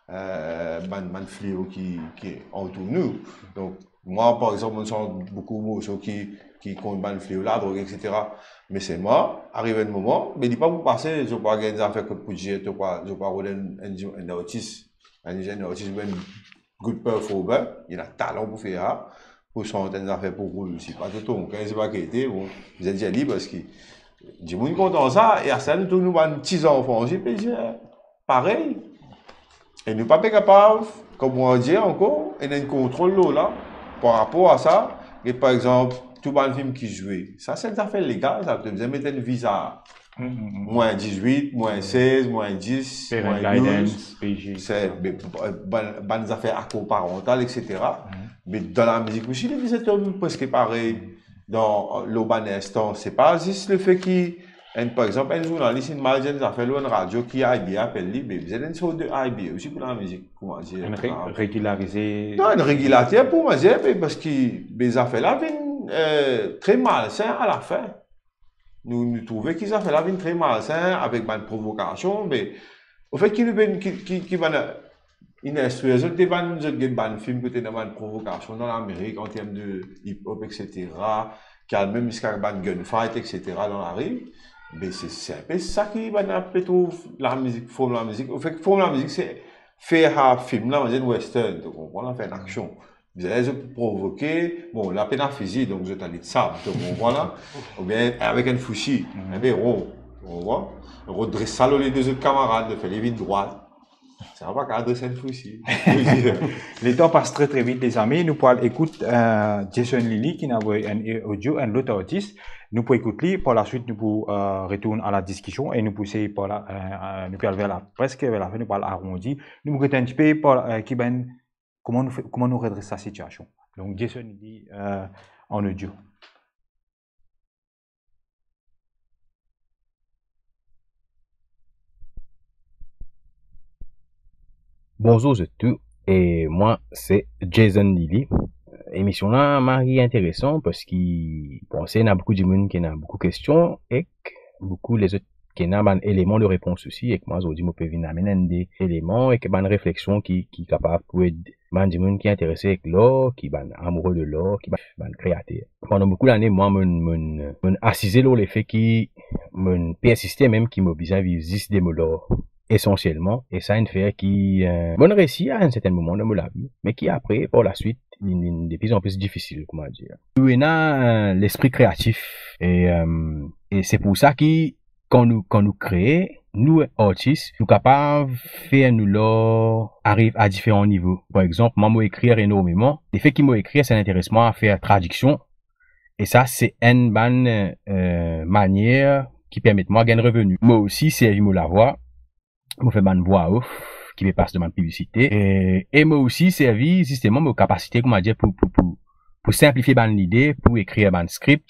eh, bann, bann fleo ki, ki antour nou. Donk, mwa, par exanp, mo sant boukou morso ki, ki kont bann fleo, ladrog, et cetera. Me selman, ariv enn moman, me li pa pou pase, zot pa gagn zafer kot pou dir, zot pa, zot pa rod enn, enn, enn artis, enn, enn artis, enn good performer, li ena talan pou fer sa, pou sant enn zafer pou roul, si pa to tonker, si pa ki ete, bon, bizin dir li, parski dimoun kontan sa, e aster nou trouv nou bann ti zanfan osi pe dir parey. E nou pa pe kapav, kouma mo dir ankor, ena enn kontrol lor la, par rapor a sa, e par exanp, tou bann fim ki zwe, sa se enn zafer legal, sa, to bizin met enn viza Mm, mm, mm. Mwin dizwit, mwin sez, mwin dis, Parent mwin douz. Guidance, P G, Se, sa. be, bann, bann zafer akor parantal, et cetera. Mm. Me dan lamizik osi, li bizin tom preske parey. Dan, lor bann instan, se pa zis lefe ki, enn, par exanp, enn zournalis inn mal dir enn zafer lor enn radio ki I B A apel li, be, bizin enn sort de I B A osi pou lamizik, kouma dir, Enn re-, par exanp. regilarize. Non, enn regilater pou, mo dir, be, parski, be, zafer la vinn, eh, tre malsin alafin. Nou, nou trouve ki zafer la vinn tre malsin avek bann provokasion, me, anfet, ki nou pe, ki, ki, ki bann, inn instrir zot de bann, zot get bann fim kot ena bann provokasion dan Lamerik, an term de hip-hop, et cetera, ki al mem ziska bann gunfight, et cetera, dan lari, me se, se enpe sa ki bann la pe trouv lamizik, form lamizik. Anfet, form lamizik, se fer sa fim la, mo dir enn western, to konpran la, fer enn aksion. Bizin zot pou provoke, bon, la pena fizi, donk zot ale sab, to konpran la? Oubien avek enn fousi, Mhm. enn beron, to konpran? Redres sa lor le do zot kamarad, fer li vinn drwat. Sa pa kapav adres enn sousi. Letan pas tre, tre vit, lezami. Nou pou al ekout, eh, Jason Lilly, ki ena avoy enn audio, enn lot artis. Nou pou ekout li, par laswit, nou pou, eh, retourn a la diskision e nou pou sey par la, eh, eh, nou pou al ver la, preske ver lafen, nou pou al arondi. Nou pou get enn tipe par, eh, ki bann, kouma nou fer, kouma nou redres sa sitiasion. Donk, Jason Lilly, eh, an audio. Bonzour zot tou, e mwa se Jason Lilly. Emision la mari interesan parski, bon, se ena boukou dimoun ki ena boukou kestion ek boukou lezot ki ena bann eleman de repons osi, ek mwa zordi mo pe vinn amenn enn de eleman ek bann refleksion ki, ki kapav pou ed bann dimoun ki interese ek lar, ki bann amoure de lar, ki bann, bann kreater. Pandan boukou lane, mwa, mo'nn, mo'nn, mo'nn asize lor lefe ki mo'nn persiste mem ki mo bizin viv zis de mo lar esansielman, e sa inn fer ki, eh, mo'nn reysi a enn sertenn moman dan mo lavi, me ki apre, par laswit, li, li de pli an pli difisil, kouma dir. Nou ena, eh, lespri kreatif, e, eh, e se pou sa ki kan nou, kan nou kree, nou artis, nou kapav fer nou lar ariv a diferan nivo. Par exanp, mwa, mo ekrir enormeman. Lefe ki mo ekrir, sa inn interes mwa a fer tradiksion. E sa, se enn bann, eh, manier ki permet mwa gagn reveni. Mo osi servi mo lavwa, mo fer bann vwa off ki pe pas dan bann piblisite. E, e mo osi servi, zisteman, mo kapasite, kouma dir, pou, pou, pou, pou sinplifie bann lide, pou ekrir bann skrip,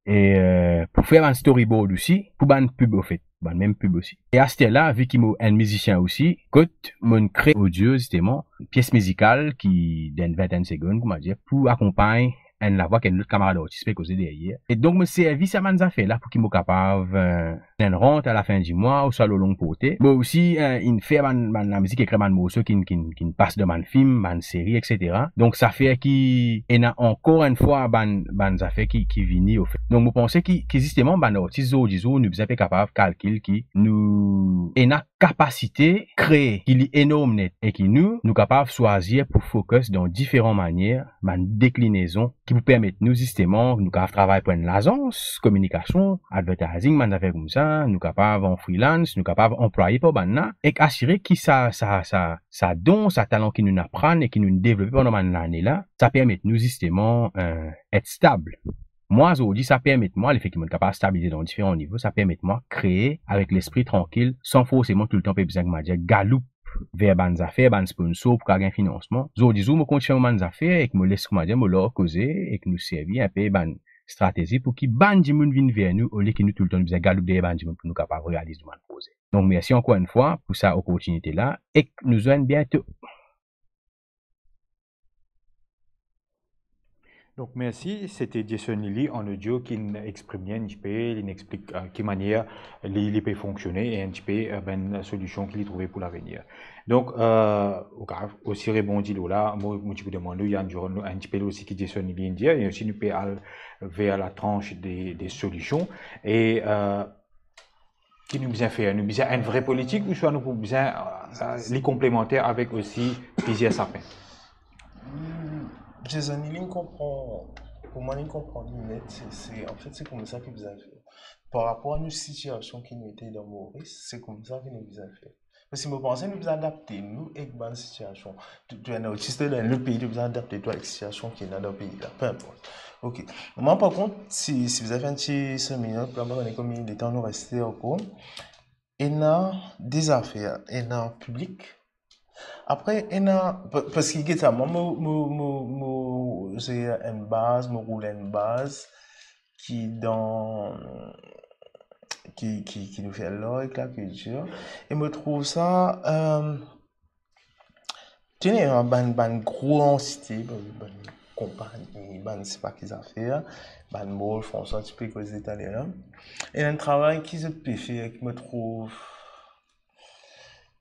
e, eh, pou fer bann storyboard osi, pou bann pib, anfet, bann mem pib osi. E aster la, vi ki mo enn mizisien osi, kot mo'nn kre audio, zisteman, pies mizikal ki dan enn vintenn segonn, kouma dir, pou akonpagn enn lavwa ki enn lot kamarad artis pe koze deryer. E donk, mo servi sa bann zafer la pou ki mo kapav, eh, enn rant a lafin di mwa, ouswa lor long porte. Mo osi, eh, inn fer bann, bann lamizik, ekrir bann morso ki, ki, ki pas dan bann fim, bann seri, et cetera. Donk, sa fer ki ena ankor enn fwa bann, bann zafer ki, ki vini ofet. Donk, mo panse ki, ki zisteman, bann artis zordi zour, nou bizin pe kapav kalkil ki nou ena kapasite kree, ki li enorm net, e ki nou, nou kapav swazir pou focus dan diferan manier, bann deklinezon ki pou permet nou, zisteman, nou kapav travay pou enn lazans kominikasion, advertising, bann zafer koumsa, nou kapav an freelance, nou kapav anplwaye par bann la, ek asire ki sa, sa, sa, sa don, sa talan ki nou aprann e ki nou devlope pandan bann lane la, sa permet nou, zisteman, eh, et stab. Mwa, zordi, sa permet mwa, lefe ki mo'nn kapav stabilize dan diferan nivo, sa permet mwa kree avek lespri trankil, san forseman toultan pe bizin, kouma dir, galoup ver bann zafer, bann sponsor pou kapav gagn finansman. Zordi zour, mo kontign bann zafer ek mo les, kouma dir, mo lar koze, ek nou servi inpe bann stratezi pou ki bann dimoun vinn ver nou, olie ki nou toultan nou bizin galoup deryer bann dimoun pou nou kapav realiz nou bann proze. Donk, mersi ankor enn fwa pou sa loportinite la, ek nou zwenn biento. Donk, mersi. Sete Jason Lilly an audio ki'nn exprim li enn tipe, li'nn explik, eh, ki manier li, li pe fonksione e enn tipe, eh, bann solision ki li trouve pou lavenir. Donk, eh, ou kapav osi rebondi lor la, mo, mo ti pou demann ou, Yann, dir nou enn tipe osi ki Jason Lilly inn dir, e osi nou pe al ver la tranche de, de solision. E, eh, ki nou bizin fer? Nou bizin enn vre politik ouswa nou pou bizin, eh, li konplemanter avek osi plizier sapin? Hmm, Jason Lilly, li konpran, pou mwa, li konpran li net, se, se, anfet, se koumsa ki bizin fer. Par rapor a nou sitiasion ki nou ete dan Moris, se koumsa ki nou bizin fer. Parski mo panse nou bizin adapte nou ek bann sitiasion. To, to enn artis dan enn lot pei, to bizin adapte twa ek sitiasion ki ena dan pei la, pe inport. Ok. Mwa, par kont, si, si bizin fer enn ti sink minit, la, mo pa kone konbien letan nou reste ankor. Ena de zafer, ena piblik. Apre, ena, pa-, parski get sa, mwa, mo, mo, mo, mo, se enn baz, mo roul enn baz ki dan, ki, ki, ki nou fer lar ek lakiltir. E mo trouv sa, eh, ti ena bann, bann gro antite, bann, bann konpagni, bann sepa ki zafer, bann mol, François ti pe koze taler la. Ena enn travay ki zot pe fer, ki mo trouv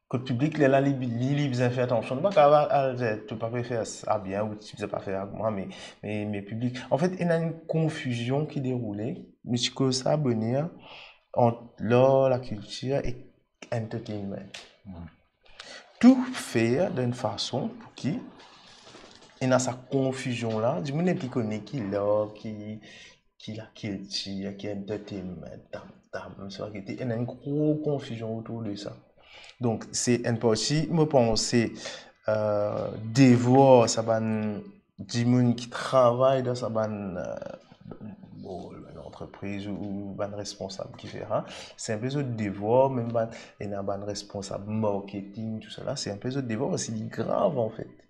kot piblik, lerla li, li, li bizin fer atansion. Nou pa kapav al, al dir, to pa pe fer sa bien, ou ti bizin pa fer sa koumsa, me, me, me piblik. Anfet, ena enn konfizion ki deroule, mo ti koz sa boner, ant lar, lakiltir ek entertainment. Hmm. Tou fer dan enn fason pou ki ena sa konfizion la, dimoun nepli kone ki lar, ki, ki lakiltir, ki entertainment, tam tam, sa ki ete, ena enn gro konfizion otour de sa. Donk, se enn parti, mo panse, euh, devwar sa bann dimoun ki travay dan sa bann, euh, bon, bann antrepriz ou, ou bann responsab ki fer sa, se enpe zot devwar, mem bann, ena bann responsab marketing, tousala, se enpe zot devwar, parski li grav, anfet,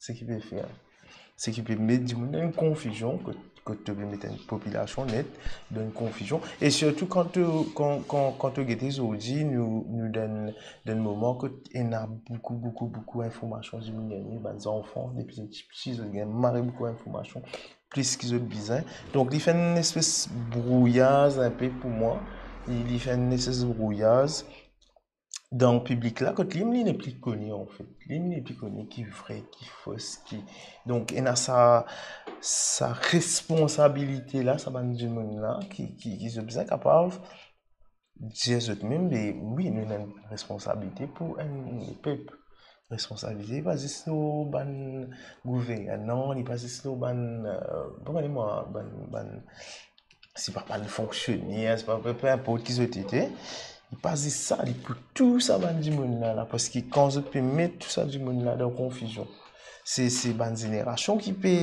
seki pe fer. Seki pe met dimoun dan enn konfizion, kot, kot to pe met enn popilasion net dan enn konfizion. E sirtou kan to, kan, kan, kan to gete zordi, nou, nou dan, dan enn moman kot ena boukou, boukou, boukou informasion dimoun gagne, bann zanfan, depi zot ti piti, zot gagn mari boukou informasion, plis ki zot bizin. Donk, li fer enn espes brouyaz enpe pou mwa. Li, li fer enn espes brouyaz dan piblik la, kot li, li nepli kone, anfet. Li, li nepli kone ki vre, ki fos, ki... Donk, ena sa, sa responsabilite la, sa bann dimoun la, ki, ki, ki zot bizin kapav dir zot mem, be wi, nou ena enn responsabilite pou enn lepep. Responsabilite, li pa zis lor bann gouvernman, li pa zis lor bann, euh, pa bann, mwa, bann, bann, se pa bann fonksioner, se pa, pe, pe inport ki zot ete, li pa zis sa, li pou tou sa bann dimoun la, la, parski kan zot pe met tou sa dimoun la dan konfizion, se, se bann zenerasion ki pe,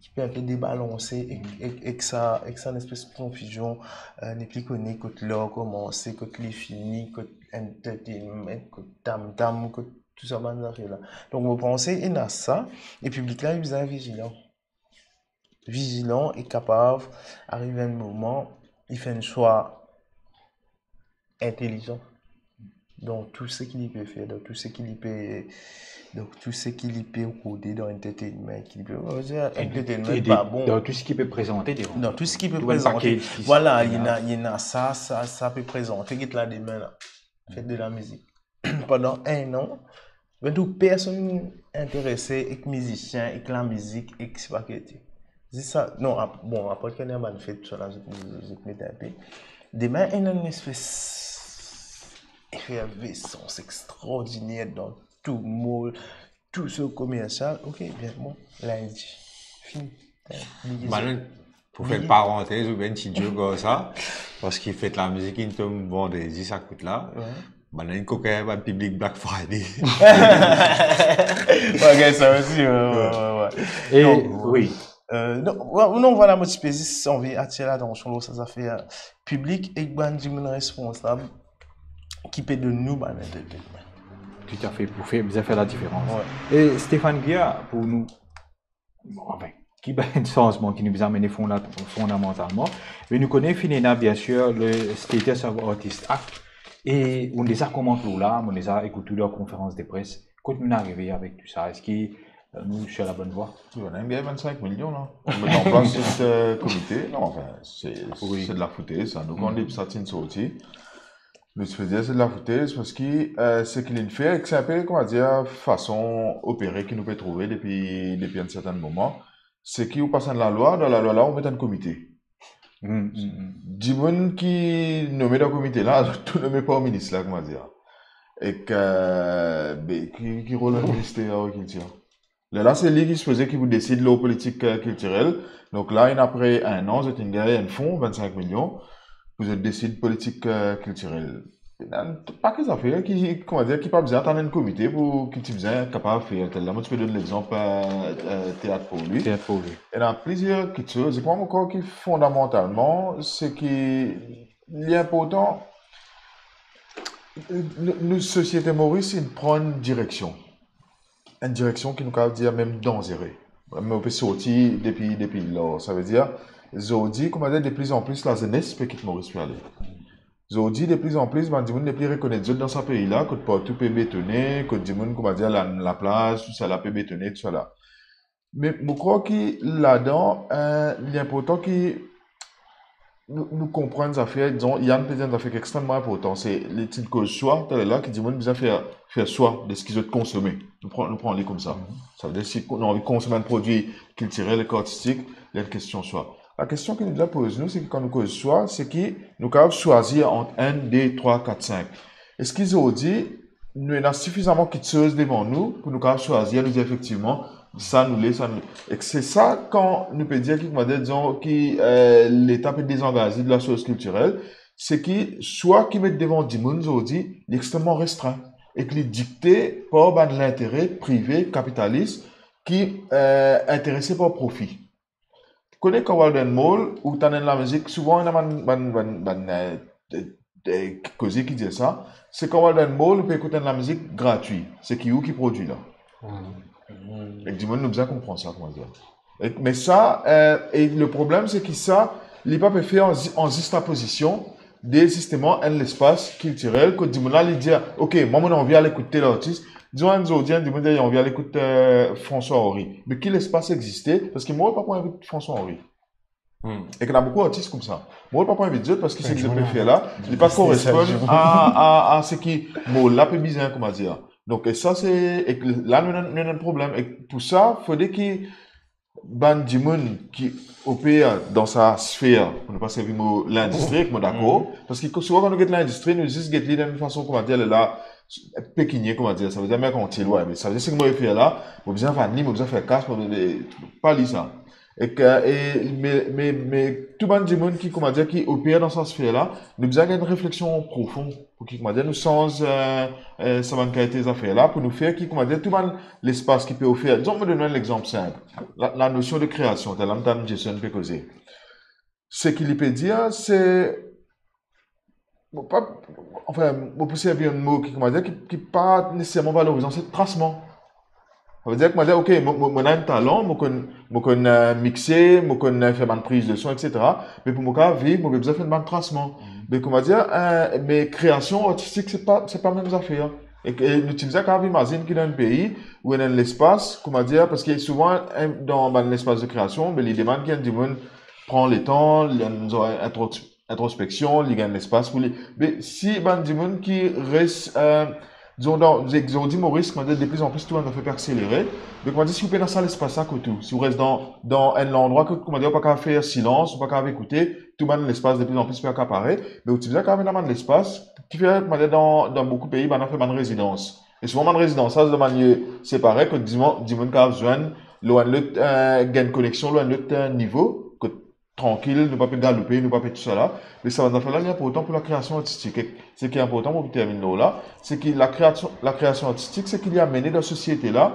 ki pe enpe debalanse ek, ek, ek sa, ek sa enn espes konfizion, euh, nepli kone kot lar komanse, kot li fini, kot entertainment, kot tam-tam, kot tou sa bann zafer la. Donk, mo panse ena sa, e piblik la, li bizin vizilan. Vizilan e kapav ariv enn moman, li fer enn swa intelizan. Dan tou seki li pe fer, dan tou seki li pe, dan tou seki li pe rode dan entertainment, ki li pe, on va dir, e de, entertainment e de, pa bon. Dan tou seki pe prezante devan. Dan tou seki pe prezante. Tou bann package ki... Vwala, ena, ena sa, sa, sa pe prezante, get la demin la. Fer de lamizik. Pandan enn an, me tou personn interese ek mizisien, ek lamizik, ek sepa ki ete. Zis sa, non, ap-, bon, apre ki ena bann fet, tousala, zot, zot met enpe. Demin, ena enn espes efervesans extraordiner dan tou mol, tou so komersial. Ok, bien, bon, lindi, fini. Bann, pou fer parantez oubien ti joke koumsa, parski fet lamizik inn tom vandredi, sa kout la. Wi. Bann inn kokin bann piblik Black Friday. Wi, gagn sa osi, wi, wi, wi, wi. E, donk, wi. Euh, non, wi, non, vwala, mo ti pe zis anvi atir latansion lor sa zafer piblik ek bann dimoun responsab ki pe donn nou bann entertainment. Toutafe, pou fer, bizin fer ladiferans. Wi. E Stéphane Guillard, pou nou, bon, anfin, ki bann sanzman ki nou bizin amene fonda-, fondamantalman. Me nou kone finn ena, bien sir, le Status of Artist Act, e ou'nn deza koumans lor la, mo'nn deza ekout ou dan konferans de pres. Kot nou'nn arive avek tou sa? Eski, euh, nou lor labonn vwa? Wi, nou gagn vinn-sink milion la. Met an plas zot, euh, komite. Non, anfin, se, wi, se de lafoutez, sa. Nou, kan, hmm, depi sa ti'nn sorti, nou ti pe dir se de lafoutez parski, euh, seki li'nn fer, ek se enpe, kouma dir, fason opere ki nou pe trouve depi, depi enn sertin moman, seki ou pas enn lalwa, dan lalwa la, ou met enn komite. Hmm, hmm, hmm. Dimoun ki nome dan komite la, tou nome par minis la, kouma dir. Ek, euh, be, ki, ki rol enn minister kiltir? Lerla, se li ki sipoze ki pou desid lor politik, euh, kiltirel. Donk la, inn apre enn an, zot inn gagn enn fon, vinn-sink milion, pou zot desid politik, euh, kiltirel. Ena enn pake zafer ki, kouma dir, ki pa bizin atann enn komite pou ki ti bizin kapav fer. Tel la, mo ti pe donn lexanp, euh, euh, Teat pou li. Teat pou li. Ena plizier kiksoz. Mo krwar ankor ki fondamantalman, seki li inportan, nou, nou sosiete Moris, li pran enn direksion. Enn direksion ki nou kapav dir mem danzere. Mo pe sorti depi, depi lor. Savedir, zordi, kouma dir, de pli an pli, lazenes pe kit Moris pou ale. Zordi, de pli an pli, bann dimoun nepli rekonet zot dan sa pei la, kot partou pe betone, kot dimoun, kouma dir, la, laplaz, tousala pe betone, tousala. Me mo krwar ki ladan, eh, li inportan ki nou, nou konprann zafer, dizon, Yann pe dir enn zafer ki extrememan inportan, se li ti koz swa, taler la, ki dimoun bizin fer, fer swa de seki zot konsome. Nou pran, nou pran li koumsa. Mhm. Savedir, si nou anvi konsome enn prodwi kiltirel ek artistik, li enn kestion swa. Lakestion ki nou bizin poz nou, se ki kan nou koz swa, se ki nou kapav swazir ant enn, de, trwa, kat, sink. Eski zordi, nou ena sifizaman kiksoz devan nou pou nou kapav swazir, nou dir efektivman, sa nou le, sa nou le. Ek se sa, kan nou pe dir ki, kouma dir, dizon, ki, eh, Leta pe dezangaze de lasoz kiltirel, seki swa ki met devan dimoun zordi, li extrememan restrin e ki li dikte par bann lintere prive kapitalis ki, eh, interese par profi. Kone kan ou al dan enn mall, ou tann enn lamizik, souvan ena bann, bann, bann, bann, eh, eh, eh, koze ki dir sa, se kan ou al dan enn mall, ou pe ekout enn lamizik gratwi, seki ou ki prodwi la. Ek dimoun, nou bizin konpran sa, kouma dir. E, me sa, eh, e le problem, seki sa, li pa pe fer an zi-, an zistapozision de, zisteman, enn lespas kiltirel, kot dimoun la, li dir, "Ok, mwa, mo anvi al ekout tel artis." Dizon, enn zordi, enn dimoun dir, "Li anvi al ekout, eh, François Henry." Me ki lespas existe? Paski mwa, mo pa pou invit François Henry. Hmm. Ek ena boukou artis koumsa. Mo pa pou invit zot paski seki zot pe fer la, li pa koresponn a, a, a seki mall la pe bizin, kouma dir. Donk, e sa se, ek la nou, nou, nou ena problem. Ek pou sa, fode ki bann dimoun ki oper dan sa sfer, pou nou pa servi mo lindistri, ek mo dakor, paski ko-, souvan kan nou get lindistri, nou zis get li dan enn fason, kouma dir, lerla, pekinie, kouma dir, savedir merkantil, wi, me savedir seki mo fer la, mo bizin vann li, mo bizin fer kas, mo, me, pa li sa. Ek, e, me, me, me tou bann dimoun ki, kouma dir, ki oper dan sa sfer la, nou bizin gagn enn refleksion profon pou ki, kouma dir, nou sanz, eh, eh, sa bann kalite zafer la, pou nou fer ki, kouma dir, tou bann lespas ki pe ofer. Dizon, mo donn enn lexanp sinp. La, la nosion de kreasion, tel la, mo tann Jason pe koze. Seki li pe dir, se, mo pa, anfin, mo pou servi enn mo ki, kouma dir, ki, ki pa neseserman valorizan, se trasman. Savedir, kouma dir, ok, mo, mo, mo ena enn talan, mo konn, mo konn, eh, mixe, mo konn, eh, fer bann priz de son, et cetera. Me pou mo kapav viv, mo pe bizin fer bann trasman. Me, kouma dir, eh, me kreasion artistik, se pa, se pa mem zafer. E, e nou ti bizin kapav imazinn ki dan enn pei ou ena enn lespas, kouma dir, paski souvan, eh, dan bann lespas de kreasion, me li demann ki enn dimoun pran letan, li enn, enn intro-, introspeksion, li gagn lespas pou li. Me si bann dimoun ki res, eh, dizon, dan, zordi Moris, kouma dir, deplizanpli tou bann zafer pe akselere, me kouma dir, si ou pena sa lespas la kot ou, si ou res dan, dan enn landrwa kot, kouma dir, ou pa kapav fer silans, ou pa kapav ekoute, tou bann lespas deplizanpli pe akapare, me ou ti bizin kapav ena bann lespas, kifer, kouma dir, dan, dan boukou pei, bann fer bann rezidans. E souvan bann rezidans sa, dan bann lie separe, kot dimoun, dimoun kapav zwenn lor enn lot, eh, gagn koneksion lor enn lot, eh, nivo, kot trankil, nou pa pe galoupe, nou pa pe tou sa la. Me sa bann zafer la, li inportan pou lakreasion artistik. E seki inportan, mo pou terminn lor la, seki lakreasion, lakreasion artistik, seki li amene dan sosiete la,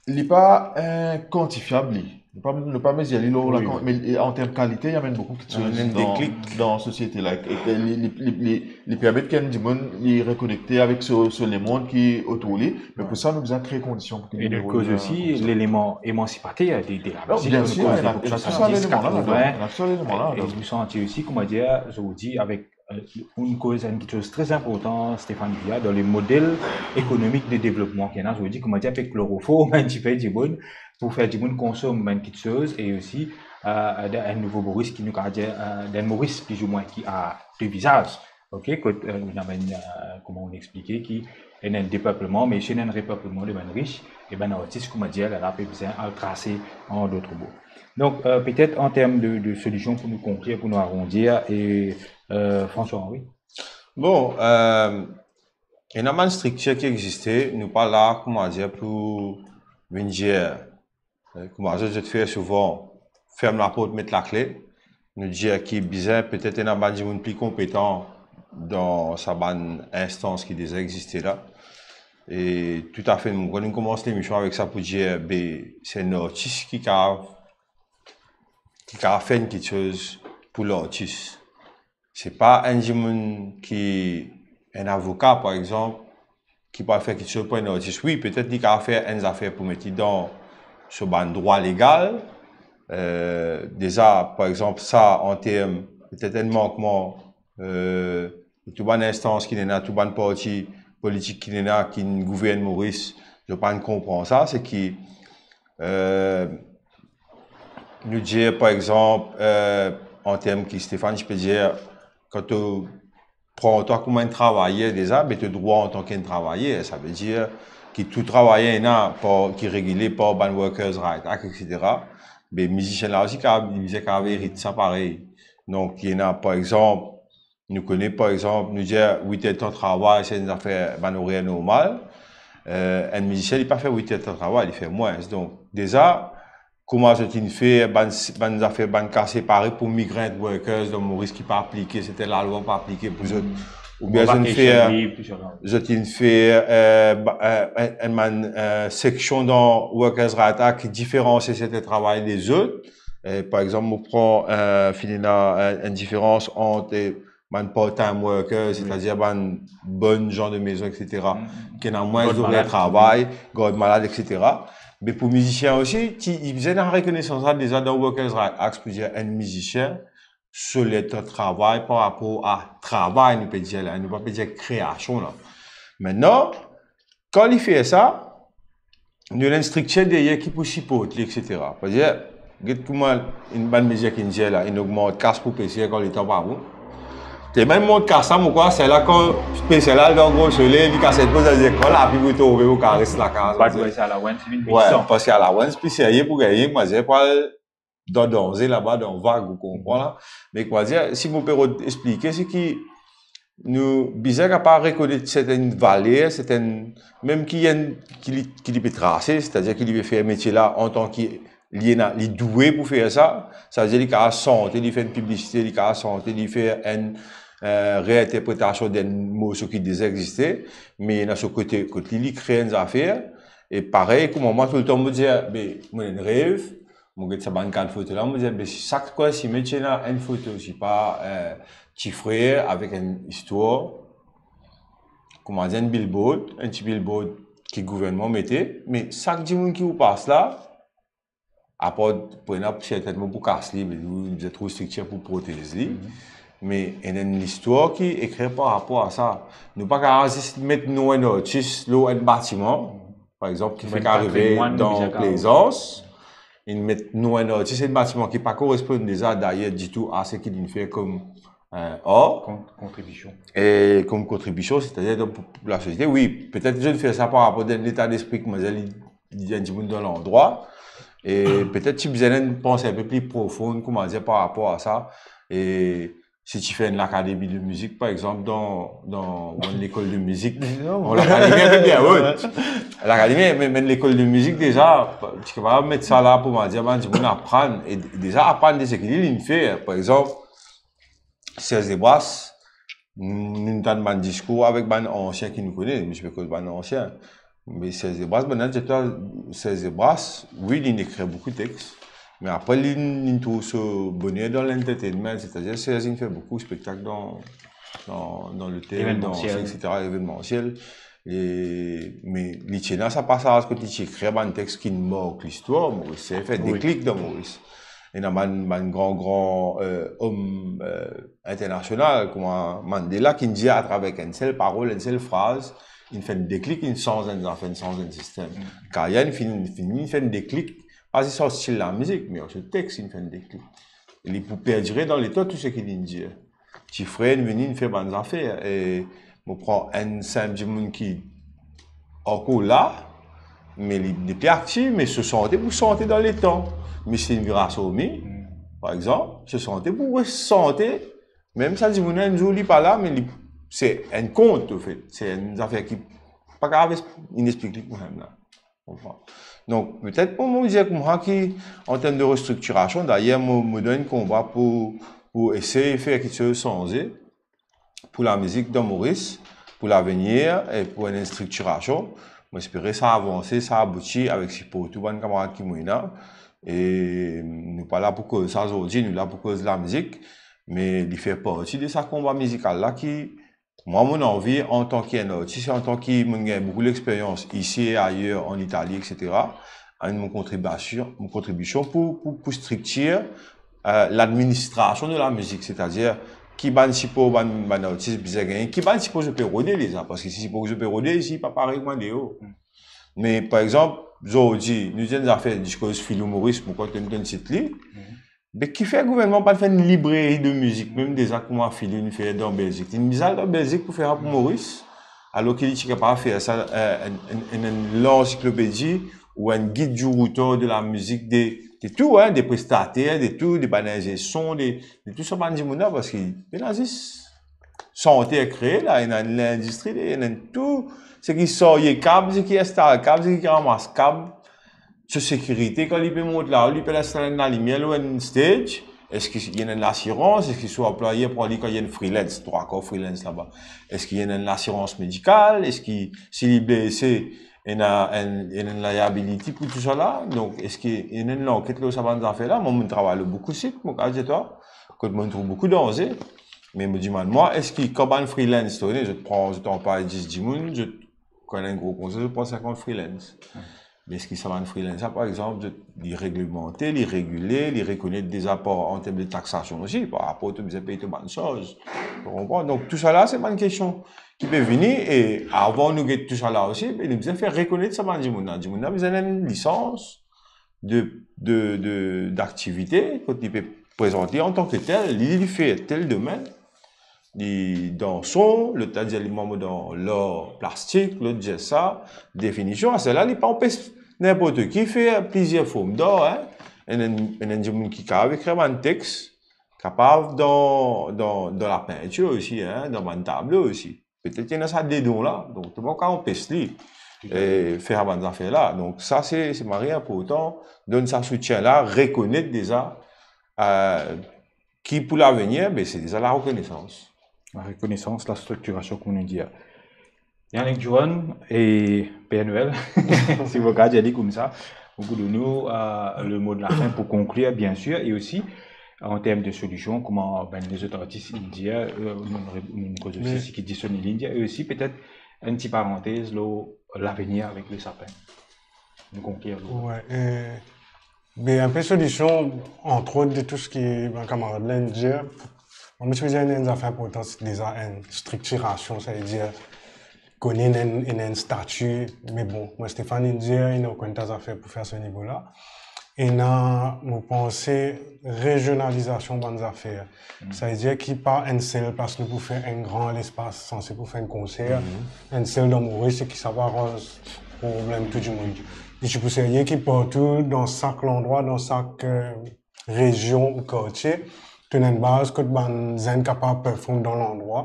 li pa, eh, kuantifiab, li. Nou pa, nou pa mezir li lor la, me, e, an term kalite, li amenn boukou kiksoz dan, dan sosiete la. E, e li, li, li, li, li permet ki enn dimoun, li rekonekte avek so, so lemond ki otour li. Me pou sa, nou bizin kree kondision pou ki... E nou koz osi leleman emansipater de, de lamizik, nou koz de tou sa, ena tou sa leleman la, ena tou sa leleman la. E nou santi osi, kouma dir, zordi, avek, eh, ou koz enn kiksoz tre inportan, Stéphane, ki ena dan le model ekonomik de devlopman ki ena zordi, kouma dir, pe kloroform enn tipe dimoun pou fer dimoun konsom enn kiksoz, e osi, eh, dan enn nouvo Moris ki nou kapav dir, eh, dan enn Moris plizoumwin ki a de vizaz. Ok, kot, eh, nou amenn, eh, kouma nou explike ki ena enn depepleman, me si ena enn repepleman de bann ris, e bann artis, kouma dir, la, la pe bizin al trase an dot bout. Donk, eh, petet an term de, de solision pou nou konklir, pou nou arondir, e, eh, François Henry. Bon, eh, ena bann striktir ki existe, nou pa la, kouma dir, pou vinn dir, eh, kouma zot, zot fer souvan, ferm laport, met lakle. Nou dir ki bizin petet ena bann dimoun pli konpetan dan sa bann instans ki deza existe la. E toutafe, nou, kan nou koumans lemision avek sa pou dir, be, se enn artis ki kapav, ki kapav fer enn kiksoz pou lartis. Se pa enn dimoun ki, enn avoka, par exanp, ki pou al fer kiksoz pou enn artis. Wi, petet li kapav fer enn zafer pou met li dan so bann drwa legal. Eh, deza, par exanp, sa, an term, petet enn mankman, eh, tou bann instans ki ena, tou bann parti politik ki ena, ki gouvern Moris, zot pa konpran sa, se ki, eh, nou dir, par exanp, eh, an term ki Stéphane, ti pe dir, kan to pran twa kouma enn travayer deza, be to drwa antan ki enn travayer, savedir ki tou travayer ena par, ki regile par bann Workers' Right Act, et cetera. Be mizisien la osi, kapav, mizisien kapav erit sa parey. Donk, ena, par exanp, nou kone, par exanp, nou dir wit er tan travay, se enn zafer bann orer normal. Eh, enn mizisien, li pa fer wit er tan travay, li fer mwins. Donk, deza, kouma zot inn fer bann, bann zafer, bann ka separe pou migrant workers dan Moris ki pa aplike, sertin lalwa pa aplike pou zot, oubien zot inn fer, zot inn fer, eh, ba-, eh, enn, enn bann, eh, seksion dan Workers' Rights Act ki diferansie sertin travay lezot. Eh, par exanp, mo pran, eh, finn ena enn, enn diferans ant, eh, bann part-time workers, setadir bann bonn jan de mezon, et cetera, ki ena mwins zorer travay, gard malad, et cetera. Me pou mizisien osi, ti, li bizin ena rekonesans la deza dan Workers' Rights Act pou dir enn mizisien so letan travay par rapor a travay, nou pe dir la, nou pa pe dir kreasion la. Mintnan, kan li fer sa, nou ena enn striktir deryer ki pou siport li, et cetera. Parski, get kouma enn bann mizisien ki dir la, inn ogmant kas pou peser kan letan pa bon. Telman inn mont kas la, mo krwar, sela kan peser la, dan gro soley, li kas enn poz, dir, kan lapli pou tonbe, ou kares lakaz. Parski allowance, vinn pli serye pou gagn, mo dir, pou al dan danze laba, dan vag, ou konpran la. Me kouma dir, si mo pe rod-, explike, se ki nou bizin kapav rekonet sertin valer, sertin, mem ki enn, ki li, ki li pe trase, setadir ki li pe fer metie la antan ki li ena, li dwe pou fer sa, savedir li kapav sante, li fer enn piblisite, li kapav sante, li fer enn, eh, reinterpretasion d'enn morso ki deza existe, me ena so kote, kot li, li kre enn zafer. E parey, kouma mwa, toultan mo dir, be, mo ena enn rev, mo get sa bann kad foto la, mo dir, be, si sak kwin, si mo ti ena enn foto, si pa, eh, Ti Frer avek enn istwar, kouma dir, enn billboard, enn ti billboard ki gouvernman mete, me sak dimoun ki ou pas la, apar pou ena sertinman pou kas li, me nou, nou bizin trouv striktir pou protez li. Me ena enn listwar ki ekrir par rapor a sa. Nou pa kapav zis met nom enn artis lor enn batiman, par exanp, ki fek arive dan Plaisance. Inn met nom enn artis, enn batiman ki pa koresponn deza, dayer, ditou a seki linn fer kom, eh, ar. Kon-, kontribision. E kom kontribision, setadir dan, pou, pou lasosiete, wi, petet zot fer sa par rapor a enn leta lespri, kouma dir, li, li enn dimoun dan landrwa. E petet ti bizin enn panse enn pe pli profon, kouma dir, par rapor a sa. E si ti fer enn lakademi de mizik, par exanp, dan, dan, dan enn lekol de mizik, enn lakademi enn pe pli ar. Lakademi, me, me enn lekol de mizik deza, ti kapav met sa la pou, kouma dir, bann dimoun aprann, e deza aprann de seki li, linn fer. Par exanp, Serge Desbrasses, nou, nou tann bann diskour avek bann ansien ki nou kone, me ti pe koz bann ansien. Me Serge Desbrasses, bann la dir twa, Serge Desbrasses, wi, linn ekrir boukou tex, me apre, linn, linn trouv so boner dan l'entertainment, setadir Serge inn fer boukou spektak dan, dan, dan lotel, dan, et cetera, evenemansiel. E, me li ti ena sa pasaz kot li ti ekrir bann tex ki mark listwar, mo esey fer deklik dan Moris. Ena bann, bann gran, gran, eh, om, eh, internasional, kouma Mandela, ki dir atraver enn sel parol, enn sel fraz, inn fer enn deklik, inn sanz enn zafer, inn sanz enn sistem. Kaya inn fini, fini, inn fer enn deklik, pa zis ar stil lamizik, me ar so tex inn fer enn deklik. E li pou perdire dan letan tou seki linn dir. Ti Frer inn vini, inn fer bann zafer. E mo pran enn sinp dimoun ki ankor la, me li, li nepli aktif, me so sante pou sante dan letan. Micheline Virasamy, par exanp, so sante pou res sante. Mem sa dimoun la, enn zour li pa la, me li, se enn kont, anfet. Se enn zafer ki pa kapav es-, inn explik li koumsa la. Konpran. Donk, petet pou mo dir koumsa ki, an term de restriktirasion, dayer, mo, mo dan enn konba pou, pou esey fer kiksoz sanze pou lamizik dan Moris, pou lavenir e pou enn restriktirasion. Mo espere sa avanse, sa abouti avek sipor tou bann kamarad ki mo ena. E nou pa la pou koz sa zordi, nou la pou koz lamizik, me li fer parti de sa konba mizikal la ki, mwa, mo anvi, antan ki enn artis, antan ki mo'nn gagn boukou lexperyans isi e ayer, an Itali, et cetera, amenn mo kontribision, mo kontribision pou, pou, pou striktir, eh, ladministrasion de lamizik, setadir ki bann sipor bann, bann artis bizin gagne, ki bann sipor zot pe rode deza, parski sipor ki zot pe rode isi pa parey kouma deor. Me, par exanp, zordi, nou dir enn zafer, diskoz Filou Moris, mo kontan tonn tit li. Be kifer gouvernman pa fer enn libreri de mizik, mem deza kouma Filou inn fer dan Belzik? Linn bizin al dan Belzik pou fer sa pou Moris, alor ki li ti kapav fer sa, eh, enn, enn, enn, enn lansiklopedi ou enn guide du routard de la musique, de, de tou, hein, de prestater, de tou, de bann inze son, de, de tou sa bann dimoun la, parski pena zis santer kree la, ena enn lindistri, ena enn tou, seki sarye kab, seki instal kab, seki ramas kab, so sekirite kan li pe mont la, li pe les enn lalimier lor enn stage, eski ena enn lasirans, eski so anplwayer pran li kan li enn freelance, trwa kar freelance laba, eski ena enn lasirans medikal, eski si li blese, ena enn, ena enn liability pou tou sa la, donk eski ena enn lanket lor sa bann zafer la, mwa, mo travay lor boukou sit, mo kapav dir twa, kot mo trouv boukou danze, me mo dimann mwa, eski kan bann freelance tounen, zot pran, zot anplway dis dimoun, zot, kan ena enn gro kontra, zot pran sinkant freelance. Me eski sa bann freelance la, par exanp, zot, li reglemante, li regile, li rekonet deza par, an term de taksasion osi, par rapor to bizin pey to bann sarz. To konpran? Donk, tou sa la, se bann kestion ki pe vini, e avan nou get tou sa la osi, be nou bizin fer rekonet sa bann dimoun la. Dimoun la bizin enn lisans de, de, de, daktivite, kot li pe prezant li antanke tel, li, li fer tel domenn, li dan son, lot la dir li mem dan lar plastik, lot dir sa, definision, aster la, li pa anpes ninport ki fer plizier form dar, hein. Enn, enn, enn dimoun ki kapav ekrir bann tex, kapav dan, dan, dan lapintir osi, hein, dan bann tablo osi. Petet ena sa de don la, donk to pa kav anpes li, eh, fer sa bann zafer la. Donk sa se, se mari inportan, donn sa soutien la, rekonet deza, eh, ki pou lavenir, be se deza larekonesans. Larekonesans, lastriktirasion, kouma nou dir. Yannick Durand e Père Noël, si mo kav dir li koumsa, pou donn nou, eh, le mot de la fin pou konklir, bien sir, e osi, an term de solision, kouma bann lezot artis inn dir, eh, nou, nou koz osi, me seki disoni inn dir, e osi petet enn ti parantez lor lavenir avek le sapin. Nou konklir lor. Wi, e, be, enn pe solision, antrot de tou seki bann kamarad la inn dir, mwa, mo ti pe dir enn, enn zafer inportan, se deza enn striktirasion, savedir kone ena enn, ena enn stati, me bon, mwa, Stéphane inn dir, ena okenn ta zafer pou fer a se nivo la. Ena, mo panse, rezionalizasion bann zafer. Savedir ki pa enn sel plas nou pou fer enn gran lespas, sanse pou fer enn konser, enn sel dan Moris, e ki sa pa ranz problem tou dimoun. Li ti pou serye ki partou, dan sak landrwa, dan sak, eh, rezion ou kartie, to ena enn baz kot bann zenn kapav perform dan landrwa,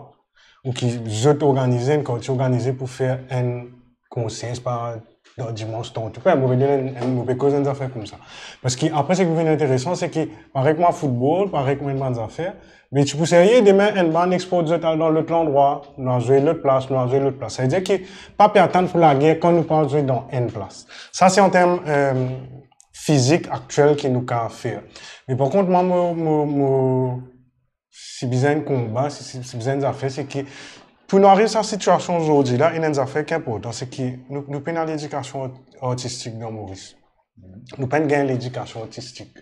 ou ki zot organize, enn kartie organize pou fer enn konser, pa dan dimans tanto. Pe, mo pe donn enn, enn, mo pe koz enn zafer koumsa. Parski apre, seki vinn interesan, se ki, parey kouma foutbol, parey kouma enn bann zafer, me ti pou serye, demin, enn bann export zot al dan lot landrwa, nou al zwe lot plas, nou al zwe lot plas. Savedir ki pa pe atann pou lager kan nou pa zwe dan enn plas. Sa, se an term, eh, fizik aktiel ki nou kav fer. Me par kont, mwa, mo, mo, mo, si bizin enn konba, si, si, si bizin enn zafer, se ki pou nou ariv sa sitiasion zordi la, ena enn zafer ki inportan, se ki nou, nou pena ledikasion art-, artistik dan Moris. Nou pa'nn gagn ledikasion artistik.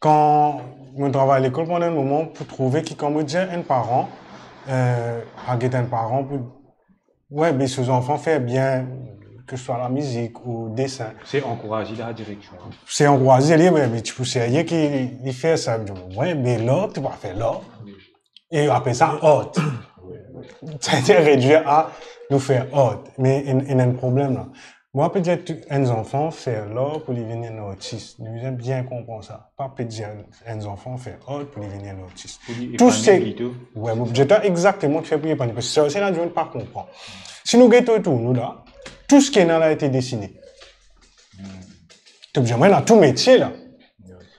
Kan mo travay lekol pandan enn moman pou trouve ki kan mo dir enn paran, eh, al get enn paran pou Wi, be so zanfan fer bien, ke swa lamizik ou desin. Se ankouraze la direksion, hein. Se ankouraze li, wi, me ti pou serye ki li fer sa. Wi, be lar, to pa fer lar. E apre sa, art. Sa ti redwir a nou fer art. Me ena, ena enn problem la. Mwa, pe dir tou, enn zanfan fer lar pou li vinn enn artis. Nou bizin bien konpran sa. Pa pe dir enn zanfan fer art pou li vinn enn artis. Pou li epani li tou. Wi, mo bizin dir exakteman ki fer pou li epani. Parski sa, se la dimoun pa konpran. Si nou get otour nou la, tou seki ena la été dessiné. To bizin ena tou metie la.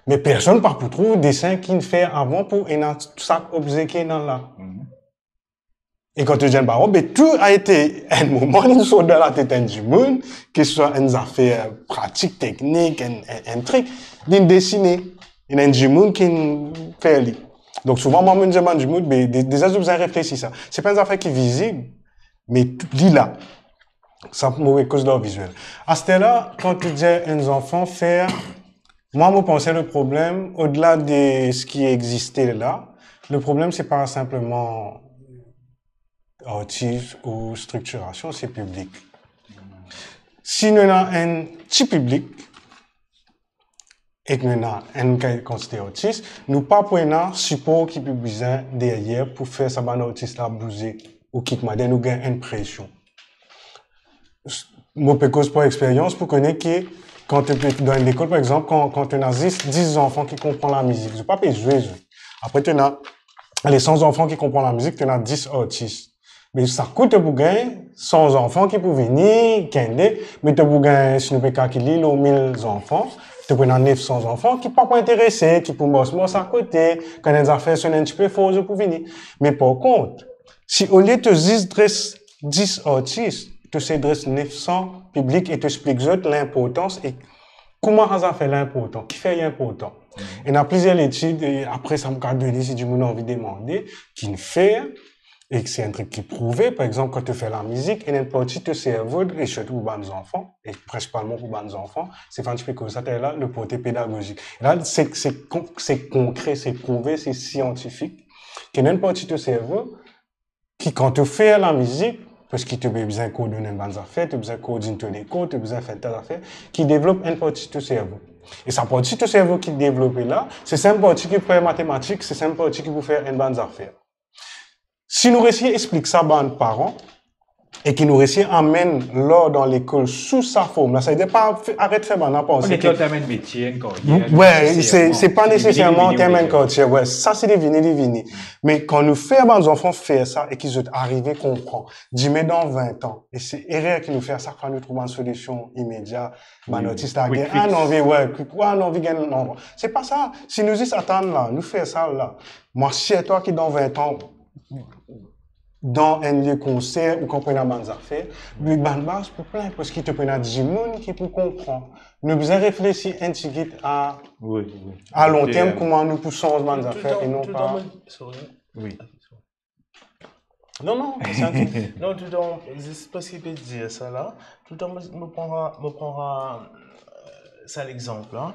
Me personn pa pou trouv desin ki'nn fer avan pou ena sak obze ki ena la. E kan to dir enn paran, be tou a été, enn moman, li sort dan latet enn dimoun, ke swa enn zafer pratik, teknik, enn, enn, enn trik, li'nn desine, ena enn dimoun ki'nn fer li. Donk souvan, mwa, mo'nn dir bann dimoun, be, de-, deza, zot bizin reflesi sa. Se pa enn zafer ki vizib, me tou, li la. Sa, mo pe koz dan viziel. Aster la, kan to dir enn zanfan fer, mwa, mo panse le problem, odela de seki existe la, le problem, se pa sinpleman artis ou striktirasion, se piblik. Si nou ena enn ti piblik, e ki nou ena enn kantite artis, nou pa pou ena sipor ki pou bizin deryer pou fer sa bann artis la bouze, ou ki, kouma dir, nou gagn enn presion. Mo pe koz par experyans pou kone ki kan to pe dan enn lekol, par exanp, kan, kan to ena zis dis zanfan ki konpran lamizik, zot pa pe zwe, zwe. Apre to ena, ale san zanfan ki konpran lamizik, to ena dis artis. Me sak kou to pou gagn san zanfan ki pou vini, kinde, me to pou gagn, si nou pe kalkile lor mil zanfan, to pou ena nef san zanfan ki pa pou interese, ki pou mars mars akote, kan enn zafer sonn enn tipe for, zot pou vini. Me par kont, si olie to zis dres dis artis, to sey dres nef san piblik e to explik zot linportans e kouma sa zafer la inportan, kifer li inportan. Ena plizier letid, e apre sa mo kapav done si dimoun anvi demande, ki'nn fer, e se enn trik ki prouve, par exanp, kan to fer lamizik, ena enn parti to servo, e sirtou pou bann zanfan, e prinsipalman pou bann zanfan, se fer enn tipe koz sa, la, le porte pedagozik. E la, se, se kon-, se konkre, se prouve, se siantifik, ki ena enn parti to servo, ki kan to fer lamizik, parski to pe bizin koordonn bann zafer, to bizin koordonn to lekor, to bizin fer ta zafer, ki devlop enn parti to servo. E sa parti to servo ki devlope la, se sa enn parti ki pou fer matematik, se sa enn parti ki pou fer enn bann zafer. Si nou resi explik sa bann paran, e ki nou resi amenn lar dan lekol sou sa form la, savedir pa fe-, aret fer bann la panse ki... Lekol, to amenn metie, enn karyer, we, se, se pa nesesarman term enn karyer, we, sa se li vini, li vini. Me kan nou fer bann zanfan fer sa e ki zot arive konpran, dime dan vin an, e se erer ki nou fer, sak fwa nou trouv bann solision imedia, bann artis la gagn enn anvi, we, ki kwa, enn anvi gagn, non. Se pa sa. Si nou zis atann la, nou fer sa la, mo asir twa ki dan vin an, dan enn lie konser ou kan pou ena bann zafer, me bann baz pou plin, parski to pou ena dimoun ki pou konpran. Nou bizin reflesi enn tigit a, a lonterm, kouma nou pou sanz bann zafer e non pa... Non, non, toutan, zis parski pe dir sa la, toutan mo, mo pran, mo pran, euh, sa lexanp la,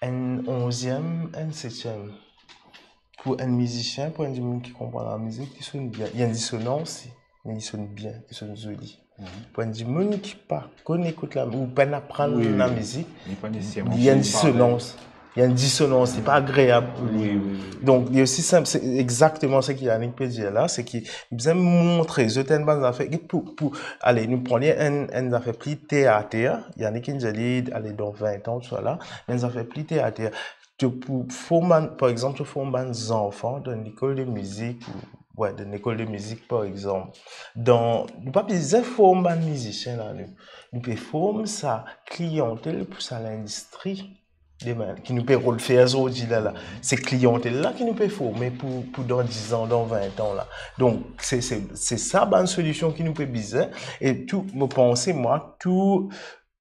enn onziem, enn setiem. Pou enn mizisien, pou enn dimoun ki konpran lamizik, li sonn bien. Li ena disonans, me li sonn bien, li sonn zoli. Pou enn dimoun ki pa konn ekout la, ou pa'nn aprann lamizik, li ena disonans. Li ena disonans, li pa agreab pou li. Donk, li osi sinp, se exakteman seki Yannick pe dir la, se ki bizin montre zot enn bann zafer, ki pou, pou, ale, nou pran li enn, enn zafer pli ter a ter, Yannick inn dir li, ale, dan vin an, tousala, enn zafer pli ter a ter. To pou form bann, par exanp, to form bann zanfan dan enn lekol de mizik, ou, we, dan enn lekol de mizik, par exanp. Dan, nou pa bizin form bann mizisien la, nou. Nou pe form sa kliyantel pou sa lindistri demin, ki nou pe rod fer zordi la, la. Se kliyantel la ki nou pe forme pou, pou dan diz an, dan vin an la. Donk, se, se, se sa bann solision ki nou pe bizin. E tou, mo panse, mwa, tou,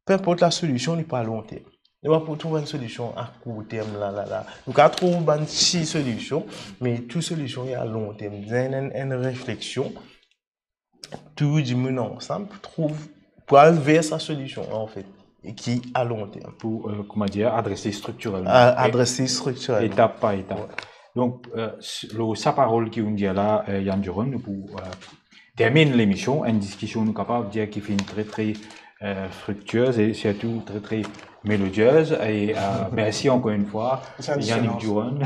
pinport la solision, li pou a lonterm. Nou pa pou trouv enn solision a kourterm la, la, la. Nou kapav trouv bann ti solision, me tou solision li a lonterm. Bizin enn, enn refleksion. Tou dimoun ansam pou trouv, pou al ver sa solision la, anfet, e ki a lonterm. Pou, euh, kouma dir, adrese striktirelman. A-, adrese striktirelman. Etap par etap. We. Donk, euh, s-, lor sa parol ki ou'nn dir la, euh, Yann Duron, nou pou, euh, terminn lemision, enn diskision nou kapav dir ki finn tre, tre, euh, friktiez e sirtou tre, tre melodiez. E, euh, mersi ankor enn fwa, Yannick Duron.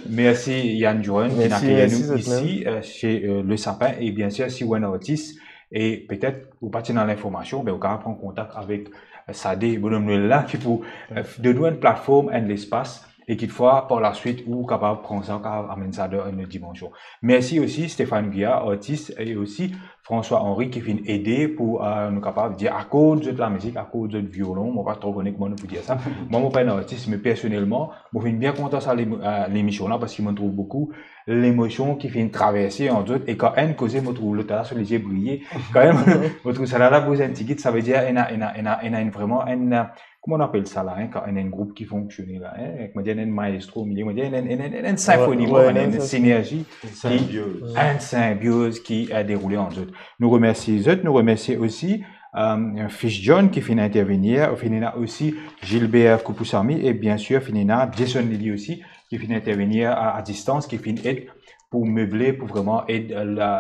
Mersi Yann Duron, ki inn akeyi nou isi, euh, se, euh, Le Sapin. E biensir, si ou enn artis, e petet ou pa ti ena linformasion, be, ou kapav pran kontak avek, euh, Sade, bonom Nwel la, ki pou, euh, donn ou enn platform, enn lespas, e kitfwa, par laswit, ou kapav pran sa, ou kapav amenn sa dan enn lot dimansion. Mersi osi Stéphane Guillard, artis, e osi François Henry ki finn ede pou, euh, nou kapav dir, akord zot lamizik, akord zot violon, mo pa tro kone kouma nou pou dir sa. Mwa, mo pa enn artis, me personelman, mo finn bien kontan sa lem-, euh, lemision la, parski mo trouv boukou lemosion ki finn traverse ant zot, e kan enn koze, mo trouv lot la so lizie briye. Kanmem, mo trouv sa la, la bouz enn tigit, savedir ena, ena, ena, ena enn, vreman enn, euh, kouma nou apel sa la, hein, kan ena enn group ki fonksione la, hein, kouma dir, ena enn maestro omilie, kouma dir, ena, ena, ena, ena enn sinfoni, we, ena enn sinerzi, enn sinbioz ki, euh, deroule ant zot. Nou remersi zot, nou remersi osi, euh, Fils John ki finn intervenir, finn ena osi Gilbert Koupoussamy, e biensir finn ena Jason Lily osi, ki finn intervenir a, a distans, ki finn ed pou meble, pou vreman ed la,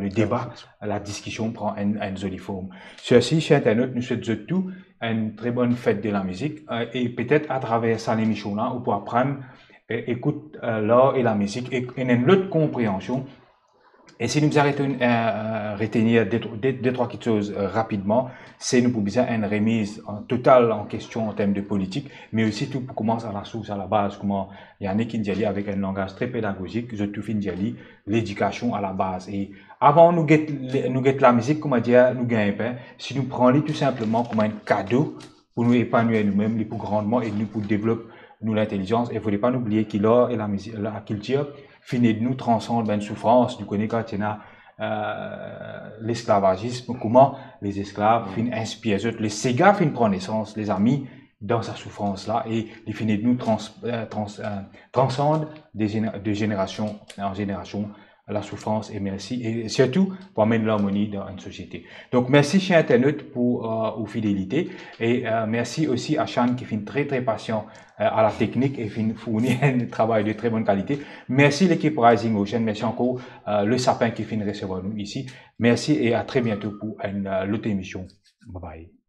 le deba, la diskision pran enn, enn zoli form. Sirsi, ser internot, nou swet zot tou enn tre bonn fet de lamizik, euh, e petet atraver sa lemision la, ou pou aprann, euh, ekout, euh, lar e lamizik, e ena enn lot konpreansion E si nou bizin retenir, euh, retenir de, de, de trwa kiksoz, euh, rapidman, se nou pou bizin enn remiz an total an kestion an term de politik, me osi tou pou koumans a lasours, a labaz, kouma Yannick finn dir li avek enn langaz tre pedagozik, zot tou finn dir li, ledikasion a labaz. E avan nou get, nou get lamizik, kouma dir, nou gagn pin, si nou pran li tou sinpleman kouma enn kado, pou nou epanwir noumem, li pou grandman ed nou pou devlop nou lintelizans. E fode pa nou bliye ki lar e lamizik, lakiltir finn ed nou transand bann soufrans. Nou kone kan ti ena, euh, lesklavazism, kouma lezesklav finn inspir zot, lesega finn pran nesans, lezami, dan sa soufrans la, e li finn ed nou trans-, euh, trans-, euh, transand de zener-, de zenerasion an zenerasion lasoufrans e mersi, e sirtou pou amenn larmoni dan enn sosiete. Donk, mersi, ser internat, pou, euh, ou fidelite, e, euh, mersi osi a Shan ki finn tre, tre pasian, euh, a la teknik e finn fourni enn travay de tre bonn kalite. Mersi lekip Rising Ocean, mersi ankor, euh, Le Sapin ki finn resevwar nou isi. Mersi e a tre biento pou enn, euh, lot emision. Bye bye.